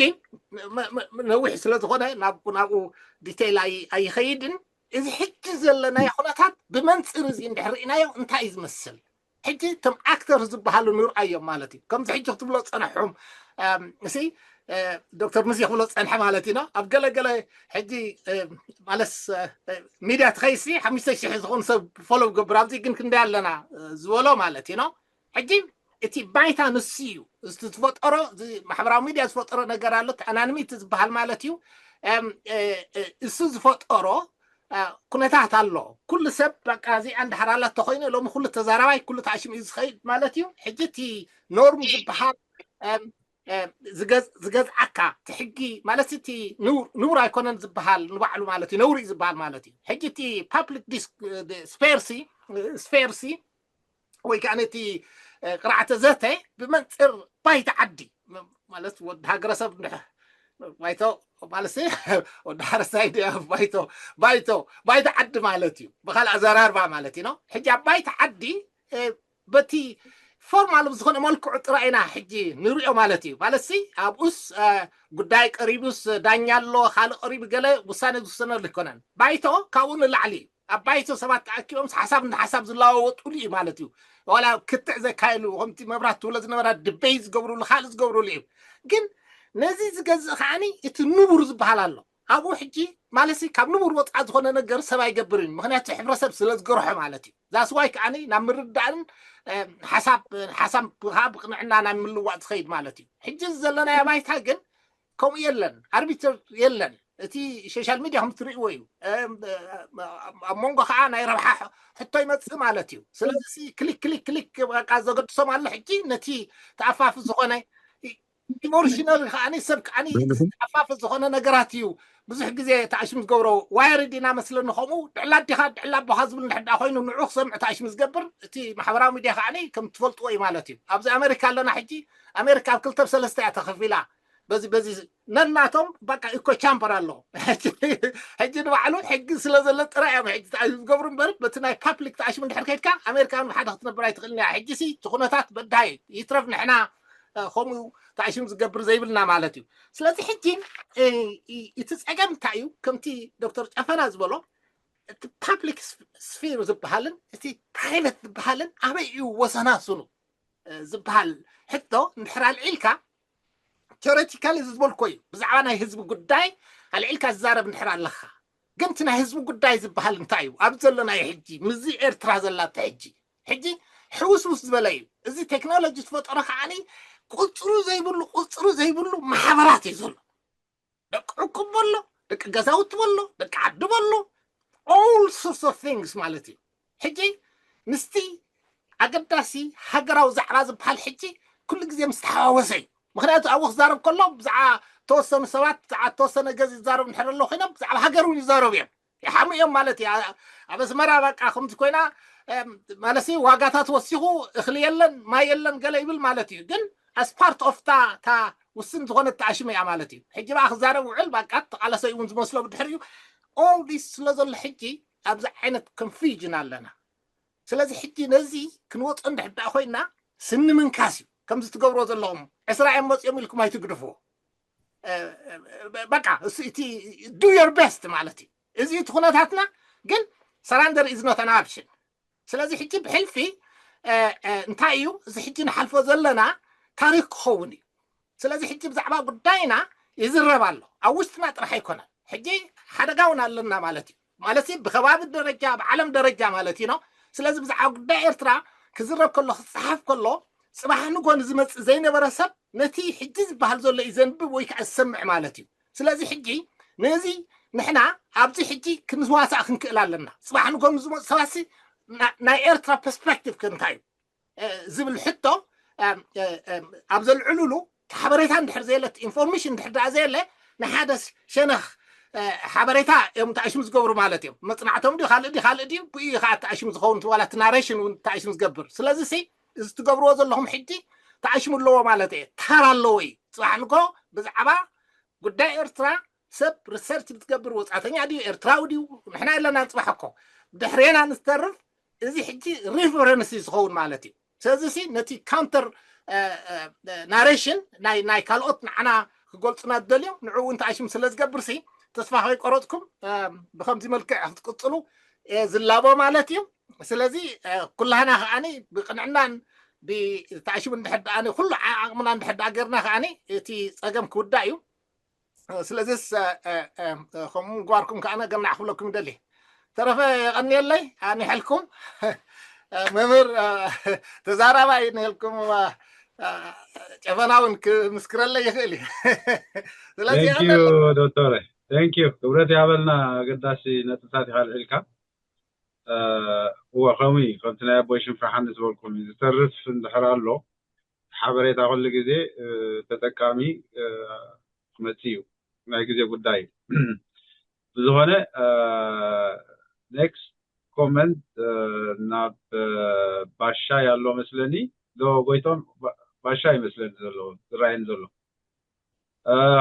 ም- ም- ም- ነዊሕ ስለ ዝኾነ ናብ ናብኡ ዲቴይል ኣይ- ኣይኸይድን። እዚ ሕጂ ዘለናዮ ኩነታት ብመንፅር እዚ እንድሕር ርኢናዮ እንታይ እዩ ዝመስል? ሕጂ እቶም ኣክተር ዝበሃሉ ንርኣዮም ማለት እዩ። ከምዚ ሕጂ ክትብሎ ፀነሖም እም፣ እሲ እ፣ ዶክተር ሙሴ ክብሎ ዝፀንሐ ማለት እዩ። ኣብ ገለገለ ሕጂ እ፣ ማለስ እ፣ ሚድያ ትኸይሲ ሓሙሽተ ሽሕ ዝኾኑ ሰብ ፎሎ ገብር ኣብዚ ግን ክንደይ ኣለና እ፣ ዝበሎ ማለት እዩ። ሕጂ እቲ ባይታ ንሱ እዩ። እቲ ዝፈጠሮ እዚ ማሕበራዊ ሚድያ ዝፈጠሮ ነገር ኣሎ። ኣናንሚቲ ዝበሃል ማለት እዩ። እም፣ እ፣ እ፣ እሱ ዝፈጠሮ እ፣ ኩነታት ኣሎ። ኩሉ ሰብ በቃ እዚኣ እንዳሓር ኣላ ተኮይኑ ሎሚ ኩሉ ተዛራባይ ኩሉ ተኣሽሙ እዩ ዝኸይድ ማለት እዩ። ሕጂ እቲ ኖርም ዝበሃል እም፣ እ፣ ዝገዝ- ዝገዝዓካ እቲ ሕጊ ማለት እቲ ንቡር- ንቡር ኣይኮነን ዝበሃል ንባዕሉ ማለት እዩ። ነውሪ እዩ ዝበሃል ማለት እዩ። ሕጂ እቲ ፓብሊክ ዲስ- እ፣ ስፔርሲ ስፔርሲ ወይ ከዓ ነቲ እ፣ ቅርዓተ ዘተ ብመንፅር ባይታ ዓዲ ም- ማለት ወዲ ሃገረሰብ እንድሕ- ባይቶ ማለት ወዲ ሓረስታይ ድያ ባይቶ ባይቶ ባይታ ዓዲ ማለት እዩ። ብካልእ ኣዘራርባ ማለት እዩ። ሕጂ ኣብ ባይታ ዓዲ እ፣ በቲ ፎርማል ብዝኾነ መልክዑ ጥራይ ኢና ሕጂ ንሪኦ ማለት እዩ። ማለት ሲ ኣብኡስ እ፣ ጉዳይ ቀሪቡስ ዳኛ ኣሎ ካልእ ቀሪቡ ገለ ውሳነ ዝውሰነሉ ኣይኮነን። ባይቶ ካብኡ ንላዕሊ እዩ። ኣብ ባይቶ ሰባት ተኣኪቦም ሓሳብ ንሓሳብ ዝለዋወጡሉ እዩ ማለት እዩ። ዋላ ክትዕ ዘካየሉ ከምቲ መብራት ትብሎ ዝነበራ ድበይ ዝገብሩሉ ካልእ ዝገብሩሉ እዩ። ግን ነዚ ዝገዝእ ከዓኒ እቲ ንቡር ዝበሃል ኣሎ። ኣብኡ ሕጂ ማለት ካብ ንቡር ወፃእ ዝኾነ ነገር ሰብ ኣይገብርን። ምክንያቱ ሕብረተሰብ ስለ ዝገርሖ ማለት እዩ። ዛስዋይ ከዓኒ ናብ ምርዳእን እ፣ ሓሳብ ሓሳብ ከዓ ብቅንዕና ናብ ምልዋጥ ዝኸይድ ማለት እዩ። ሕጂ ዘለናዮ ባይታ ግን ከምኡ የለን፣ ኣርቢትር የለን። እቲ ሶሻል ሚድያ ከም ትርእይዎ እዩ። እም፣ ኣብ መንጎ ከዓ ናይ ረብሓ ሕቶ ይመፅእ ማለት እዩ። ስለዚ ክሊክ ክሊክ ክሊክ በቃ ዘገድሶም ኣሎ። ሕጂ ነቲ ተኣፋፊ ዝኾነ ኢሞሽናል ከዓኒ ሰብ ከዓኒ ተኣፋፊ ዝኾነ ነገራት እዩ ብዙሕ ግዜ ተኣሽሙ ዝገብሮ። ዋይርድ ኢና መስለኒ ከምኡ ድዕላ ኣዴኻ ድዕላ ኣቦኻ ዝብል እንድሕር ደኣ ኮይኑ ንዑ ክሰምዕ ተኣሽሙ ዝገብር እቲ ማሕበራዊ ሚድያ ከዓኒ ከም ትፈልጥዎ እዩ ማለት እዩ። ኣብዚ ኣሜሪካ ኣለና ሕጂ። ኣሜሪካ ኣብ ክልተ ብሰለስተ እያ ተኸፊላ። በዚ በዚ ነናቶም በቃ ኢኮ ቻምበር ኣሎ። ሕጂ ንባዕሉ ሕጊ ስለ ዘሎ ጥራይ እዮም ሕጂ ተኣሽሙ ዝገብሩ እምበር በቲ ናይ ፓብሊክ ተኣሽሙ እንድሕር ከይድካ ኣሜሪካ እውን ሓደ ክትነብር ኣይትኽእልን እያ። ሕጂ ሲ እቲ ኩነታት በዳሂ ይትረፍ ንሕና እ፣ ከምኡ ተኣሽሙ ዝገብር ዘይብልና ማለት እዩ። ስለዚ ሕጂ እ፣ እ፣ እቲ ፀገም እንታይ እዩ? ከምቲ ዶክተር ጨፈና ዝበሎ እቲ ፓብሊክ ስፌር ዝበሃልን እቲ ፕራይቬት ዝበሃልን ኣበይ እዩ ወሰናስኑ እ፣ ዝበሃል ሕቶ እንድሕር ኣልዒልካ ቴዎሬቲካሊ እዚ ዝበልኮ እዩ። ብዛዕባ ናይ ህዝቢ ጉዳይ ኣልዒልካ ዝዛረብ እንድሕር ኣለካ ግን እቲ ናይ ህዝቢ ጉዳይ ዝበሃል እንታይ እዩ? ኣብዚ ዘለናዮ ሕጂ ምስዚ ኤርትራ ዘላቶ ሕጂ ሕጂ ሕውስውስ ዝበለ እዩ። እዚ ቴክኖሎጂ ዝፈጠሮ ከዓኒ ቁፅሩ ዘይብሉ ቁፅሩ ዘይብሉ ማሕበራት እዩ ዘሎ። ደቂ ዕቁብ በሎ፣ ደቂ ገዛውቲ በሎ፣ ደቂ ዓዲ በሎ፣ all sorts of things ማለት እዩ። ሕጂ ምስቲ ኣገዳሲ ሃገራዊ ዛዕባ ዝበሃል ሕጂ ኩሉ ግዜ ምስ ተሓዋወሰ እዩ። ምክንያቱ ኣብኡ ክዛረብ ከሎ ብዛዕባ ተወሰኑ ሰባት ብዛዕባ ተወሰነ ገዝ ይዛረብ እንድሕር ኣሎ ኮይኖም ብዛዕባ ሃገር እውን ይዛረቡ እዮም። ይሓሙ እዮም ማለት እዩ። ኣብ ኣስመራ በቃ ከምዚ ኮይና ማለት ዋጋታት ወሲኹ እኽሊ የለን ማይ የለን ገለ ይብል ማለት እዩ። ግን ኣስ ፓርት ኦፍ ታ ውስን ዝኾነት ተኣሽመ እያ ማለት እዩ። ሕጂ በኣ ክዛረብ ውዕል በቃ ተቃለሰ እውን ዝመስሎ ብድሕር እዩ። ኦል ዲስ ስለ ዘሎ ሕጂ ኣብዚ ዓይነት ኮንፊውዥን ኣለና። ስለዚ ሕጂ ነዚ ክንወፅኦ እንድሕር ደኣ ኮይና ስኒ ምንካስ እዩ። ከምዚ ትገብርዎ ዘለኹም ዕስራ እዮም መፂኦም ኢልኩም ኣይትግድፍዎ። በቃ እቲ do your best ማለት እዩ። እዚ እቲ ኩነታትና ግን surrender is not an option። ስለዚ ሕጂ ብሕልፊ እንታይ እዩ እዚ ሕጂ ንሓልፎ ዘለና ታሪክ ክኸውን እዩ። ስለዚ ሕጂ ብዛዕባ ጉዳይና ይዝረብ ኣሎ። ኣብ ውሽጥና ጥራሕ ኣይኮነን። ሕጂ ሓደጋ እውን ኣለና ማለት እዩ። ማለት ብከባቢ ደረጃ ብዓለም ደረጃ ማለት እዩ ነው። ስለዚ ብዛዕባ ጉዳይ ኤርትራ ክዝረብ ከሎ ክፀሓፍ ከሎ ፅባሕ ንጎ ንዝመፅእ ዘይነበረ ሰብ ነቲ ሕጂ ዝበሃል ዘሎ እዩ ዘንብብ ወይ ከዓ ዝሰምዕ ማለት እዩ። ስለዚ ሕጂ ነዚ ንሕና ኣብዚ ሕጂ ክንዋሳእ ክንክእል ኣለና። ፅባሕ ንጎ ንዝመፁ ሰባሲ ናይ ኤርትራ ፐርስፔክቲቭ እንታይ እዩ ዝብል ሕቶ ኣብ ዘልዕሉሉ ሓበሬታ እንድሕር ዘየለ ኢንፎርሜሽን እንድሕር ደኣ ዘየለ ንሓደ ሸነኽ ሓበሬታ እዮም ተኣሽሙ ዝገብሩ ማለት እዮም። መፅናዕቶም ድዩ ካልእ ድዩ ካልእ ድዩ ብኡ ከዓ ተኣሽሙ ዝኸውን ዋላ እቲ ናሬሽን እውን ተኣሽሙ ዝገብር። ስለዚ ሲ እዚ ትገብርዎ ዘለኹም ሕጂ ተኣሽሙ ኣለዎ ማለት እየ። ታር ኣለዎ እዩ። ፅባሕ ንጎ ብዛዕባ ጉዳይ ኤርትራ ሰብ ሪሰርች ብትገብር ወፃተኛ ድዩ ኤርትራዊ ድዩ ንሕና የለና ንፅባሕ እኮ ድሕሬና ንዝተርፍ እዚ ሕጂ ሪፈረንስ እዩ ዝኸውን ማለት እዩ። ስለዚ ሲ ነቲ ካውንተር ናሬሽን ናይ ካልኦት ንዓና ክገልፁና ዝደልዮም ንዕኡ እውን ተኣሽሙ ስለ ዝገብር ሲ ተስፋ ከይቆረፅኩም ብከምዚ መልክዕ ክትቅፅሉ ዝላቦ ማለት እዩ። ስለዚ ኩላህና ከዓኒ ብቅንዕናን ብተኣሽሙ እንድሕር ደኣ ኩሉ ዓቕምና እንድሕር ደኣ ጌርና ከዓኒ እቲ ፀገም ክውዳእ እዩ። ስለዚስ ከምኡ ምግባርኩም ከዓ ገናዕ ክብለኩም ይደሊ። ተረፈ የቐንየለይ ኣኒሐልኩም። መምህር ተዛራባይ ነልኩም ጨፈና እውን ክምስክረለይ ይኽእል እዩ። ስለዚ ዶክተረ ቴንኪዩ ክብረት ያበልና። ኣገዳሲ ነጥብታት ኢኻ ኣልዒልካ። እወ ከምኡ እዩ። ከምቲ ናይ ኣቦይ ሽንፍራሓን ዝበልኩም እዩ። ዝተርፍ እንድሕር ኣሎ ሓበሬታ ኩሉ ግዜ ተጠቃሚ ክመፅእ እዩ። ናይ ግዜ ጉዳይ እዩ። ብዝኾነ ኔክስት ኮመንት ናብ ባሻይ ኣሎ መስለኒ። ዶ ጎይቶም ባሻይ ይመስለኒ ዘሎ ዝረኣየኒ ዘሎ።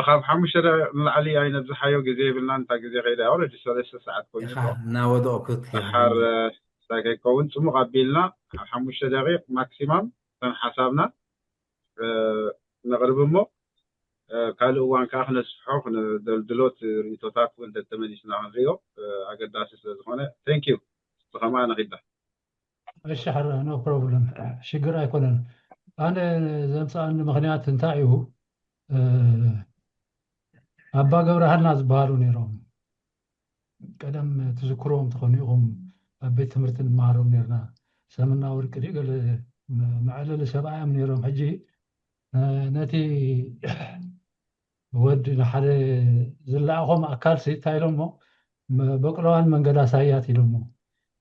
ካብ ሓሙሽተ ደቂቕ ንላዕሊ ኣይነብዝሓዮ፣ ግዜ የብልናን። እታ ግዜ ከይዳ ኦረዲ ሰለስተ ሰዓት ኮይኑ ኣሎ። እናወደቑ ክትከይድ ድሓር እንታይ ከይከውን ጽሙቕ ኣቢልና ኣብ ሓሙሽተ ደቂቕ ማክሲማም ከም ሓሳብና ነቕርብ እሞ ካልእ እዋን ከዓ ክነስፍሖ ክነደልድሎ እቲ ርእቶታት እውን ተመሊስና ክንሪኦ ኣገዳሲ ስለ ዝኾነ thank you ብኸምኣ ነኺዳ። እሺ ሕረ no problem ሽግር ኣይኮነን። ኣነ ዘምፅኣኒ ምኽንያት እንታይ እዩ? ኣባ ገብረሃና ዝበሃሉ ነይሮም። ቀደም ትዝክርዎም ተኾኑ ኢኹም ኣብ ቤት ትምህርቲ ንመሃሮም ነይርና። ሰምና ወርቂ ድዩ ገለ መዕለሊ ሰብኣዮም ነይሮም። ሕጂ ነቲ ወዲ ንሓደ ዝለኣኾም ኣካል ሲ እንታይ ኢሎሞ በቅሎዋን መንገዳ ሳያት ኢሎሞ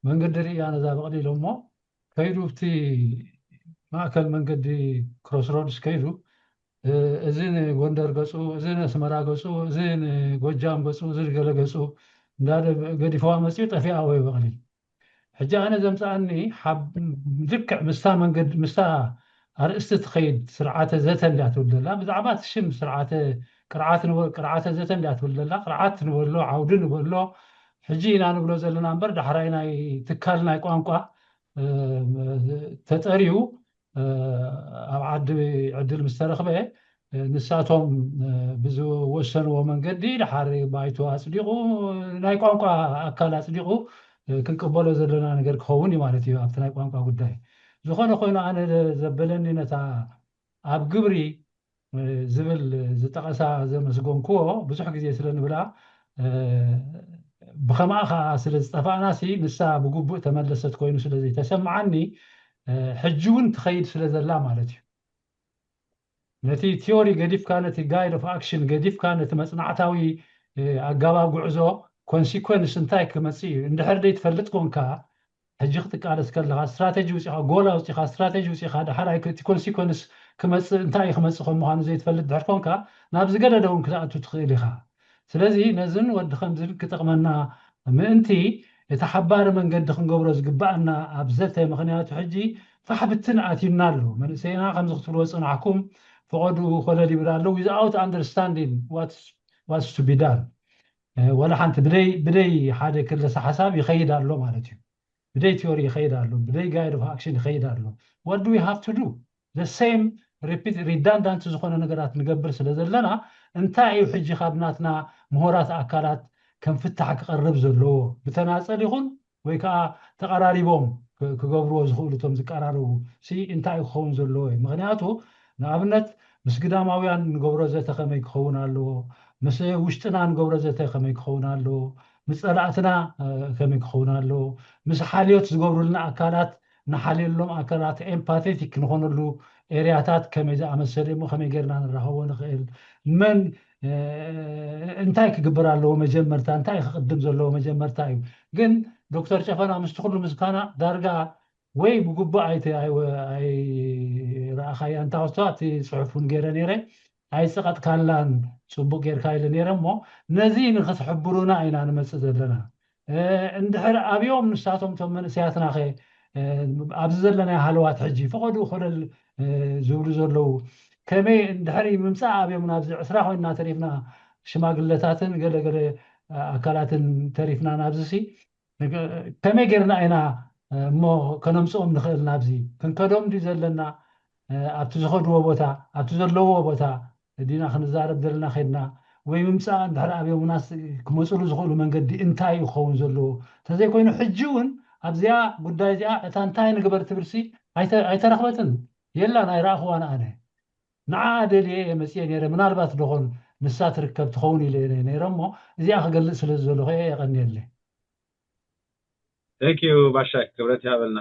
መንገዲ ርእያ ነዛ በቅሊ ኢሎሞ ከይዱ ብቲ ማእከል መንገዲ ክሮስሮድስ ከይዱ እዚ ንጎንደር ገፁ፣ እዚ ንኣስመራ ገፁ፣ እዚ ንጎጃም ገፁ፣ እዚ ንገለ ገፁ እንዳደ ገዲፍዋ መፅኡ ጠፊኣ ወይ በቕሊ። ሕጂ ኣነ ዘምፅኣኒ ልክዕ ምስታ መንገዲ ምስታ ኣርእስቲ ትኸይድ ስርዓተ ዘተ እንዲያ ትብል ዘላ ብዛዕባ እቲ ሽም ስርዓተ ቅርዓት ቅርዓተ ዘተ እንዲያ ትብል ዘላ ቅርዓት ንበሎ ዓውዲ ንበሎ ሕጂ ኢና ንብሎ ዘለና እምበር ዳሕራይ ናይ ትካል ናይ ቋንቋ ተጠርዩ ኣብ ዓዲ ዕድል ምስ ተረኽበ ንሳቶም ብዝወሰንዎ መንገዲ ድሓር ባይቶ ኣፅዲቑ ናይ ቋንቋ ኣካል ኣፅዲቑ ክንቅበሎ ዘለና ነገር ክኸውን እዩ ማለት እዩ ኣብቲ ናይ ቋንቋ ጉዳይ። ዝኾነ ኮይኑ ኣነ ዘበለኒ ነታ ኣብ ግብሪ ዝብል ዝጠቐሳ ዘመስገንክዎ ብዙሕ ግዜ ስለ ንብላ ብኸምኣ ከዓ ስለ ዝጠፋእናሲ ንሳ ብግቡእ ተመለሰት ኮይኑ ስለ ዘይተሰምዓኒ ሕጂ እውን ትኸይድ ስለ ዘላ ማለት እዩ። ነቲ ቲዮሪ ገዲፍካ ነቲ guide of action ገዲፍካ ነቲ መፅናዕታዊ ኣገባብ ጉዕዞ ኮንሲኮንስ እንታይ ክመፅእ እዩ እንድሕር ደይ ትፈልጥ ኮንካ ሕጂ ክትቃለስ ከለኻ ስትራተጂ ውፂኻ ጎል ኣውፂኻ ስትራተጂ ውፂኻ ዳሓር ኣይ እቲ ኮንሲኮንስ ክመፅእ እንታይ እዩ ክመፅእ ከም ምዃኑ ዘይትፈልጥ ድሕር ኮንካ ናብ ዝገደደ እውን ክትኣቱ ትኽእል ኢኻ። ስለዚ ነዝን ወዲ ከምዝን ክጠቕመና ምእንቲ እቲ ሓባሪ መንገዲ ክንገብሮ ዝግባኣና ኣብ ዘተ ምኽንያቱ ሕጂ ፋሕ ብትን ኣትዩና ኣሎ። መንእሰይና ከምዚ ክትብልዎ ዝፅናሕኩም ፈቐዱ ኮለል ይብል ኣሎ without understanding what's to be done። ወላ ሓንቲ ብደይ ብደይ ሓደ ክለሰ ሓሳብ ይኸይድ ኣሎ ማለት እዩ። ብደይ ቲዮሪ ይኸይድ ኣሎ፣ ብደይ guide of action ይኸይድ ኣሎ። What do we have to do? The same ሪዳንዳንት ዝኾነ ነገራት ንገብር ስለ ዘለና እንታይ እዩ ሕጂ ካብ ናትና ምሁራት ኣካላት ከም ፍታሕ ክቐርብ ዘለዎ ብተናፀል ይኹን ወይ ከዓ ተቐራሪቦም ክገብርዎ ዝኽእሉ እቶም ዝቀራረቡ ሲ እንታይ ክኸውን ዘለዎ እዩ? ምክንያቱ ንኣብነት ምስ ግዳማውያን ንገብሮ ዘተ ከመይ ክኸውን ኣለዎ? ምስ ውሽጥና ንገብሮ ዘተ ከመይ ክኸውን ኣለዎ? ምስ ፀላእትና ከመይ ክኸውን ኣለዎ? ምስ ሓልዮት ዝገብሩልና ኣካላት ንሓልየሎም ኣካላት ኤምፓቴቲክ ንኾነሉ ኤርያታት ከመይ ዝኣመሰለ እሞ ከመይ ጌርና ንራኸቦ ንኽእል? መን እንታይ ክግበር ኣለዎ? መጀመርታ እንታይ ክቕድም ዘለዎ መጀመርታ እዩ። ግን ዶክተር ጨፈና ምስቲ ኩሉ ምስጋና ዳርጋ ወይ ብግቡእ ኣይረኣኻያ እንታወስቶ ኣብቲ ፅሑፍ እውን ገይረ ነይረ ኣይፀቐጥካላን ፅቡቅ ጌርካ ኢለ ነይረ እሞ ነዚ ንክትሕብሩና ኢና ንመፅእ ዘለና። እንድሕር ኣብዮም ንሳቶም እቶም መንእሰያትና ከ ኣብዚ ዘለናዮ ሃለዋት ሕጂ ፈቐድኡ ኮለል ዝብሉ ዘለዉ ከመይ እንድሕር ምምፃእ ኣብዮም ናብዚ ዕስራ ኮይንና ተሪፍና ሽማግለታትን ገለገለ ኣካላትን ተሪፍና ናብዚ ሲ ከመይ ጌርና ኢና እሞ ከነምፅኦም ንኽእል ናብዚ ክንከዶም ድዩ ዘለና ኣብቲ ዝኸድዎ ቦታ ኣብቲ ዘለውዎ ቦታ ዲና ክንዛረብ ዘለና ከድና ወይ ምምፃእ እንድሕር ኣብዮምናስ ክመፅሉ ዝኽእሉ መንገዲ እንታይ እዩ ክኸውን ዘለዎ እንተዘይኮይኑ ሕጂ እውን ኣብዚኣ ጉዳይ እዚኣ እታ እንታይ ንግበር ትብልሲ ኣይተረኽበትን የላን ኣይረኣኽዋን ኣነ ንዓ ደልየ እየ መፅየ ነይረ ምናልባት ደኾን ንሳ ትርከብ ትኸውን ኢለ ነይረ እሞ እዚኣ ክገልፅ ስለ ዘለኹ እየ የቐንየለይ Thank you ባሻይ ክብረት ይሃበልና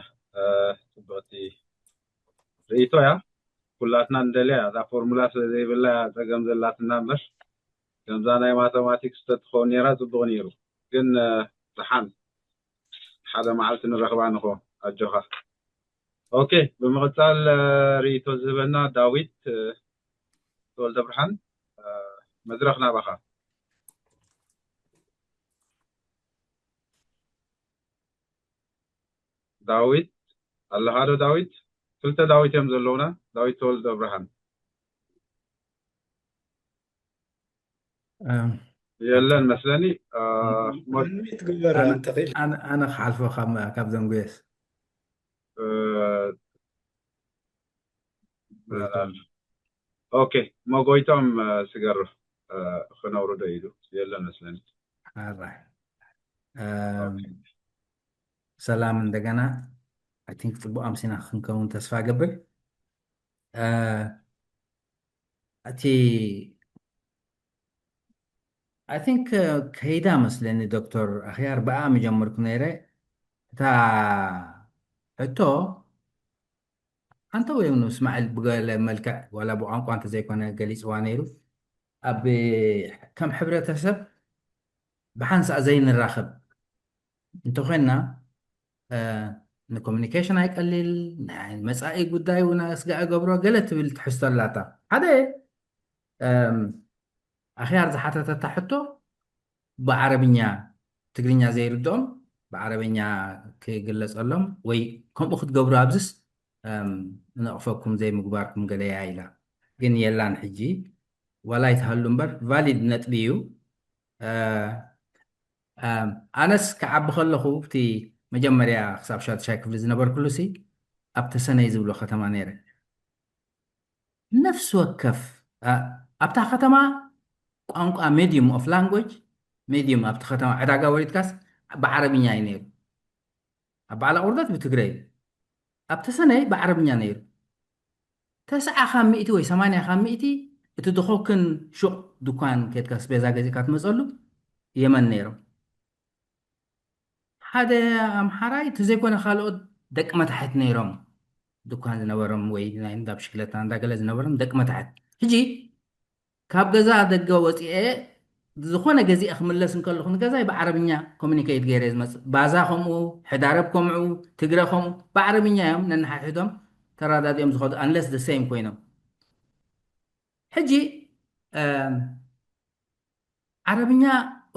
ፅብቕቲ ርእይቶ እያ ኩላትና ንደልያ እዛ ፎርሙላ ስለ ዘይብላ እያ ፀገም ዘላትና እምበር ከምዛ ናይ ማተማቲክስ ተትኸውን ነይራ ፅቡቕ ነይሩ ግን ደሓን ሓደ መዓልቲ ንረኽባ ንኾ ኣጆኻ ኦኬ ብምቕፃል ርእይቶ ዝህበና ዳዊት ተወልደ ብርሃን መድረኽ ናባኻ ዳዊት ኣለኻ ዶ ዳዊት ክልተ ዳዊት እዮም ዘለውና ዳዊት ተወልደ ብርሃን የለን መስለኒ ኣነ ክሓልፎ ካብ ዘንጉየስ ኦኬ መጎይቶም ስገርፍ ክነውርዶ ኢሉ የለን መስለኒ ሰላም እንደገና I think ፅቡቅ ኣምሲና ክንከውን ተስፋ ገብር እቲ I think ከይዳ መስለኒ ዶክተር ኣኽያር ብኣ ምጀመርኩ ነይረ እታ ሕቶ ኣንተ ወይ እውን እስማዒል ብገለ መልክዕ ዋላ ብቋንቋ እንተዘይኮነ ገሊፅዋ ነይሩ ኣብ ከም ሕብረተሰብ ብሓንሳእ ዘይንራኸብ እንተኾይንና ንኮሚኒኬሽን ኣይቀሊል ናይ መፃኢ ጉዳይ እውን ኣስጋኢ ገብሮ ገለ ትብል ትሕዝቶ ኣላታ ሓደ ኣኽያር ዝሓተተታ ሕቶ ብዓረብኛ ትግርኛ ዘይርድኦም ብዓረብኛ ክግለፀሎም ወይ ከምኡ ክትገብሩ ኣብዝስ ነቕፈኩም ዘይምግባርኩም ገለያ ኢላ ግን የላን ሕጂ ዋላ ይትሃሉ እምበር ቫሊድ ነጥቢ እዩ ኣነስ ክዓቢ ከለኹ እቲ መጀመርያ ክሳብ ሻዱሻይ ክፍሊ ዝነበርኩሉ ሲ ኣብ ተሰነይ ዝብሎ ከተማ ነይረ ነፍሲ ወከፍ ኣብታ ከተማ ቋንቋ medium of language medium ኣብቲ ከተማ ዕዳጋ ወሪድካስ ብዓረብኛ እዩ ነይሩ ኣብ በዓል ኣቑርደት ብትግረ እዩ ኣብ ተሰነይ ብዓረብኛ ነይሩ ተስዓ ካብ ሚእቲ ወይ ሰማንያ ካብ ሚእቲ እቲ ድኾክን ሹቕ ድኳን ከድካ ስቤዛ ገዚእካ ትመፀሉ የመን ነይሮም ሓደ ኣምሓራይ እቲ ዘይኮነ ካልኦት ደቂ መታሕት ነይሮም ድኳን ዝነበሮም ወይ ናይ እንዳ ብሽክለታ እንዳገለ ዝነበሮም ደቂ መታሕት ሕጂ ካብ ገዛ ደገ ወፂኤ ዝኾነ ገዚአ ክምለስ እንከለኹ ንገዛይ ብዓረብኛ ኮሚኒኬት ገይረ ዝመፅእ ባዛ ከምኡ ሕዳረብ ከምዑ ትግረ ከምኡ ብዓረብኛ እዮም ነንሓሒዶም ተራዳዲኦም ዝኸዱ unless the same ኮይኖም ሕጂ ዓረብኛ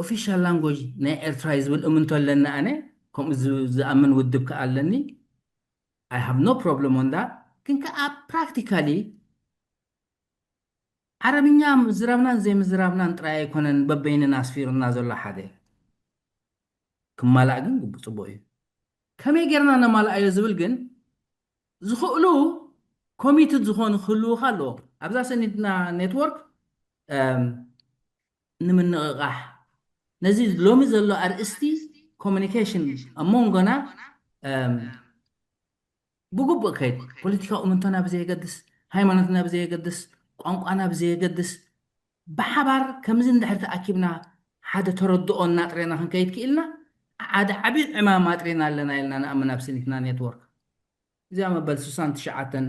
official language ናይ ኤርትራ እዩ ዝብል እምንቶ ኣለኒ ኣነ ከምኡ ዝኣምን ውድብ ከዓ ኣለኒ I have no problem on that ግን ከዓ practically ዓረብኛ ምዝራብናን ዘይምዝራብናን ጥራይ ኣይኮነን በበይንና ኣስፊሩና ዘሎ ሓደ ክማላእ ግን ግቡ ፅቡቅ እዩ ከመይ ጌርና ነማልኣዮ ዝብል ግን ዝኽእሉ ኮሚትድ ዝኾኑ ክህልውኻ ኣለዎም። ኣብዛ ሰኒትና ኔትወርክ ንምንቕቓሕ ነዚ ሎሚ ዘሎ ኣርእስቲ ኮሚኒኬሽን ኣብ መንጎና ብግቡእ ከይድ፣ ፖለቲካዊ እምንቶና ብዘየገድስ፣ ሃይማኖትና ብዘየገድስ፣ ቋንቋና ብዘየገድስ፣ ብሓባር ከምዚ እንድሕር ተኣኪብና ሓደ ተረድኦ እናጥሬና ክንከይድ ክኢልና ሓደ ዓብዪ ዕማም ኣጥሬና ኣለና ኢልና ንኣምን ኣብ ስኒትና ኔትወርክ። እዚኣ መበል ስሳን ትሽዓተን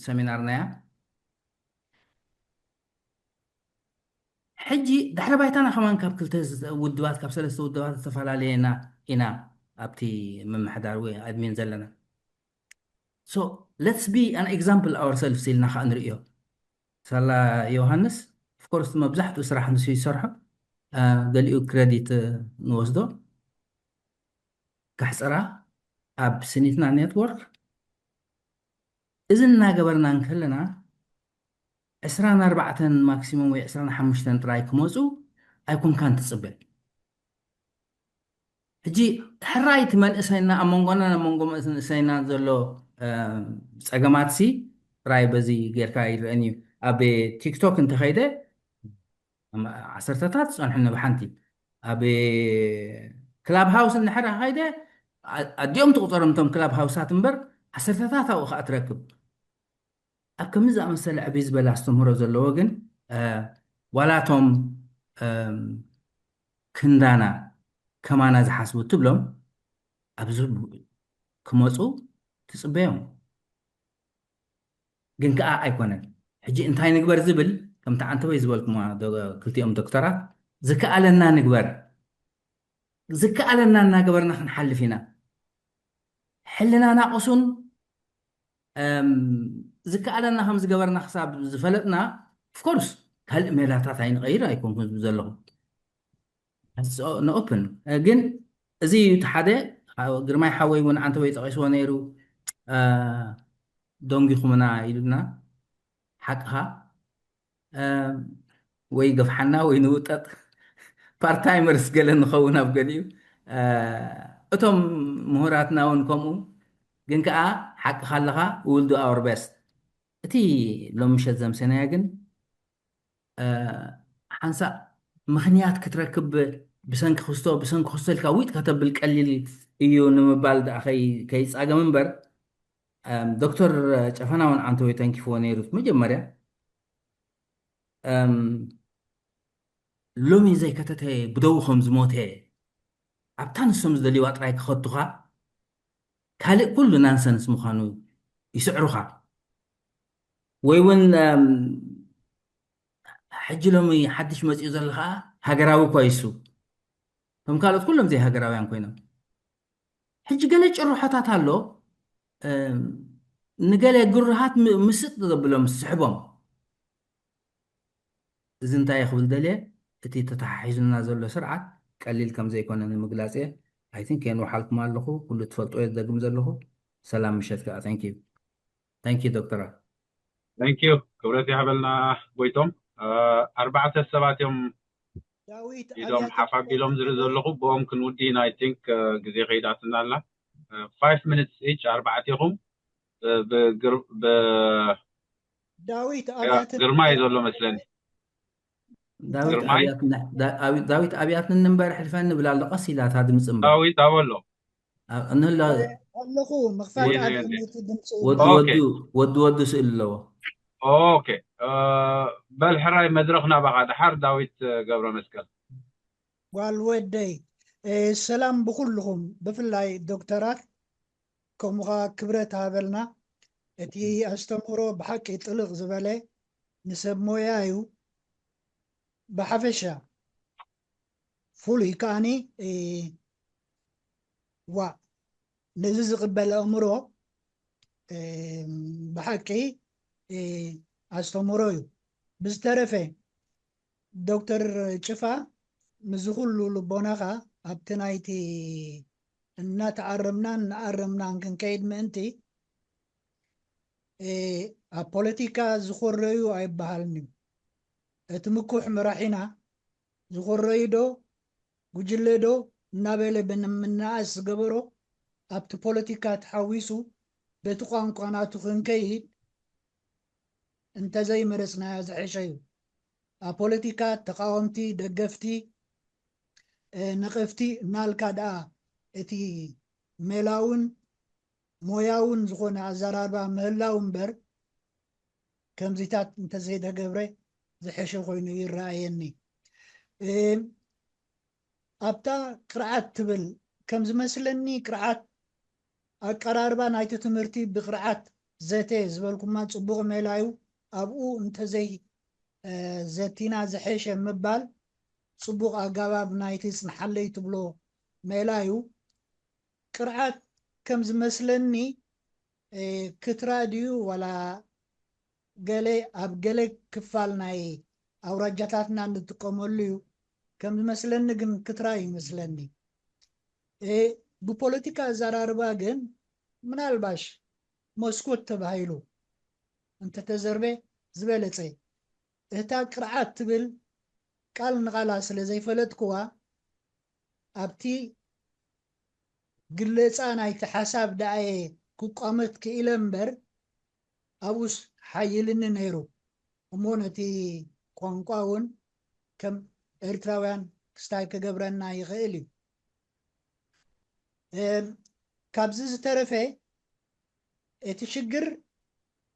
ሰሚናርና እያ። ሕጂ ድሕሪ ባይታና ከማን ካብ ክልተ ውድባት ካብ ሰለስተ ውድባት ዝተፈላለየና ኢና ኣብቲ ምምሕዳር ወይ ኣድሚን ዘለና። So let's be an example ourselves ኢልና ከዓ ንርእዮ። ሳላ ዮሃንስ ኦፍኮርስ መብዛሕትኡ ስራሕ ንሱ ይሰርሖ፣ ገሊኡ ክረዲት ንወስዶ። ካሕፀራ ኣብ ስኒትና ኔትወርክ እዚ እናገበርና እንከለና ዕስራን ኣርባዕተን ማክሲሙም ወይ ዕስራን ሓሙሽተን ጥራይ ክመፁ ኣይኮንካን ትፅበ። ሕጂ ሕራይ እቲ መንእሰይና ኣብ መንጎና ኣብ መንጎ መንእሰይና ዘሎ ፀገማት ሲ ጥራይ በዚ ጌርካ ይረአን እዩ። ኣብ ቲክቶክ እንተኸይደ ዓሰርተታት ዝፀንሑኒ ብሓንቲ ኣብ ክላብ ሃውስ እንድሕር ከይደ ኣዲኦም ትቁፀሮም እቶም ክላብ ሃውሳት እምበር ዓሰርተታት ኣብኡ ከዓ ትረክብ። ኣብ ከምዚ ዝኣመሰለ ዕብይ ዝበለ ኣስተምህሮ ዘለዎ ግን ዋላቶም ክንዳና ከማና ዝሓስቡ ትብሎም ኣብዚ ክመፁ ትፅበዮም። ግን ከዓ ኣይኮነን። ሕጂ እንታይ ንግበር ዝብል ከምቲ ዓንተወይ ዝበልኩማ ክልቲኦም ዶክተራት ዝከኣለና ንግበር። ዝከኣለና እናገበርና ክንሓልፍ ኢና። ሕልናና ቅሱን ዝከኣለና ከም ዝገበርና ክሳብ ዝፈለጥና ኦፍኮርስ ካልእ ሜላታት ኣይንቐይር ኣይኮንኩን ዝብል ዘለኹ ንኦፕን ግን እዚ እቲ ሓደ ግርማይ ሓወይ እውን ዓንተወይ ጠቂስዎ ነይሩ። ደንጊኹምና ኢሉና ሓቅኻ ወይ ገፍሓና ወይ ንውጠጥ ፓርታይመርስ ገለ ንኸውን ኣብ ገሊኡ እቶም ምሁራትና እውን ከምኡ ግን ከዓ ሓቅኻ ኣለኻ። We will do our best። እቲ ሎም ምሸት ዘምሰናያ ግን ሓንሳእ ምኽንያት ክትረክብ ብሰንኪ ክስቶ ብሰንኪ ክስቶ ኢልካ ዊጥ ከተብል ቀሊል እዩ ንምባል ደኣ ከይፃገም እምበር ዶክተር ጨፈና እውን ዓንተወይ ተንኪፍዎ ነይሩ መጀመርያ ሎሚ ዘይከተተ ብደዉ ከም ዝሞተ ኣብታ ንሶም ዝደልይዋ ጥራይ ክኸቱኻ ካልእ ኩሉ ናንሰንስ ምዃኑ ይስዕሩኻ ወይ እውን ሕጂ ሎሚ ሓድሽ መፂኡ ዘሎ ከዓ ሃገራዊ እኳ ይሱ እቶም ካልኦት ኩሎም ዘይሃገራውያን ኮይኖም ሕጂ ገለ ጭርሖታት ኣሎ ንገለ ግሩሃት ምስጥ ዘብሎም ዝስሕቦም እዚ እንታይ እየ ክብል ደልየ እቲ ተተሓሒዙና ዘሎ ስርዓት ቀሊል ከም ዘይኮነ ንምግላፅ እየ። I think የንውሓልኩም ኣለኹ። ኩሉ ትፈልጦ እየ ዝደግም ዘለኹ። ሰላም ምሸት ከዓ። Thank you። Thank you ዶክተራት። Thank you። ክብረት ይሃበልና ጎይቶም። ኣርባዕተ ሰባት እዮም ኢዶም ሓፍ ኣቢሎም ዝርኢ ዘለኹ። ብኦም ክንውዲ ኢና። I think ግዜ ከይዳትና ኣላ። Five minutes each ኣርባዕቴኹም። ዳዊት ኣብያትን ግርማ እዩ ዘሎ መስለኒ። ዳዊት ኣብያትን እምበር ሕልፈኒ ብላ ኣሎ ቀስ ኢላ እታ ድምፂ እምበር ዳዊት ኣበሎ እንህሎ ኣለኹ ምኽፋት ኣለ ነቲ ድምፂ ወዲ ወዱ ወዲ ወዱ ስእል ኣለዎ ኦኬ በል ሕራይ መድረኽ ናባኻ ደሓር ዳዊት ገብረ መስቀል ጓል ወደይ ሰላም ብኩልኹም ብፍላይ ዶክተራት ከምኡ ከዓ ክብረት ሃበልና እቲ ኣስተምህሮ ብሓቂ ጥልቕ ዝበለ ንሰብ ሞያ እዩ ብሓፈሻ ፍሉይ ከዓኒ ዋእ ነዚ ዝቕበል ኣእምሮ ብሓቂ ኣስተምህሮ እዩ ብዝተረፈ ዶክተር ጭፋ ምስዚ ኩሉ ልቦናኻ ኣብቲ ናይቲ እናተኣረምናን እናኣረምናን ክንከይድ ምእንቲ ኣብ ፖለቲካ ዝኾረዩ ኣይበሃልን እዩ እቲ ምኩሕ መራሒና ዝኾረዩ ዶ ጉጅለ ዶ እናበለ ብምንኣስ ዝገበሮ ኣብቲ ፖለቲካ ተሓዊሱ በቲ ቋንቋ ናቱ ክንከይድ እንተዘይመረጽናዮ ዝሐሸ እዩ። ኣብ ፖለቲካ ተቓወምቲ፣ ደገፍቲ፣ ነቐፍቲ እናልካ ደኣ እቲ ሜላውን ሞያውን ዝኾነ ኣዘራርባ ምህላው እምበር ከምዚታት እንተዘይተገብረ ዝሐሸ ኮይኑ ይረኣየኒ። ኣብታ ቅርዓት ትብል ከም ዝመስለኒ ቅርዓት ኣቀራርባ ናይቲ ትምህርቲ ብቅርዓት ዘተ ዝበልኩማ ጽቡቕ ሜላ እዩ። ኣብኡ እንተዘይ ዘቲና ዝሐሸ ምባል ጽቡቕ ኣገባብ ናይቲ ጽንሓለይ ትብሎ ሜላ እዩ። ቅርዓት ከም ዝመስለኒ ክትራ ድዩ ዋላ ገለ ኣብ ገለ ክፋል ናይ ኣውራጃታትና እንጥቀመሉ እዩ። ከም ዝመስለኒ ግን ክትራ ይመስለኒ። ብፖለቲካ ኣዘራርባ ግን ምናልባሽ መስኮት ተባሂሉ እንተተዘርበ ዝበለጸ። እታ ቅርዓት ትብል ቃል ንቓላ ስለ ዘይፈለጥክዋ ኣብቲ ግለጻ ናይቲ ሓሳብ ደኣየ ክቋመት ክኢለ እምበር ኣብኡስ ሓይልኒ ነይሩ እሞ ነቲ ቋንቋ እውን ከም ኤርትራውያን ክስታይ ክገብረና ይኽእል እዩ። ካብዚ ዝተረፈ እቲ ሽግር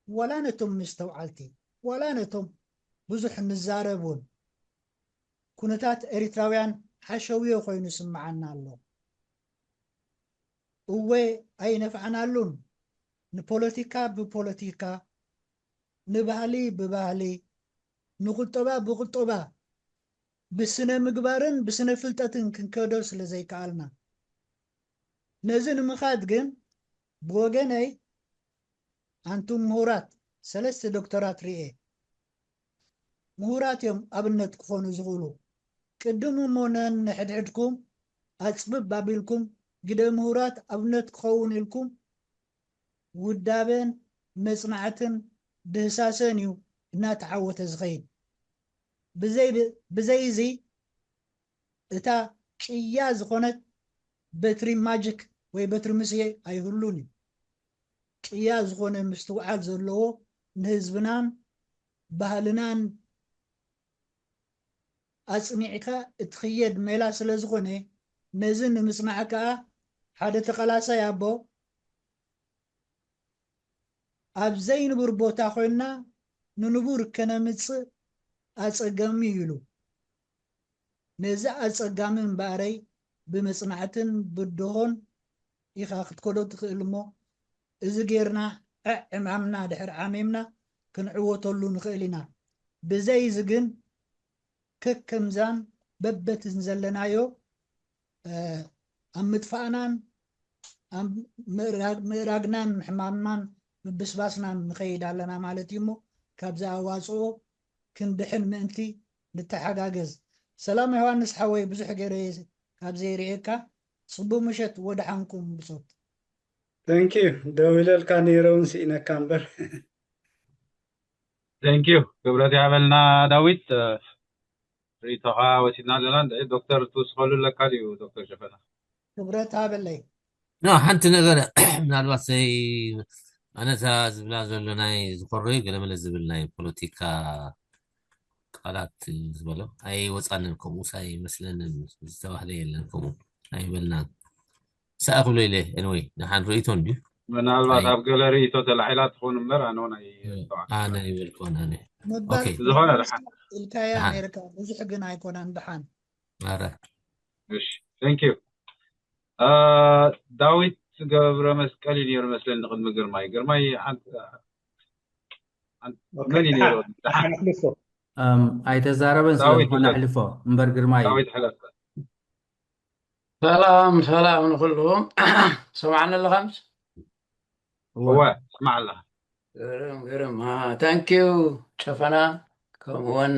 ዋላ ነቶም መስተውዓልቲ ዋላ ነቶም ብዙሕ ንዛረብ እውን ኩነታት ኤርትራውያን ሓሸውዮ ኮይኑ ስምዓና ኣሎ። እወ ኣይነፍዓናሉን። ንፖለቲካ ብፖለቲካ፣ ንባህሊ ብባህሊ፣ ንቁጠባ ብቁጠባ፣ ብስነ ምግባርን ብስነ ፍልጠትን ክንከዶ ስለ ዘይከኣልና። ነዚ ንምኻድ ግን ብወገነይ ኣንቱም ምሁራት ሰለስተ ዶክተራት ርኤ። ምሁራት እዮም ኣብነት ክኾኑ ዝኽእሉ። ቅድም እሞ ነንሕድሕድኩም ኣጽብብ ኣቢልኩም ግደ ምሁራት ኣብነት ክኸውን ኢልኩም ውዳበን መጽናዕትን ድህሳሰን እዩ እናተዓወተ ዝኸይድ። ብዘይ ብዘይ እዚ እታ ቅያ ዝኾነት በትሪ ማጅክ ወይ በትሪ ምስየ ኣይህሉን እዩ። ቅያ ዝኾነ ምስትውዓል ዘለዎ ንህዝብናን ባህልናን ኣጽኒዕካ እትኽየድ ሜላ ስለ ዝኾነ ነዚ ንምጽናዕ ከኣ ሓደ ተቐላሳይ ኣቦ ኣብ ዘይንቡር ቦታ ኮይንና ንንቡር ከነምጽእ ኣጸጋሚ እዩ ኢሉ። ነዚ ኣጸጋሚ እምበኣረይ ብመጽናዕትን ብድሆን ኢኻ ክትከዶ ትኽእል እሞ እዚ ጌርና ዕዕ ዕማምና ድሕር ዓሚምና ክንዕወተሉ ንኽእል ኢና። ብዘይ እዚ ግን ከከምዛን በበትን ዘለናዮ ኣብ ምጥፋእናን ኣብ ምእራግናን ምሕማምናን ምብስባስናን ንኸይድ ኣለና ማለት እዩ እሞ ካብዚ ኣዋፅኦ ክንድሕን ምእንቲ ንተሓጋገዝ። ሰላም ዮሃንስ ሓወይ፣ ብዙሕ ገይረ ካብ ዘይርእየካ፣ ጽቡቅ ምሸት፣ ወድሓንኩም ብጾት። Thank you። ደው ኢለልካ ነይረ እውን ስኢነካ እምበር። Thank you። ክብረት ይሃበልና ዳዊት። ርእይቶኻ ወሲድና ኣለና። ዶክተር ትውስኸሉ ኣለካ ድዩ ዶክተር ሸፈና? ክብረት ሃበለይ። ሓንቲ ነገር ምናልባት ዘይ ኣነታ ዝብላ ዘሎ ናይ ዝኾረዩ ገለመለ ዝብል ናይ ፖለቲካ ቃላት ዝበሎ ኣይወፃንን፣ ከምኡ ሳይ መስለንን ዝተባህለ የለን፣ ከምኡ ኣይበልናን። ሳእ ክብሎ ኢለ። Anyway፣ ንሓን ርእይቶ እንድዩ። ምናልባት ኣብ ገለ ርእይቶ ተላዒላ ትኾን እምበር ኣነ እውን ኣይ- ኣነ ኣይበልኩን ኣነ። ምባል ኦኬ። ዝኾነ ድሓን። ኢልካያ ድሓን። ነይርካ፣ ብዙሕ ግን ኣይኮነን ድሓን። ኣረ። እሺ፣ thank you። ዳዊት ገብረ መስቀል እዩ ነይሩ መስለኒ ቅድሚ ግርማይ። ግርማይ ሓንቲ ሓንቲ- ኦኬ፣ መን እዩ ነይሩ? ድሓን፣ ድሓን። ድሓን ኣሕልፎ። እም፣ ኣይተዛረበን ስለ ዳዊት ዝኾነ ይውሰድ። ኣሕልፎ እምበር ግርማይ እዩ። ዳዊት ሕለፍ። ሰላም ሰላም ንኩሉ። ሰማዕኒ ኣለኻ ምስ እወ ስማዕ ኣለኻ። ግርም ግርም። Thank you ጨፈና፣ ከምኡውን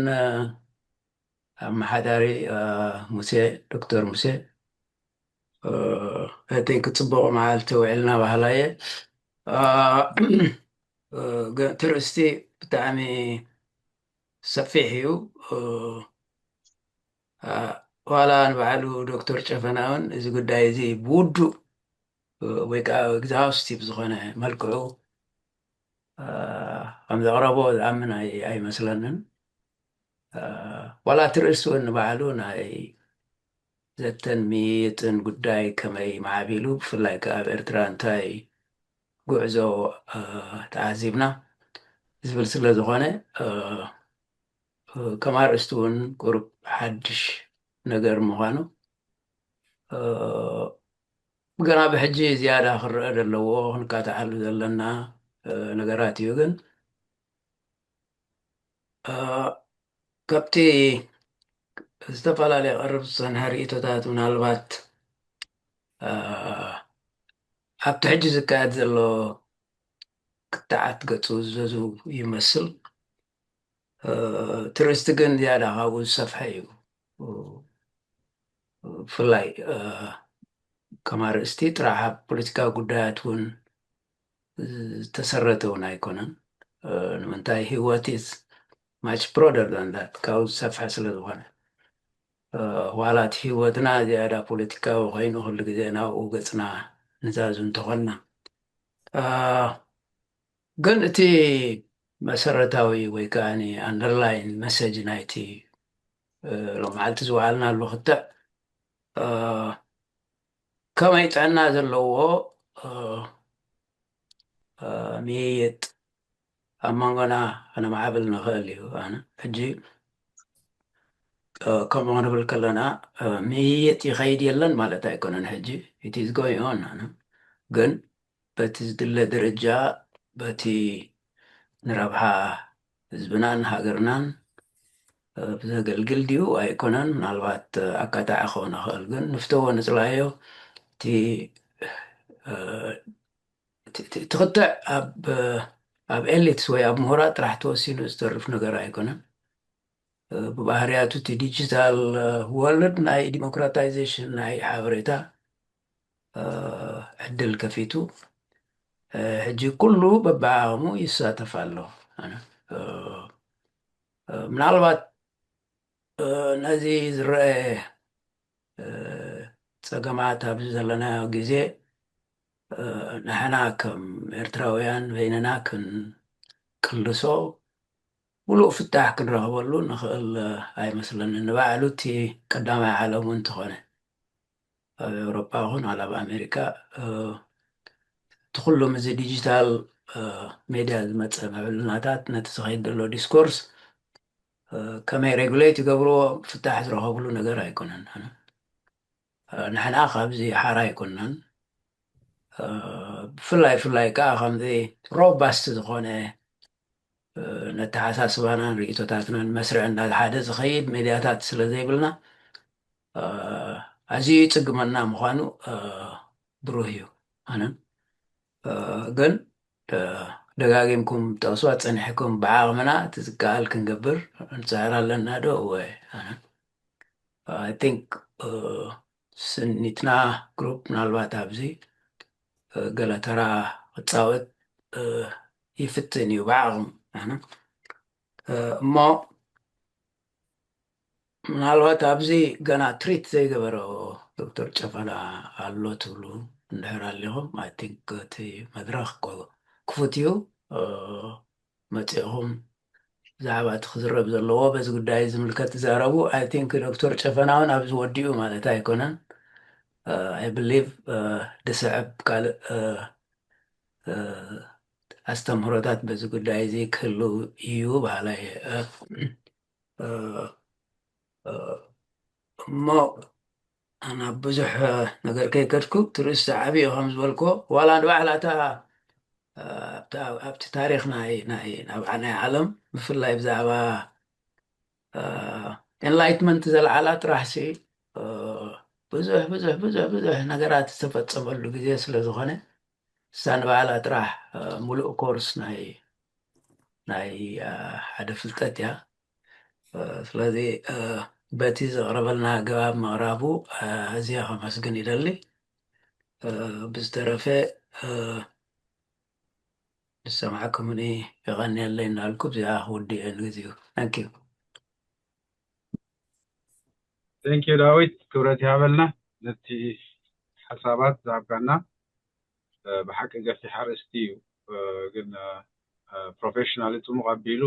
ኣመሓዳሪ ሙሴ፣ ዶክተር ሙሴ። እቲ ክፅቡቕ መዓልቲ ውዕልና ባህላየ። እቲ ርእስቲ ብጣዕሚ ሰፊሕ እዩ። ዋላ ንባዕሉ ዶክተር ጨፈና እውን እዚ ጉዳይ እዚ ብውዱእ ወይ ከዓ ኤግዛውስቲቭ ዝኾነ መልክዑ ከም ዘቕረቦ ዝኣምን ኣይመስለንን። ዋላ እቲ ርእሲ እውን ንባዕሉ ናይ ዘተን ምይይጥን ጉዳይ ከመይ ማዕቢሉ፣ ብፍላይ ከዓ ኣብ ኤርትራ እንታይ ጉዕዞ ተዓዚብና ዝብል ስለ ዝኾነ፣ ከም ኣርእስቲ እውን ቁሩብ ሓድሽ ነገር ምዃኑ፣ ገና ብሕጂ ዝያዳ ክረአ ዘለዎ ክንካትዓሉ ዘለና ነገራት እዩ። ግን ካብቲ ዝተፈላለየ ቀርብ ዝፀንሐ ርእቶታት፣ ምናልባት ኣብቲ ሕጂ ዝካየድ ዘሎ ክትዓት ገፁ ዝዘዙ ይመስል። እቲ ርእስቲ ግን ዝያዳ ካብኡ ዝሰፍሐ እዩ። ብፍላይ ከም ኣርእስቲ ጥራሕ ኣብ ፖለቲካዊ ጉዳያት እውን ዝተሰረተ እውን ኣይኮነን። ንምንታይ፣ ህይወት is much broader than that፣ ካብኡ ዝሰፍሐ ስለ ዝኾነ። ዋላ እቲ ህይወትና ዝያዳ ፖለቲካዊ ኮይኑ፣ ኩሉ ግዜ ናብኡ ገፅና ንዛዙ እንተኾንና፣ ግን እቲ መሰረታዊ ወይ ከዓ ኣንደርላይን መሰጅ ናይቲ ሎመዓልቲ ዝወዓልናሉ ክትዕ፣ ከመይ ጥዕና ዘለዎ ምይይጥ ኣብ መንጎና ከነማዕብል ንኽእል እዩ። ኣነ ሕጂ ከምኡ ክንብል ከለና፣ ምይይጥ ይኸይድ የለን ማለት ኣይኮነን። ሕጂ it is going on፣ ኣነ ግን በቲ ዝድለ ደረጃ፣ በቲ ንረብሓ ህዝብናን ሃገርናን ብዘገልግል ድዩ ኣይኮነን፣ ምናልባት ኣካታዒ ክኸውን ይኽእል። ግን ንፍተዎ ንፅላዮ፣ እቲ እቲ ክትዕ ኣብ ኤሊትስ ወይ ኣብ ምሁራት ጥራሕ ተወሲኑ ዝተርፍ ነገር ኣይኮነን። ብባህርያቱ እቲ ዲጂታል ወርልድ ናይ ዲሞክራታይዜሽን ናይ ሓበሬታ ዕድል ከፊቱ፣ ሕጂ ኩሉ በብዓቕሙ ይሳተፍ ኣሎ። ምናልባት ነዚ ዝረአ ፀገማት ኣብዚ ዘለናዮ ግዜ ንሕና ከም ኤርትራውያን በይንና ክንቅልሶ፣ ሙሉእ ፍታሕ ክንረኽበሉ ንኽእል ኣይመስለንን። ንባዕሉ እቲ ቀዳማይ ዓለም እውን እንተኾነ፣ ኣብ ኤውሮጳ ይኹን ዋላ ኣብ ኣሜሪካ፣ እቲ ኩሉ ምስዚ ዲጂታል ሜድያ ዝመፀ ምዕብልናታት ነቲ ዝኸይድ ዘሎ ዲስኮርስ ከመይ ሬጉሌት ይገብርዎ፣ ፍታሕ ዝረኸብሉ ነገር ኣይኮነን። ንሕና ካብዚ ሓራ ኣይኮንናን። ብፍላይ ፍላይ ከዓ ከምዚ ሮባስት ዝኾነ ነተሓሳስባናን ርእቶታትናን መስርዕ እንዳሓደ ዝኸይድ ሜድያታት ስለ ዘይብልና፣ ኣዝዩ ይፅግመና ምዃኑ ብሩህ እዩ። ኣነ ግን ደጋጊምኩም ጠቕስዋ ፀኒሕኩም፣ ብዓቕምና እቲ ዝከኣል ክንገብር ንፅዕር ኣለና ዶ? እወ። ኣነ I think ስኒትና ግሩፕ ምናልባት ኣብዚ ገለ ተራ ክፃወት ይፍትን እዩ ብዓቕም። ኣነ እሞ ምናልባት ኣብዚ ገና ትሪት ዘይገበሮ ዶክተር ጨፈና ኣሎ ትብሉ እንድሕር ኣሊኹም፣ I think እቲ መድረኽ ክፉት እዩ። መፂእኹም ብዛዕባ እቲ ክዝረብ ዘለዎ በዚ ጉዳይ ዝምልከት ትዛረቡ። I think ዶክተር ጨፈና እውን ኣብዚ ወዲኡ ማለት ኣይኮነን። I believe ድስዕብ ካልእ ኣስተምህሮታት በዚ ጉዳይ እዚ ክህሉ እዩ በሃላይ እየ። እሞ ናብ ብዙሕ ነገር ከይከድኩ፣ እቲ ርእሲ ዓብዪ ከም ዝበልኮ፣ ዋላ ንባዕላ እታ ኣብቲ ታሪኽ ናይ ናይ ዓለም፣ ብፍላይ ብዛዕባ ኤንላይትመንት ዘልዓላ ጥራሕሲ ብዙሕ ብዙሕ ብዙሕ ብዙሕ ነገራት ዝተፈፀመሉ ግዜ ስለ ዝኾነ፣ እሳ ንባዕላ ጥራሕ ሙሉእ ኮርስ ናይ ናይ ሓደ ፍልጠት እያ። ስለዚ በቲ ዘቕረበልና ኣገባብ ምቕራቡ ኣዝየ ከመስግን ይደሊ። ብዝተረፈ ዝሰማዕኩምኒ የቐንየለይ እናልኩ እዚኣ ክውድእ እየ ንግዚኡ። Thank you። Thank you ዳዊት፣ ክብረት ይሃበልና ነቲ ሓሳባት ዝሃብካና። ብሓቂ ገፊሕ ኣርእስቲ እዩ። ግን ፕሮፌሽናል ጽሙቕ ኣቢሉ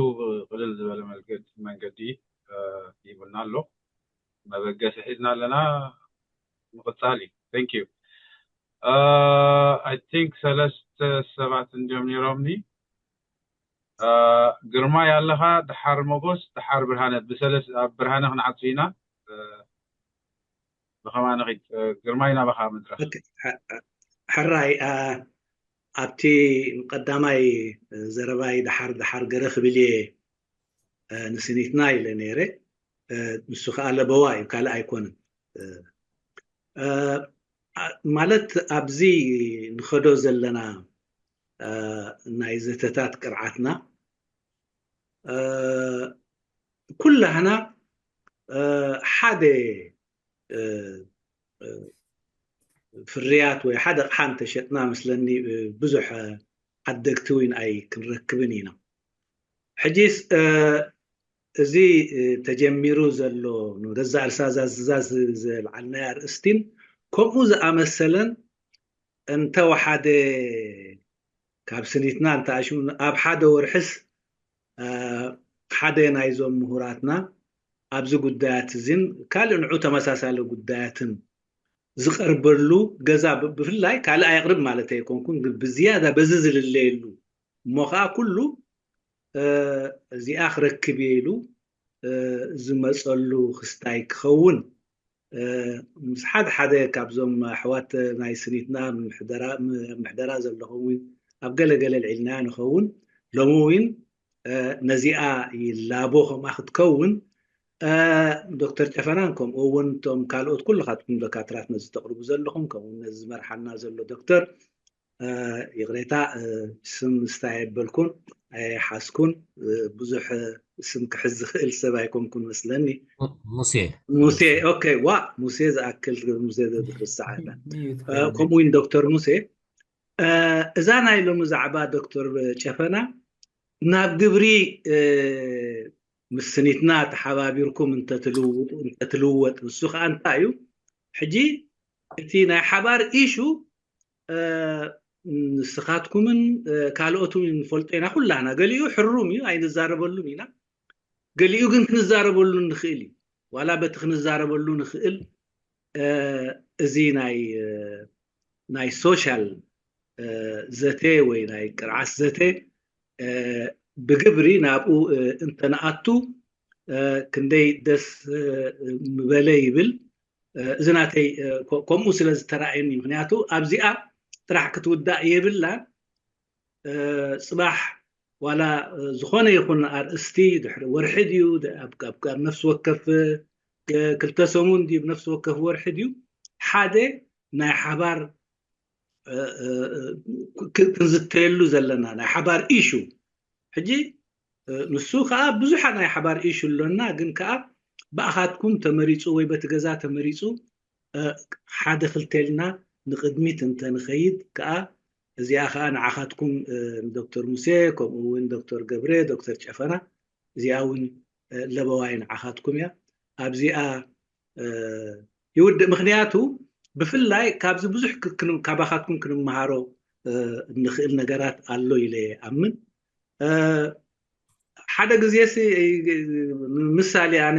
ቅልል ዝበለ መንገዲ ሂቡና ኣሎ። መበገሲ ሒዝና ኣለና። ምቕጻል እዩ። Thank you. I think ሰለስተ ሰባት እንዲዮም ነይሮምኒ። ግርማይ ኣለኻ፣ ድሓር ሞጎስ፣ ድሓር ብርሃነ። ብሰለስ ኣብ ብርሃነ ክንዓጹ ኢና። ብኸማይ ንኺድ። ግርማይ ናባኻ መድረኽ። ሕራይ፣ ኣብቲ ቀዳማይ ዘረባይ ድሓር ድሓር ገረ ክብል እየ ንስኒትና ኢለ ነይረ። ንሱ ከዓ ለበዋ እዩ፣ ካልእ ኣይኮነን። ማለት ኣብዚ ንኸዶ ዘለና ናይ ዘተታት ቅርዓትና ኩላህና ሓደ ፍርያት ወይ ሓደ ኣቕሓ እንተሸጥና መስለኒ ብዙሕ ዓደግቲ እውን ኣይክንረክብን ኢና። ሕጂስ እዚ ተጀሚሩ ዘሎ ንገዛእ ርእሳ ዛዝዛዝ ዘልዓልናያ ኣርእስቲን ከምኡ ዝኣመሰለን እንተወሓደ ካብ ስኒትና እንተኣሽሙ ኣብ ሓደ ወርሕስ ሓደ ናይዞም ምሁራትና ኣብዚ ጉዳያት እዚን ካልእ ንዑ ተመሳሳሊ ጉዳያትን ዝቐርበሉ ገዛ ብፍላይ ካልእ ኣየቕርብ ማለት ኣይኮንኩን፣ ግን ብዝያዳ በዚ ዝልለየሉ እሞ ከዓ ኩሉ እዚኣ ክረክብ እየ ኢሉ ዝመፀሉ ክስታይ ክኸውን ምስ ሓደ ሓደ ካብዞም ኣሕዋት ናይ ስኒትና ምሕደራ ዘለኹም እውን ኣብ ገለ ገለ ልዒልናያ ንኸውን። ሎሚ እውን ነዚኣ ይላቦ ከምኣ ክትከውን ዶክተር ጨፈናን ከምኡ እውን እቶም ካልኦት ኩልኻትኩም ዶካትራት ነዚ ተቕርቡ ዘለኹም ከምኡ እውን ነዚ ዝመርሓና ዘሎ ዶክተር ይቕሬታ ስም ስታይ የበልኩን ኣይሓዝኩን ብዙሕ ስም ክሕዝ ዝኽእል ሰብ ኣይኮንኩን መስለኒ። ሙሴ ሙሴ ኦኬ ዋ ሙሴ ዝኣክል ሙሴ ዘትርስዓና ከምኡ እውን ዶክተር ሙሴ እዛ ናይ ሎሚ ዛዕባ ዶክተር ጨፈና ናብ ግብሪ ምስኒትና ተሓባቢርኩም እንተትልወጥ ንሱ ከዓ እንታይ እዩ ሕጂ እቲ ናይ ሓባር ኢሹ ንስኻትኩምን ካልኦትን ንፈልጦ ኢና ኩላና። ገሊኡ ሕሩም እዩ ኣይንዛረበሉን ኢና፣ ገሊኡ ግን ክንዛረበሉ ንኽእል እዩ። ዋላ በቲ ክንዛረበሉ ንኽእል እዚ ናይ ናይ ሶሻል ዘተ ወይ ናይ ቅርዓት ዘተ ብግብሪ ናብኡ እንተነኣቱ ክንደይ ደስ ምበለ ይብል። እዚ ናተይ ከምኡ ስለ ዝተረኣየኒ ምክንያቱ ኣብዚኣ ጥራሕ ክትውዳእ የብላን። ፅባሕ ዋላ ዝኾነ ይኹን ኣርእስቲ ድሕሪ ወርሒ ድዩ ኣብ ነፍሲ ወከፍ ክልተ ሰሙን ድዩ ነፍሲ ወከፍ ወርሒ ድዩ ሓደ ናይ ሓባር ክንዝተየሉ ዘለና ናይ ሓባር ኢሹ ሕጂ ንሱ ከዓ ብዙሓት ናይ ሓባር ኢሹ ኣሎና ግን ከዓ ብኣኻትኩም ተመሪፁ ወይ በቲ ገዛ ተመሪፁ ሓደ ክልተ ኢልና ንቅድሚት እንተንኸይድ ከዓ እዚኣ ከዓ ንዓኻትኩም ዶክተር ሙሴ ከምኡ እውን ዶክተር ገብረ ዶክተር ጨፈና እዚኣ እውን ለበዋይ ንዓኻትኩም እያ ኣብዚኣ ይውድእ ምክንያቱ ብፍላይ ካብዚ ብዙሕ ካባኻትኩም ክንመሃሮ እንኽእል ነገራት ኣሎ ኢለ ኣምን ሓደ ግዜ ምሳሌ ኣነ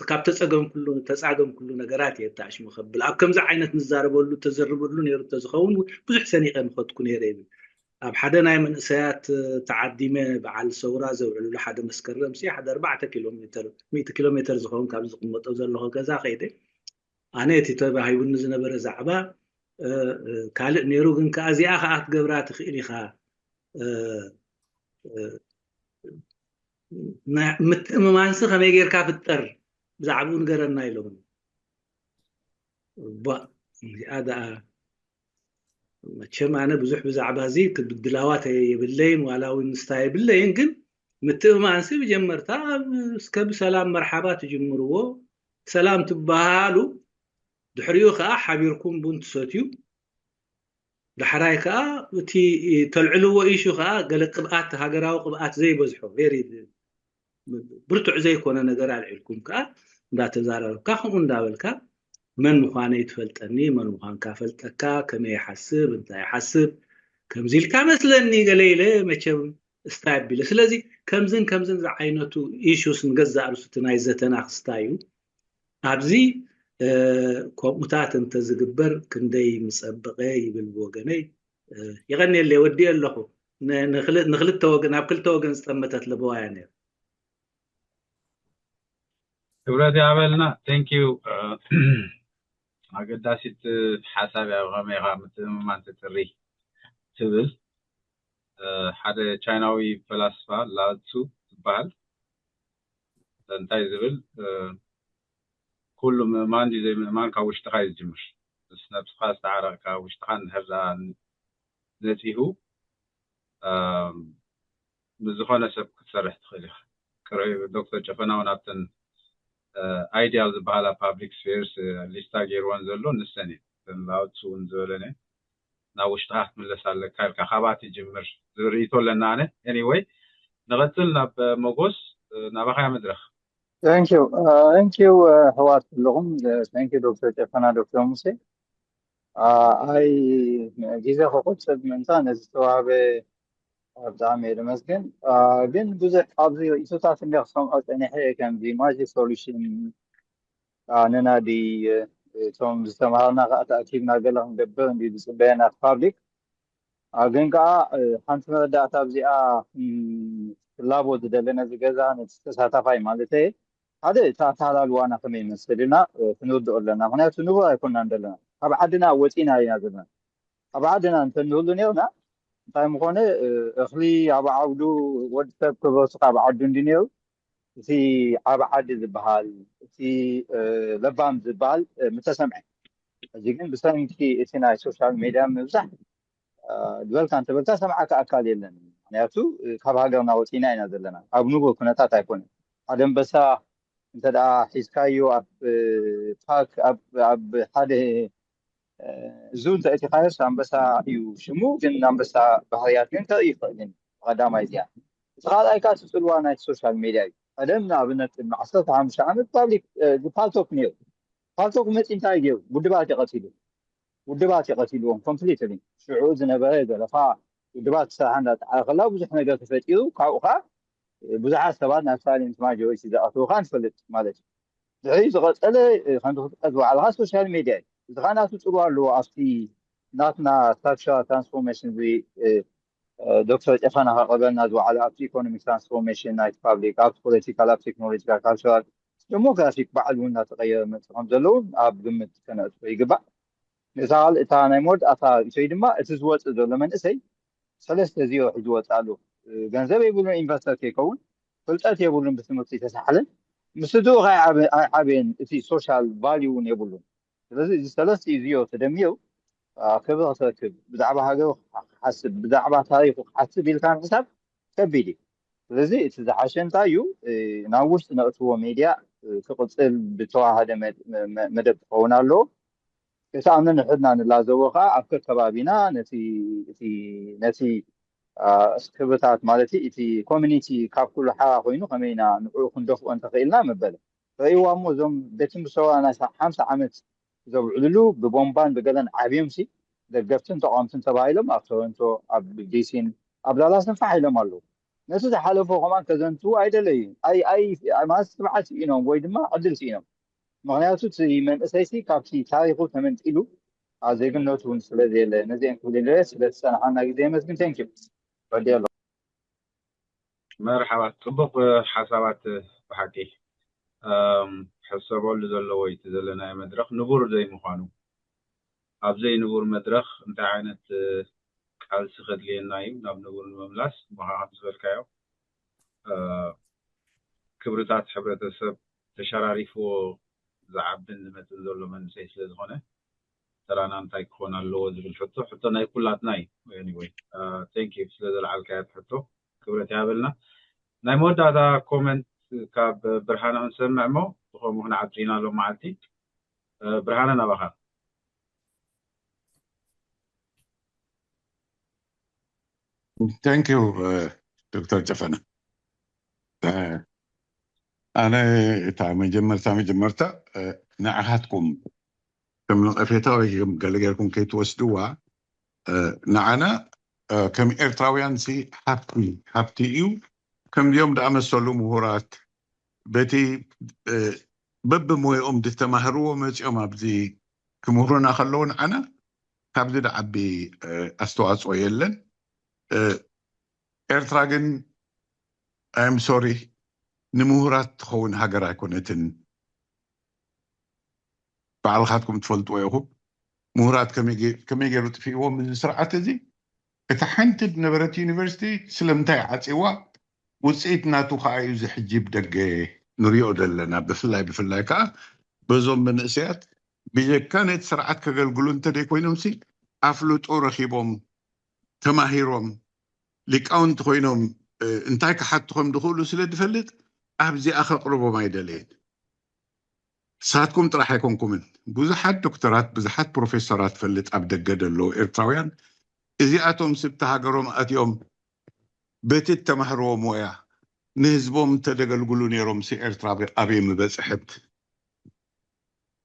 ካብ ተፀገምኩሉ ተፃገምኩሉ ነገራት እየ ተኣሽሙ ከብል ኣብ ከምዚ ዓይነት ንዛረበሉ ተዘርበሉ ነይሩ ተዝኸውን ብዙሕ ሰኒቀ ምኸድኩ ነይረ ይብል ኣብ ሓደ ናይ መንእሰያት ተዓዲመ በዓል ሰውራ ዘውዕልሉ ሓደ መስከረም ሲ ሓደ ኣርባዕተ ኪሎ ሜተር ሚእቲ ኪሎ ሜተር ዝኸውን ካብ ዝቕመጦ ዘለኹ ገዛ ከይደ ኣነ እቲ ተባሂቡኒ ዝነበረ ዛዕባ ካልእ ነይሩ ግን ከዓ እዚኣ ከዓ ክትገብራ ትኽእል ኢኻ ምትእምማንሲ ከመይ ጌርካ ፍጠር ብዛዕባኡ ንገረና ኢሎምኒ እዚኣ ደኣ መቸም ኣነ ብዙሕ ብዛዕባ እዚ ክብድላዋት የብለይን ዋላ እውን ንስታ የብለይን ግን ምትእምማንሲ ብጀመርታ እስከ ብሰላም መርሓባ ትጅምርዎ ሰላም ትበሃሉ ድሕሪኡ ከዓ ሓቢርኩም ቡን ትሰትዩ ዳሕራይ ከዓ እቲ ተልዕልዎ ኢሹ ከዓ ገለ ቅብኣት ሃገራዊ ቅብኣት ዘይበዝሖ ቨሪ ብርቱዕ ዘይኮነ ነገር ኣልዒልኩም ከዓ እንዳተዛረብካ ከምኡ እንዳበልካ መን ምዃነይ ትፈልጠኒ መን ምዃንካ ፈልጠካ ከመይ ይሓስብ እንታይ ይሓስብ ከምዚ ኢልካ መስለኒ ገለ ኢለ መቸም ስታይ ኣቢለ። ስለዚ ከምዝን ከምዝን ዝዓይነቱ ኢሹስ ንገዛእ ርእሱ እቲ ናይ ዘተና ክስታይ እዩ። ኣብዚ ከምኡታት እንተዝግበር ክንደይ ምጸበቐ ይብል ብወገነይ። የቐንየለይ፣ ወዲኤ ኣለኹ። ንክልተ ወገን፣ ናብ ክልተ ወገን ዝጠመተት ለበዋያ ነይሩ። ክብረት ያበልና። Thank you። ኣገዳሲት ሓሳብ እያ። ብኸመይ ኢኻ ምትእምማን ትጥሪ ትብል። ሓደ ቻይናዊ ፈላስፋ ላትሱ ዝበሃል እንታይ ዝብል፣ ኩሉ ምእማን ድዩ ዘይምእማን ካብ ውሽጥኻ እዩ ዝጅምር። ምስ ነብስኻ ዝተዓረቕካ፣ ውሽጥኻ እንድሕር ደኣ ነጺሁ፣ ምስ ዝኾነ ሰብ ክትሰርሕ ትኽእል ኢኻ። ክርኢ ዶክተር ጨፈና እውን ኣብተን ኣይዲያል ዝበሃላ ፓብሊክ ስፌርስ ሊስታ ገይርወን ዘሎ ንሰን እየን። እተን ላውትሱ እውን ዝበለን እየን። ናብ ውሽጥኻ ክትምለስ ኣለካ ኢልካ ካብኣ ትጅምር ዝብል ርእይቶ ኣለና። ኣነ ኤኒወይ ንቐጽል ናብ መጎስ፣ ናባኻ እያ መድረኽ። Thank you። Thank you ኣሕዋት ኩለኹም። Thank you ዶክተር ጨፈና፣ ዶክተር ሙሴ። ኣይ ግዜ ክቁጥብ ምእንታ ነዚ ዝተዋህበ ብጣዕሚ እየ ደመስግን። ግን ብዙሕ ኣብዚ ርእይቶታት እንደ ክሰምዖ ጸኒሐ እየ፣ ከምዚ ማጂክ ሶሉሽን ነናዲ እቶም ዝተምሃርና ከዓ ተኣኪብና ገለ ክንገብር እንዲ ዝፅበየና ፓብሊክ። ግን ከዓ ሓንቲ መረዳእታ ኣብዚኣ ፍላጎት ዝደለ ነዚ ገዛ ነቲ ተሳታፋይ ማለት እየ ሓደ እቲ ኣተሃላልዋና ከመይ ይመስል ኢና ክንርድኦ ኣለና። ምክንያቱ ንቡር ኣይኮናን ዘለና፣ ካብ ዓድና ወፂና ኢና ዘለና። ኣብ ዓድና እንተንህሉ ነርና እንታይ ምኾነ፣ እኽሊ ኣብ ዓውዱ፣ ወዲ ሰብ ክበሱ ካብ ዓዱ እንዲ ነሩ እቲ ዓብ ዓዲ ዝበሃል፣ እቲ ለባም ዝበሃል ምተሰምዐ። ሕጂ ግን ብሰንኪ እቲ ናይ ሶሻል ሜድያ ምብዛሕ ዝበልካ እንተበልካ ሰምዓካ ኣካል የለን። ምክንያቱ ካብ ሃገርና ወፂና ኢና ዘለና፣ ኣብ ንቡር ኩነታት ኣይኮነን። ሓደ ኣንበሳ እንተ ደኣ ሒዝካዮ ኣብ ፓክ ኣብ ሓደ ዙ እንተ እቲኻዮስ ኣንበሳ እዩ ሽሙ፣ ግን ኣንበሳ ባህርያት ግን ከርኢ ይኽእል እዩ። ቀዳማይ እዚኣ። እቲ ካልኣይ ከዓ እቲ ፅልዋ ናይ ሶሻል ሜድያ እዩ። ቀደም ንኣብነት ቅድሚ ዓሰርተ ሓሙሽተ ዓመት ፓብሊክ ፓልቶክ ነይሩ። ፓልቶክ መፂ እንታይ ገይሩ? ውድባት እዩ ቀቲሉ። ውድባት እዩ ቀቲልዎም ኮምፕሊትሊ። ሽዑ ዝነበረ ዘለካ ውድባት ክሰርሓ እንዳፀዓረ ከላ ብዙሕ ነገር ተፈጢሩ። ካብኡ ከዓ ብዙሓት ሰባት ናብ ሳይለንት ማጆሪቲ ዝኣተዉ ከዓ ንፈልጥ ማለት እዩ። ድሕሪ ዝቐፀለ ከምዚ ክትጥቀስ ዝወዓልካ ሶሻል ሜድያ እዩ። እዚ ከዓ ናቱ ፅልዋ ኣለዎ ኣብቲ ናትና ካልቸራል ትራንስፎርሜሽን እዚ ዶክተር ጨፈና ከቕርበልና ዝወዓለ ኣብቲ ኢኮኖሚክ ትራንስፎርሜሽን ናይቲ ፓብሊክ፣ ኣብቲ ፖለቲካል፣ ኣብ ቴክኖሎጂካል፣ ካልቸራል፣ ዲሞክራፊክ ባዕሉ እውን እናተቐየረ መፅእ ከም ዘለውን ኣብ ግምት ከነእትዎ ይግባእ። ነታ ካልእ እታ ናይ መወዳእታ ርእይቶይ ድማ እቲ ዝወፅእ ዘሎ መንእሰይ ሰለስተ ዚሮ ሒዙ ወፅእ ኣሎ። ገንዘብ የብሉን ኢንቨስተር ከይከውን፣ ፍልጠት የብሉን ብትምህርቲ ተሳሕለን፣ ምስ ስድርኡ ከይዓበየን እቲ ሶሻል ቫልዩ እውን የብሉን። ስለዚ እዚ ሰለስተ ዚሮ ተደሚሩ ክብሪ ክትረክብ፣ ብዛዕባ ሃገሩ ክሓስብ፣ ብዛዕባ ታሪኹ ክሓስብ ኢልካ ምሕሳብ ከቢድ እዩ። ስለዚ እቲ ዝሓሸ እንታይ እዩ፣ ናብ ውሽጢ ነእትዎ ሜድያ ክቕፅል ብተዋሃደ መደብ ክኸውን ኣለዎ። እቲ ኣብ ነንሕድና ንላዘቦ ከዓ ኣብ ከከባቢና ነቲ እቲ ነቲ ክብርታት ማለት እቲ ኮሚኒቲ ካብ ኩሉ ሓራ ኮይኑ ከመይ ኢና ንዕኡ ክንደፍኦ እንተኽኢልና መበለ ርእይዋ እሞ እዞም ቤት ምሰዋ ናይ ሓምሳ ዓመት ዘብዕልሉ ብቦምባን ብገለን ዓብዮም ሲ ደገፍትን ተቃወምትን ተባሂሎም ኣብ ቶሮንቶ ኣብ ዲሲን ኣብ ዳላስን ፋሕ ኢሎም ኣለዉ። ነቲ ዝሓለፎ ከማን ከዘንትዉ ኣይደለዩ። ኣይ ኣይ ማለት ትብዓት ስኢኖም ወይ ድማ ዕድል ስኢኖም። ምክንያቱ እቲ መንእሰይሲ ካብቲ ታሪኹ ተመንጢሉ ኣብ ዜግነቱ እውን ስለ ዘየለ ነዚአን ክብል ኢለ ስለ ዝፀናሓና ግዜ የመስግን። Thank you። ወዲ ኣሎ። መርሓባ፣ ፅቡቅ ሓሳባት ብሓቂ ሕሰበሉ ዘለዎ እቲ ዘለናዮ መድረኽ ንቡር ዘይምዃኑ፣ ኣብ ዘይንቡር መድረኽ እንታይ ዓይነት ቃልሲ ከድልየና እዩ ናብ ንቡር ንምምላስ፣ ምኻ ከም ዝበልካዮ ክብርታት ሕብረተሰብ ተሸራሪፍዎ ዝዓብን ዝመፅን ዘሎ መንእሰይ ስለ ዝኾነ ተራና እንታይ ክኾን ኣለዎ ዝብል ሕቶ ሕቶ ናይ ኩላትና እዩ። Anyway thank you ስለ ዘልዓልካዮ ሕቶ ክብረት ይሃበልና። ናይ መወዳእታ ኮመንት ካብ ብርሃነ ክንሰምዕ እሞ ብኸምኡ ክንዓብፅ ኢና ሎም መዓልቲ። ብርሃነ ናባኻ። Thank you ዶክተር ጨፈነ። ኣነ እታ መጀመርታ መጀመርታ ንዓኻትኩም ከም ነቐፌታ ወይ ገለ ጌርኩም ከይትወስድዋ፣ ንዓና ከም ኤርትራውያን ሲ ሃብቲ ሃብቲ እዩ። ከምዚኦም ዝኣመሰሉ ምሁራት በቲ በብሞይኦም ዝተማህርዎ መፂኦም ኣብዚ ክምህሩና ከለዉ ንዓና ካብዚ ዝዓቢ ኣስተዋፅኦ የለን። ኤርትራ ግን፣ ኣም ሶሪ፣ ንምሁራት ትኸውን ሃገር ኣይኮነትን። ባዕልኻትኩም ትፈልጥዎ ኢኹም። ምሁራት ከመይ ገይሩ ጥፊእዎም እዚ ስርዓት እዚ። እታ ሓንቲ ዝነበረት ዩኒቨርሲቲ ስለምንታይ ዓፂዋ? ውፅኢት ናቱ ከዓ እዩ እዚ ሕጂ ብደገ ንሪኦ ዘለና። ብፍላይ ብፍላይ ከዓ በዞም መንእሰያት ብጀካ ነቲ ስርዓት ከገልግሉ እንተደይኮይኖም ሲ ኣፍልጦ ረኪቦም ተማሂሮም ሊቃውንቲ ኮይኖም እንታይ ክሓቱ ከም ዝኽእሉ ስለ ዝፈልጥ ኣብዚኣ ከቕርቦም ኣይደለየን። ንሳትኩም ጥራሕ ኣይኮንኩምን። ብዙሓት ዶክተራት፣ ብዙሓት ፕሮፌሰራት ፈልጥ ኣብ ደገ ዘለዉ ኤርትራውያን፣ እዚኣቶም ስብቲ ሃገሮም ኣትዮም በቲ እተማህርዎ ሞያ ንህዝቦም እንተደገልግሉ ነይሮም ሲ ኤርትራ ኣበይ ምበፅሐት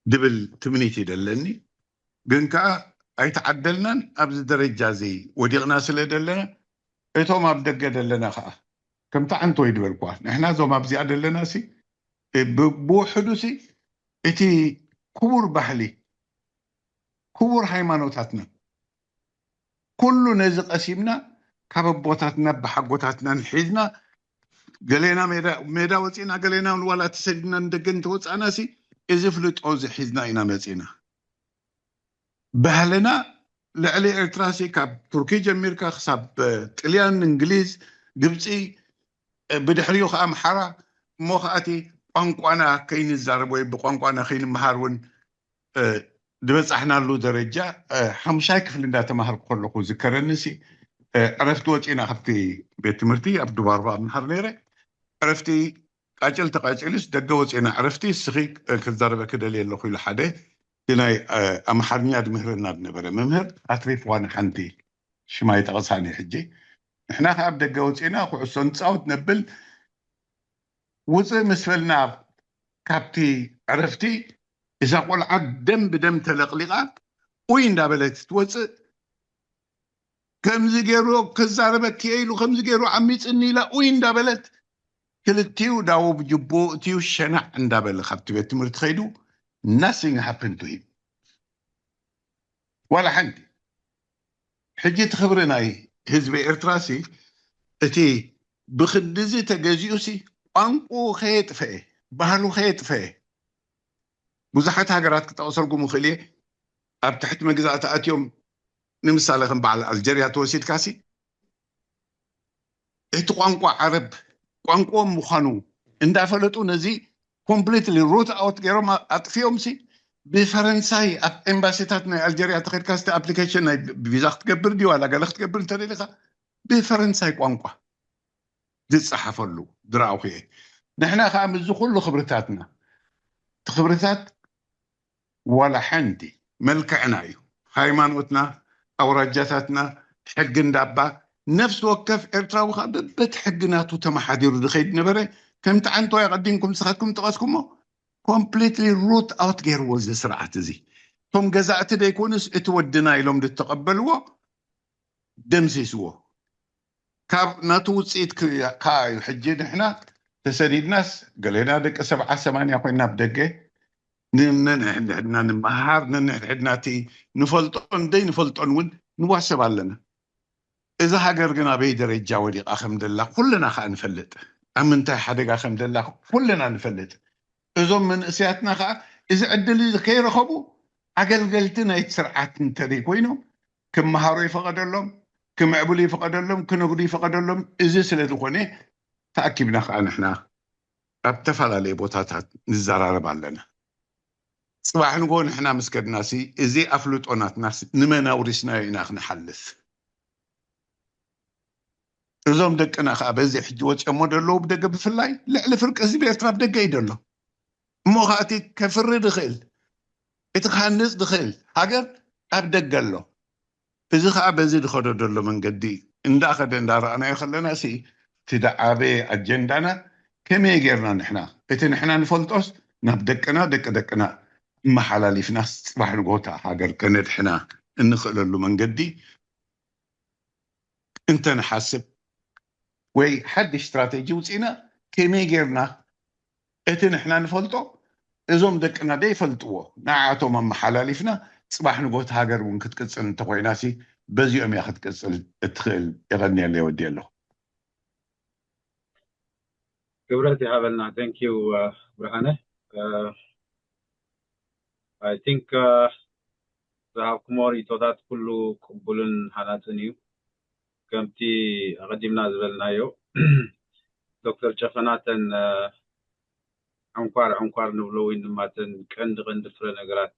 ድብል ትምኒት ይደለኒ። ግን ከዓ ኣይተዓደልናን ኣብዚ ደረጃ እዚ ወዲቕና ስለ ዘለና እቶም ኣብ ደገ ዘለና ከዓ ከምቲ ዓንቶ ይድበልኳ ንሕና እዞም ኣብዚኣ ዘለና ሲ ብውሕዱ ሲ እቲ ክቡር ባህሊ ክቡር ሃይማኖታትና ኩሉ ነዚ ቀሲምና ካብ ኣቦታትና ብሓጎታትናን ሒዝና ገሌና ሜዳ ወፂና ገሌና ዋላ ተሰዲድና ንደገ እንተወፃእና ሲ እዚ ፍልጦ እዚ ሒዝና ኢና መፂና። ባህልና ልዕሊ ኤርትራ ሲ ካብ ቱርኪ ጀሚርካ ክሳብ ጥልያን፣ እንግሊዝ፣ ግብፂ፣ ብድሕሪኡ ከዓ ኣምሓራ እሞ ከኣቲ ቋንቋና ከይንዛረብ ወይ ብቋንቋና ከይንምሃር እውን ዝበፃሕናሉ ደረጃ ሓሙሻይ ክፍሊ እንዳተማሃርኩ ከለኩ ዝከረኒ ሲ ዕረፍቲ ወፂና ካብቲ ቤት ትምህርቲ ኣብ ዱባርባ ምሃር ነይረ ዕረፍቲ ቃጭል ተቃጭልስ ደገ ወፂና ዕረፍቲ እስኺ ክዛረበ ክደልየ ኣለኩ ኢሉ ሓደ ናይ ኣምሓርኛ ድምህረና ዝነበረ መምህር ኣትሪፍዋ ንሓንቲ ሽማ ይጠቐሳኒ ሕጂ ንሕና ከ ኣብ ደገ ወፂና ኩዕሶ ንፃወት ነብል ውፅእ ምስ በልና ካብቲ ዕረፍቲ እዛ ቆልዓ ደም ብደም ተለቕሊቓ ኡይ እንዳበለት ትወፅእ ከምዚ ገይሩ ክዛረበኪ ኢሉ ከምዚ ገይሩ ዓሚፅኒ ኢላ ኡይ እንዳበለት ክልቲኡ ዳውብ ጅቦ እትዩ ሸናዕ እንዳበለ ካብቲ ቤት ትምህርቲ ከይዱ nothing happened to him ዋላ ሓንቲ ሕጂ እቲ ክብሪ ናይ ህዝቢ ኤርትራ ሲ እቲ ብክንድዚ ተገዚኡ ሲ ቋንቁ ከየጥፈኤ ባህሉ ከየጥፈኤ ብዙሓት ሃገራት ክጠቕሰልኩም ይኽእል እየ ኣብ ትሕቲ መግዛእቲ ኣትዮም ንምሳሌ ከም በዓል ኣልጀርያ ተወሲድካ ሲ እቲ ቋንቋ ዓረብ ቋንቋኦም ምዃኑ እንዳፈለጡ ነዚ completely root out ገይሮም ኣጥፊኦም ሲ ብፈረንሳይ ኣብ ኤምባሲታት ናይ ኣልጀርያ ተኸድካ ስ application ናይ ቪዛ ክትገብር ድዩ ዋላ ገለ ክትገብር እንተደሊካ ብፈረንሳይ ቋንቋ ዝፀሓፈሉ ዝረኣኹ እየ ንሕና ከዓ ምስዚ ኩሉ ክብርታትና እቲ ክብርታት ዋላ ሓንቲ መልክዕና እዩ ሃይማኖትና ኣውራጃታትና ሕጊ እንዳባ ነፍሲ ወከፍ ኤርትራዊ ከዓ በበቲ ሕጊ ናቱ ተመሓዲሩ ዝኸይድ ነበረ ከምቲ ዓንቶ ኣቐዲምኩም ንስኻትኩም ጠቐስኩሞ completely root out ገይርዎ እዚ ስርዓት እዚ እቶም ገዛእቲ ደይኮኑስ እቲ ወድና ኢሎም ዝተቐበልዎ ደምሲስዎ ካብ ናቱ ውፅኢት ከዓ እዩ ሕጂ ንሕና ተሰዲድናስ ገሌና ደቂ ሰብዓ ሰማንያ ኮይና ብደገ ንነንሕድሕድና ንመሃር ነንሕድሕድና እቲ ንፈልጦን ደይ ንፈልጦን እውን ንዋሰብ ኣለና እዚ ሃገር ግን ኣበይ ደረጃ ወዲቓ ከም ደላ ኩልና ከዓ ንፈልጥ ኣብ ምንታይ ሓደጋ ከም ደላ ኩልና ንፈልጥ እዞም መንእሰያትና ከዓ እዚ ዕድል እዚ ከይረኸቡ ኣገልገልቲ ናይቲ ስርዓት እንተደይ ኮይኖም ክመሃሩ ይፈቐደሎም ክምዕብሉ ይፈቐደሎም ክነግዱ ይፈቐደሎም እዚ ስለ ዝኾነ ተኣኪብና ከዓ ንሕና ኣብ ተፈላለየ ቦታታት ንዘራረብ ኣለና ፅባሕ ንጎ ንሕና ምስ ከድናሲ እዚ ኣፍልጦ ናትናስ ንመን ኣውሪስናዮ ኢና ክንሓልፍ እዞም ደቅና ከዓ በዚ ሕጂ ወፂኦሞ ዘለዉ ብደገ ብፍላይ ልዕሊ ፍርቂ ህዝቢ ኤርትራ ብደገ እዩ ዘሎ እሞ ከዓ እቲ ከፍሪ ዝኽእል እቲ ክሃንፅ ዝኽእል ሃገር ኣብ ደገ ኣሎ እዚ ከዓ በዚ ዝኸዶ ዘሎ መንገዲ እንዳኸደ እንዳረኣናዮ ከለና ሲ እቲ ዝዓበየ ኣጀንዳና ከመይ ጌርና ንሕና እቲ ንሕና ንፈልጦስ ናብ ደቅና ደቂ ደቅና እመሓላሊፍና ፅባሕ ንጎታ ሃገር ከነድሕና እንኽእለሉ መንገዲ እንተንሓስብ ወይ ሓድሽ ስትራተጂ ውፅኢና ከመይ ጌርና እቲ ንሕና ንፈልጦ እዞም ደቅና ደይፈልጥዎ ንዓቶም ኣመሓላሊፍና ፅባሕ ንጎት ሃገር እውን ክትቅፅል እንተኮይናሲ በዚኦም እያ ክትቅፅል እትኽእል። የቐንየለይ፣ ወዲ ኣለኹ። ክብረት ይሃበልና። Thank you ብርሃነ። I think ዝሃብኩሞ ርእይቶታት ኩሉ ቅቡልን ሃናፅን እዩ። ከምቲ ኣቐዲምና ዝበልናዮ ዶክተር ጨፈናተን ዕንኳር ዕንኳር ንብሎ ወይ ድማ እተን ቀንዲ ቀንዲ ፍረ ነገራት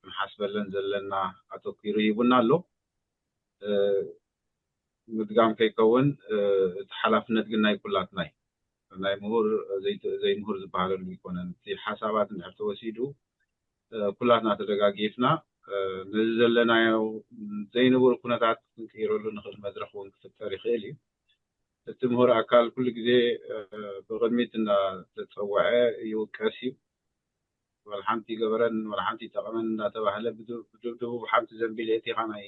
ክንሓስበለን ዘለና ኣተኪሩ ሂቡና ኣሎ። ምድጋም ከይከውን እቲ ሓላፍነት ግን ናይ ኩላትና እዩ። ናይ ምሁር ዘይምሁር ዝበሃለሉ ኣይኮነን። እቲ ሓሳባት እንድሕር ተወሲዱ ኩላትና ተደጋጊፍና ነዚ ዘለናዮ ዘይንቡር ኩነታት ክንቅይረሉ ንኽእል መድረኽ እውን ክፍጠር ይኽእል እዩ። እቲ ምሁር ኣካል ኩሉ ግዜ ብቕድሚት እናተፀወዐ ይውቀስ እዩ። ዋላ ሓንቲ ገበረን ዋላ ሓንቲ ጠቐመን እናተባህለ ብድብድቡ ሓንቲ ዘንቢል የእቲኻ ናይ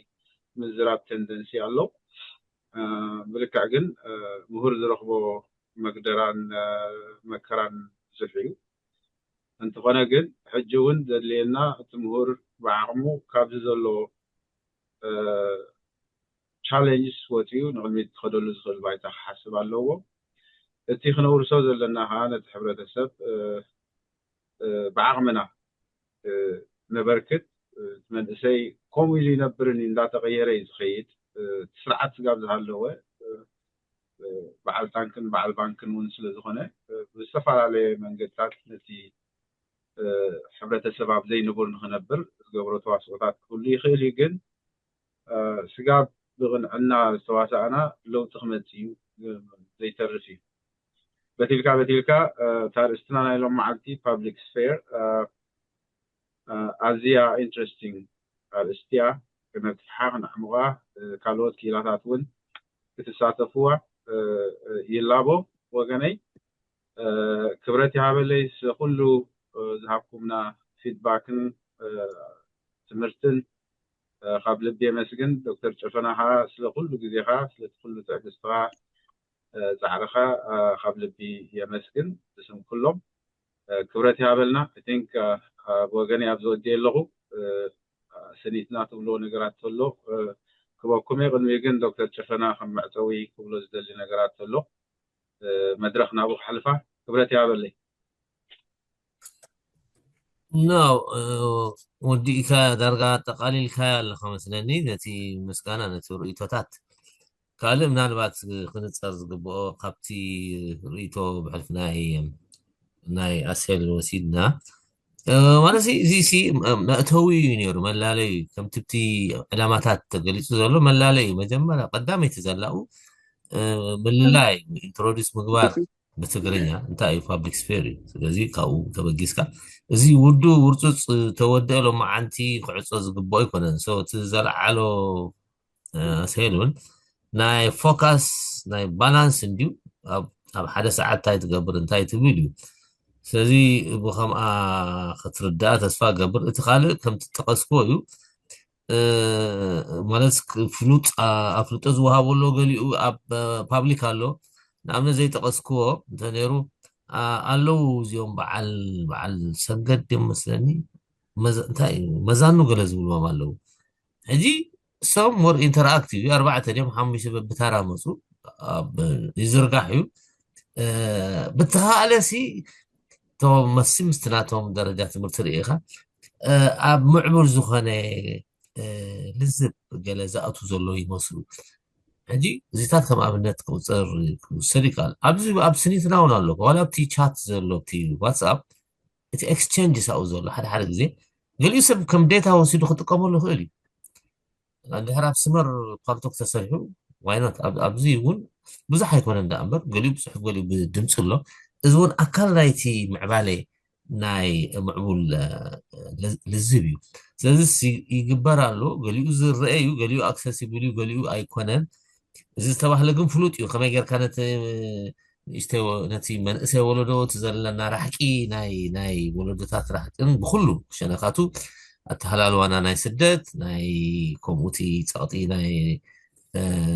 ምዝራብ ተንደንሲ ኣሎ። ብልክዕ ግን ምሁር ዝረኽቦ መግደራን መከራን ብዙሕ እዩ። እንተኾነ ግን ሕጂ እውን ዘድልየና እቲ ምሁር ብዓቕሙ ካብዚ ዘሎ ቻለንጅስ ወፂኡ ንቕድሚት ክኸደሉ ዝኽእል ባይታ ክሓስብ ኣለዎ። እቲ ክነውርሶ ዘለና ከዓ ነቲ ሕብረተሰብ ብዓቕምና ነበርክት። መንእሰይ ከምኡ ኢሉ ይነብርን እንዳተቐየረ እዩ ዝኸይድ። ስርዓት ስጋብ ዝሃለወ በዓል ታንክን በዓል ባንክን እውን ስለዝኾነ ብዝተፈላለየ መንገድታት ነቲ ሕብረተሰብ ኣብ ዘይንቡር ንኽነብር ዝገብሮ ተዋስኦታት ክህሉ ይኽእል እዩ። ግን ስጋብ ብቕንዕና ዝተዋሳእና ለውጢ ክመፅእ እዩ፣ ዘይተርፍ እዩ። በቲልካ በቲልካ እታ ርእስትና ናይ ሎም መዓልቲ ፓብሊክ ስፌር ኣዝያ ኢንትረስቲንግ ኣርእስቲ እያ። ክነፍትሓ ክነዕምቋ ካልኦት ክኢላታት እውን ክትሳተፍዋ ይላቦ ወገነይ። ክብረት ይሃበለይ ስለ ኩሉ ዝሃብኩምና ፊድባክን ትምህርትን ካብ ልቢ የመስግን። ዶክተር ጨፈና ከዓ ስለ ኩሉ ግዜኻ ስለቲ ኩሉ ትዕግስትኻ ፃዕርኻ ካብ ልቢ የመስግን ብስም ኩሎም። ክብረት ይሃበልና። I think ብወገነይ ኣብ ዝወዲ ኣለኹ ስኒትና ትብልዎ ነገራት ተሎ ክበኩም እየ። ቅድሚ ግን ዶክተር ጨፈና ከም መዕፀዊ ክብሎ ዝደሊ ነገራት ተሎ መድረኽ ናብኡ ክሓልፋ። ክብረት ይሃበለይ። ኖ ወዲእካ ዳርጋ ኣጠቃሊልካ ኣለካ መስለኒ ነቲ ምስጋና ነቲ ርእይቶታት። ካልእ ምናልባት ክንፀር ዝግብኦ ካብቲ ርእይቶ ብሕልፊ ናይ ናይ ኣሴል ወሲድና ማለት እዚ ሲ መእተዊ እዩ ነይሩ፣ መላለዩ ከምቲ ብቲ ዕላማታት ተገሊፁ ዘሎ መላለዩ መጀመርያ ቀዳመይቲ ዘላኡ ምልላይ ኢንትሮዲስ ምግባር ብትግርኛ እንታይ እዩ ፓብሊክ ስፌር እዩ። ስለዚ ካብኡ ተበጊስካ እዚ ውዱ ውርፁፅ ተወደአ ሎማዓንቲ ክዕፆ ዝግብኦ ኣይኮነን። እቲ ዘለዓሎ ኣስሄል እውን ናይ ፎካስ ናይ ባላንስ እንድዩ ኣብ ሓደ ሰዓት እንታይ ትገብር እንታይ ትብል እዩ። ስለዚ ብከምኣ ክትርዳእ ተስፋ ገብር። እቲ ካልእ ከም ትጠቀስክዎ እዩ ማለት ፍሉጥ ኣፍልጦ ዝወሃበሎ ገሊኡ ኣብ ፓብሊክ ኣሎ። ንኣብነት ዘይጠቀስክዎ እንተነይሩ ኣለዉ እዚኦም በዓል በዓል ሰገድ እዮም መስለኒ እንታይ መዛኑ ገለ ዝብልዎም ኣለዉ። ሕጂ some more interactive እዩ። ኣርባዕተ ድዮም ሓሙሽተ በብታራ መፁ ይዝርጋሕ እዩ። ብተኻእለ ሲ እቶም መሲ ምስቲ ናቶም ደረጃ ትምህርቲ ርኢኻ ኣብ ምዕቡል ዝኾነ ልዝብ ገለ ዝኣቱ ዘሎ ይመስሉ። ሕጂ እዚታት ከም ኣብነት ክቁፀር ክውሰድ ይከኣል። ኣብዚ ኣብ ስኒትና እውን ኣሎ ዋላ ኣብቲ ቻት ዘሎ ኣብቲ ዋትስኣፕ እቲ ኤክስቸንጅ ሳኡ ዘሎ ሓደ ሓደ ግዜ ገሊኡ ሰብ ከም ዴታ ወሲዱ ክጥቀመሉ ይኽእል እዩ። እንድሕር ኣብ ስመር ፓልቶክ ተሰሪሑ ዋይኖት ኣብዚ እውን ብዙሕ ኣይኮነ እንዳ እምበር ገሊኡ ብፅሑፍ ገሊኡ ብድምፂ ኣሎ። እዚ እውን ኣካል ናይቲ ምዕባለ ናይ ምዕቡል ልዝብ እዩ። ስለዚ ይግበር ኣሎ። ገሊኡ ዝረአ እዩ፣ ገሊኡ ኣክሰሲብል እዩ፣ ገሊኡ ኣይኮነን። እዚ ዝተባህለ ግን ፍሉጥ እዩ። ከመይ ጌርካ ነቲ ንእሽተይ ወ- ነቲ መንእሰይ ወለዶ እቲ ዘለና ራሕቂ ናይ ናይ ወለዶታት ራሕቅን ብኩሉ ሸነኻቱ ኣተሃላልዋና ናይ ስደት ናይ ከምኡ እቲ ፀቕጢ ናይ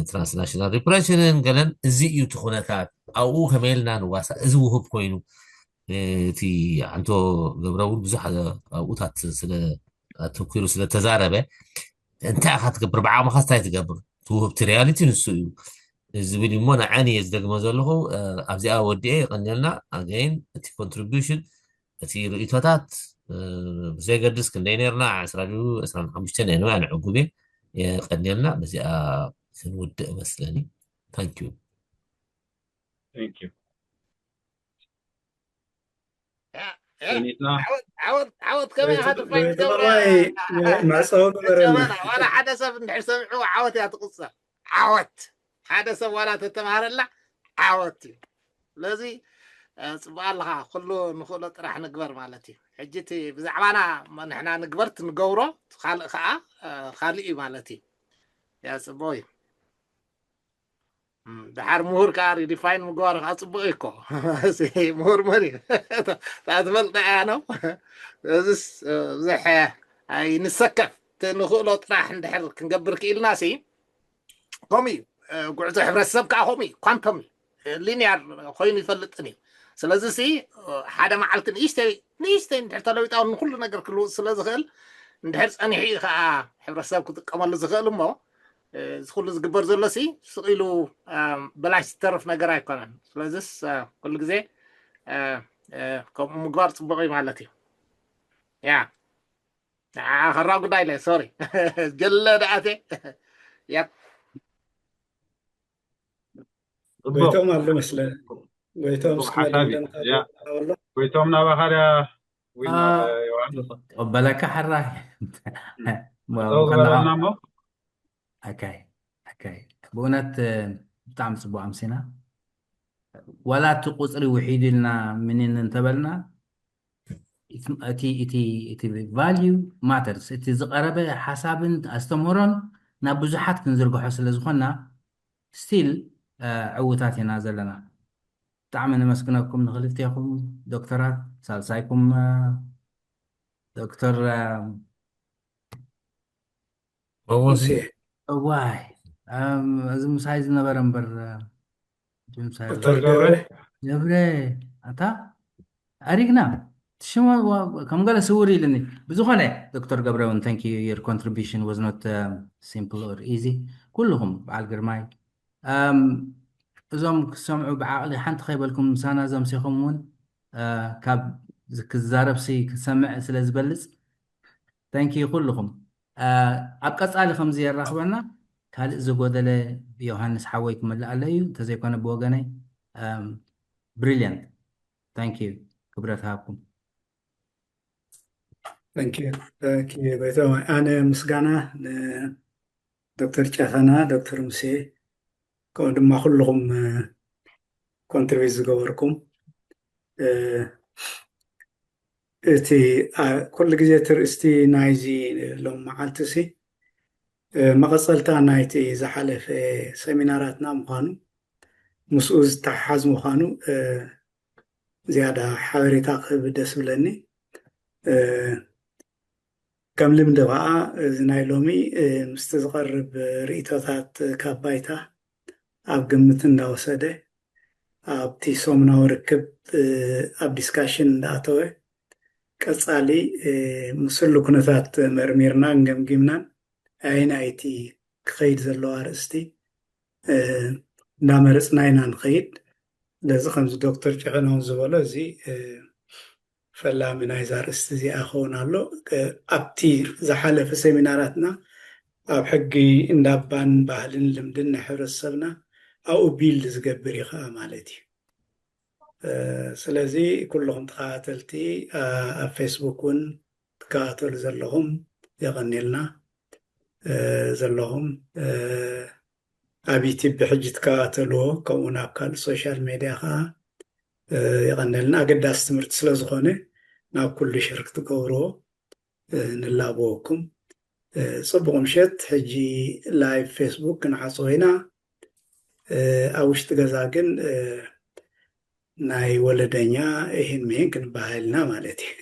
ትራንስናሽናል ሪፕሬሽንን ገለን። እዚ እዩ እቲ ኩነታት። ኣብኡ ከመይ ኢልና ንዋሳእ? እዚ ውህብ ኮይኑ፣ እቲ ኣንቶ ገብረ እውን ብዙሕ ኣብኡታት ስለ ኣተኩሩ ስለ ተዛረበ፣ እንታይ ኢኻ ትገብር? ብዓቕምኻ እንታይ ትገብር? እቲ ውህብቲ ሪያሊቲ ንሱ እዩ ዝብል እዩ እሞ፣ ንዓኒ እየ ዝደግመ ዘለኹ። ኣብዚኣ ወዲኤ። የቐንየልና ኣገይን እቲ ኮንትሪቢሽን፣ እቲ ርእይቶታት ብዘይገድስ ክንደይ ነርና፣ ዕስራ ድዩ ዕስራን ሓሙሽተን ነርና፣ ንዕጉብ እየ። የቐንየልና። በዚኣ ክንውድእ መስለኒ። ታንክ ዩ። Thank you። ዓወት ከመይ ኢኻ ትፋይት ገብረ? መዕፀዊ ግበረና። ዋላ ሓደ ሰብ እንድሕር ሰሚዑ ዓወት እያ ትቕፅል። ዓወት ሓደ ሰብ ዋላ ተተምሃረላ ዓወት እዩ። ስለዚ እ፣ ፅቡቅ ኣለኻ። ኩሉ ንኽእሎ ጥራሕ ንግበር ማለት እዩ። ሕጂ እቲ ብዛዕባና እሞ ንሕና ንግበር እቲ ንገብሮ፣ እቲ ካልእ ከዓ እ፣ ካልእ እዩ ማለት እዩ። ያ ፅቡቅ እዩ። እም፣ ደሓር ምሁር ከዓ ሪዲፋይን ምግባር ከዓ ፅቡቅ እዩ እኮ። እዚ ምሁር መን እዩ? እታ ትፈልጣ እያ ነው። እዚስ እ፣ ብዙሕ ኣይንሰከፍ። እቲ ንኽእሎ ጥራሕ እንድሕር ክንገብር ክኢልና ሲ ከምኡ እዩ። እ፣ ጉዕዞ ሕብረተሰብ ከዓ ከምኡ እዩ። ኳንተም እዩ። ሊኒያር ኮይኑ ይፈልጥን እዩ። ስለዚ ሲ ሓደ መዓልቲ ንእሽተይ ንእሽተይ እንድሕር ተለዊጣ እውን ንኩሉ ነገር ክልውጥ ስለ ዝኽእል፣ እንድሕር ፀኒሑ እዩ ከዓ ሕብረተሰብ ክጥቀመሉ ዝኽእል እሞ፣ እ፣ እዚ ኩሉ ዝግበር ዘሎ ሲ ስቕ ኢሉ እ፣ በላሽ ዝተርፍ ነገር ኣይኮነን። ስለዚስ እ፣ ኩሉ ግዜ እ፣ እ፣ ከምኡ ምግባር ፅቡቅ እዩ ማለት እዩ። ያ ንዓ ከራ ጉዳይ ለ ሶሪ ጀለ ደኣቴ ያብ ጽቡቅ ጎይቶም ኣሎ መስለ ጎይቶም ጽቡቅ እስኪ ሓሳብ እዩ። መደምደምታ ያ። ኣሎ ጎይቶም ናብ ኣኻርያ ወይ ናብ አ- ዮሃንስ ተቀበለካ ሓራይ ጠው ዝበለና እሞ ኣካይ ኣካይ ብእውነት እ፣ ብጣዕሚ ፅቡቅ ኣምሲና። ዋላ እቲ ቁፅሪ ውሒድ ኢልና ምኒን እንተበልና፣ እቲ እቲ እቲ ቫልዩ ማተርስ፣ እቲ ዝቀረበ ሓሳብን ኣስተምህሮን ናብ ብዙሓት ክንዝርግሖ ስለ ዝኾንና፣ ስቲል ዕውታት ኢና ዘለና። ብጣዕሚ ነመስግነኩም ንክልቴኹም ዶክተራት፣ ሳልሳይኩም እ፣ ዶክተር እ፣ መወሲ ሙሴ እዋይ እም፣ እዚ ምሳይ ዝነበረ እምበር እ፣ እቲ ምሳይ ዶክተር ገብረ ገብረ ኣታ ኣሪግና እቲ ሽም ዋ- ከም ገለ ስውር ኢልኒ። ብዝኾነ ዶክተር ገብረ እውን thank you, your contribution was not um, simple or easy። ኩልኹም በዓል ግርማይ እም፣ እዞም ክሰምዑ ብዓቕሊ ሓንቲ ከይበልኩም ምሳና ዘምሲኹም እውን እ፣ ካብ ዝ- ክዛረብሲ ክሰምዕ ስለ ዝበልፅ thank you ኩልኹም። እ፣ ኣብ ቀፃሊ ከምዚ የራኽበና። ካልእ ዝጎደለ ዮሃንስ ሓወይ ክመልእ ኣሎ እዩ፣ እንተዘይኮነ ብወገነይ ብሪሊየንት። Thank you። ክብረት ሃብኩም። Thank you. Thank you ጎይቶም። ኣነ ምስጋና ንዶክተር ጨኸና፣ ዶክተር ሙሴ፣ ከምኡ ድማ ኩልኹም ኮንትሪቢዩት ዝገበርኩም። እ፣ እቲ አ፣ ኩሉ ግዜ ትርእስቲ ናይዚ ሎም መዓልቲ ሲ እ፣ መቐጸልታ ናይቲ ዝሓለፈ ሰሚናራትና ምዃኑ፣ ምስኡ ዝተሓሓዝ ምዃኑ እ፣ ዝያዳ ሓበሬታ ክህብ ደስ ብለኒ። እ፣ ከም ልምዲ ከዓ እዚ ናይ ሎሚ እ፣ ምስቲ ዝቐርብ ርእይቶታት ካብ ባይታ ኣብ ግምት እንዳወሰደ ኣብቲ ሰሙናዊ ርክብ እ፣ ኣብ ዲስካሽን እንዳኣተወ ቀጻሊ እ፣ ምስሉ ኩነታት መርሚርናን ገምጊምናን ኣየናይቲ ክኸይድ ዘለዎ ኣርእስቲ እ፣ እንዳመረፅና ኢና ንኸይድ። ስለዚ ከምዚ ዶክተር ጨኸናውን ዝበሎ እዚ እ፣ ፈላሚ ናይዛ ኣርእስቲ እዚኣ ክኸውን ኣሎ። እ፣ ኣብቲ ዝሓለፈ ሰሚናራትና ኣብ ሕጊ እንዳባን ባህልን ልምድን ናይ ሕብረተሰብና ኣብኡ ቢልድ ዝገብር እዩ ከዓ ማለት እዩ። እ፣ ስለዚ ኩልኹም ተኸታተልቲ እ፣ ኣብ ፌስቡክ እውን ትከታተሉ ዘለኹም የቐንየልና እ፣ ዘለኹም እ፣ ኣብ ዩቲብ ብሕጂ ትከታተልዎ ከምኡ ናብ ካልእ ሶሻል ሜድያ ከዓ እ፣ የቐንየልና። ኣገዳሲ ትምህርቲ ስለ ዝኾነ ናብ ኩሉ ሽር ክትገብርዎ እ፣ ንላበወኩም። እ፣ ጽቡቕ ምሸት። ሕጂ ላይቭ ፌስቡክ ክንዓጽዎ ኢና። እ፣ ኣብ ውሽጢ ገዛ ግን እ፣ ናይ ወለደኛ ይህን ምሂን ክንበሃል ኢና ማለት እዩ።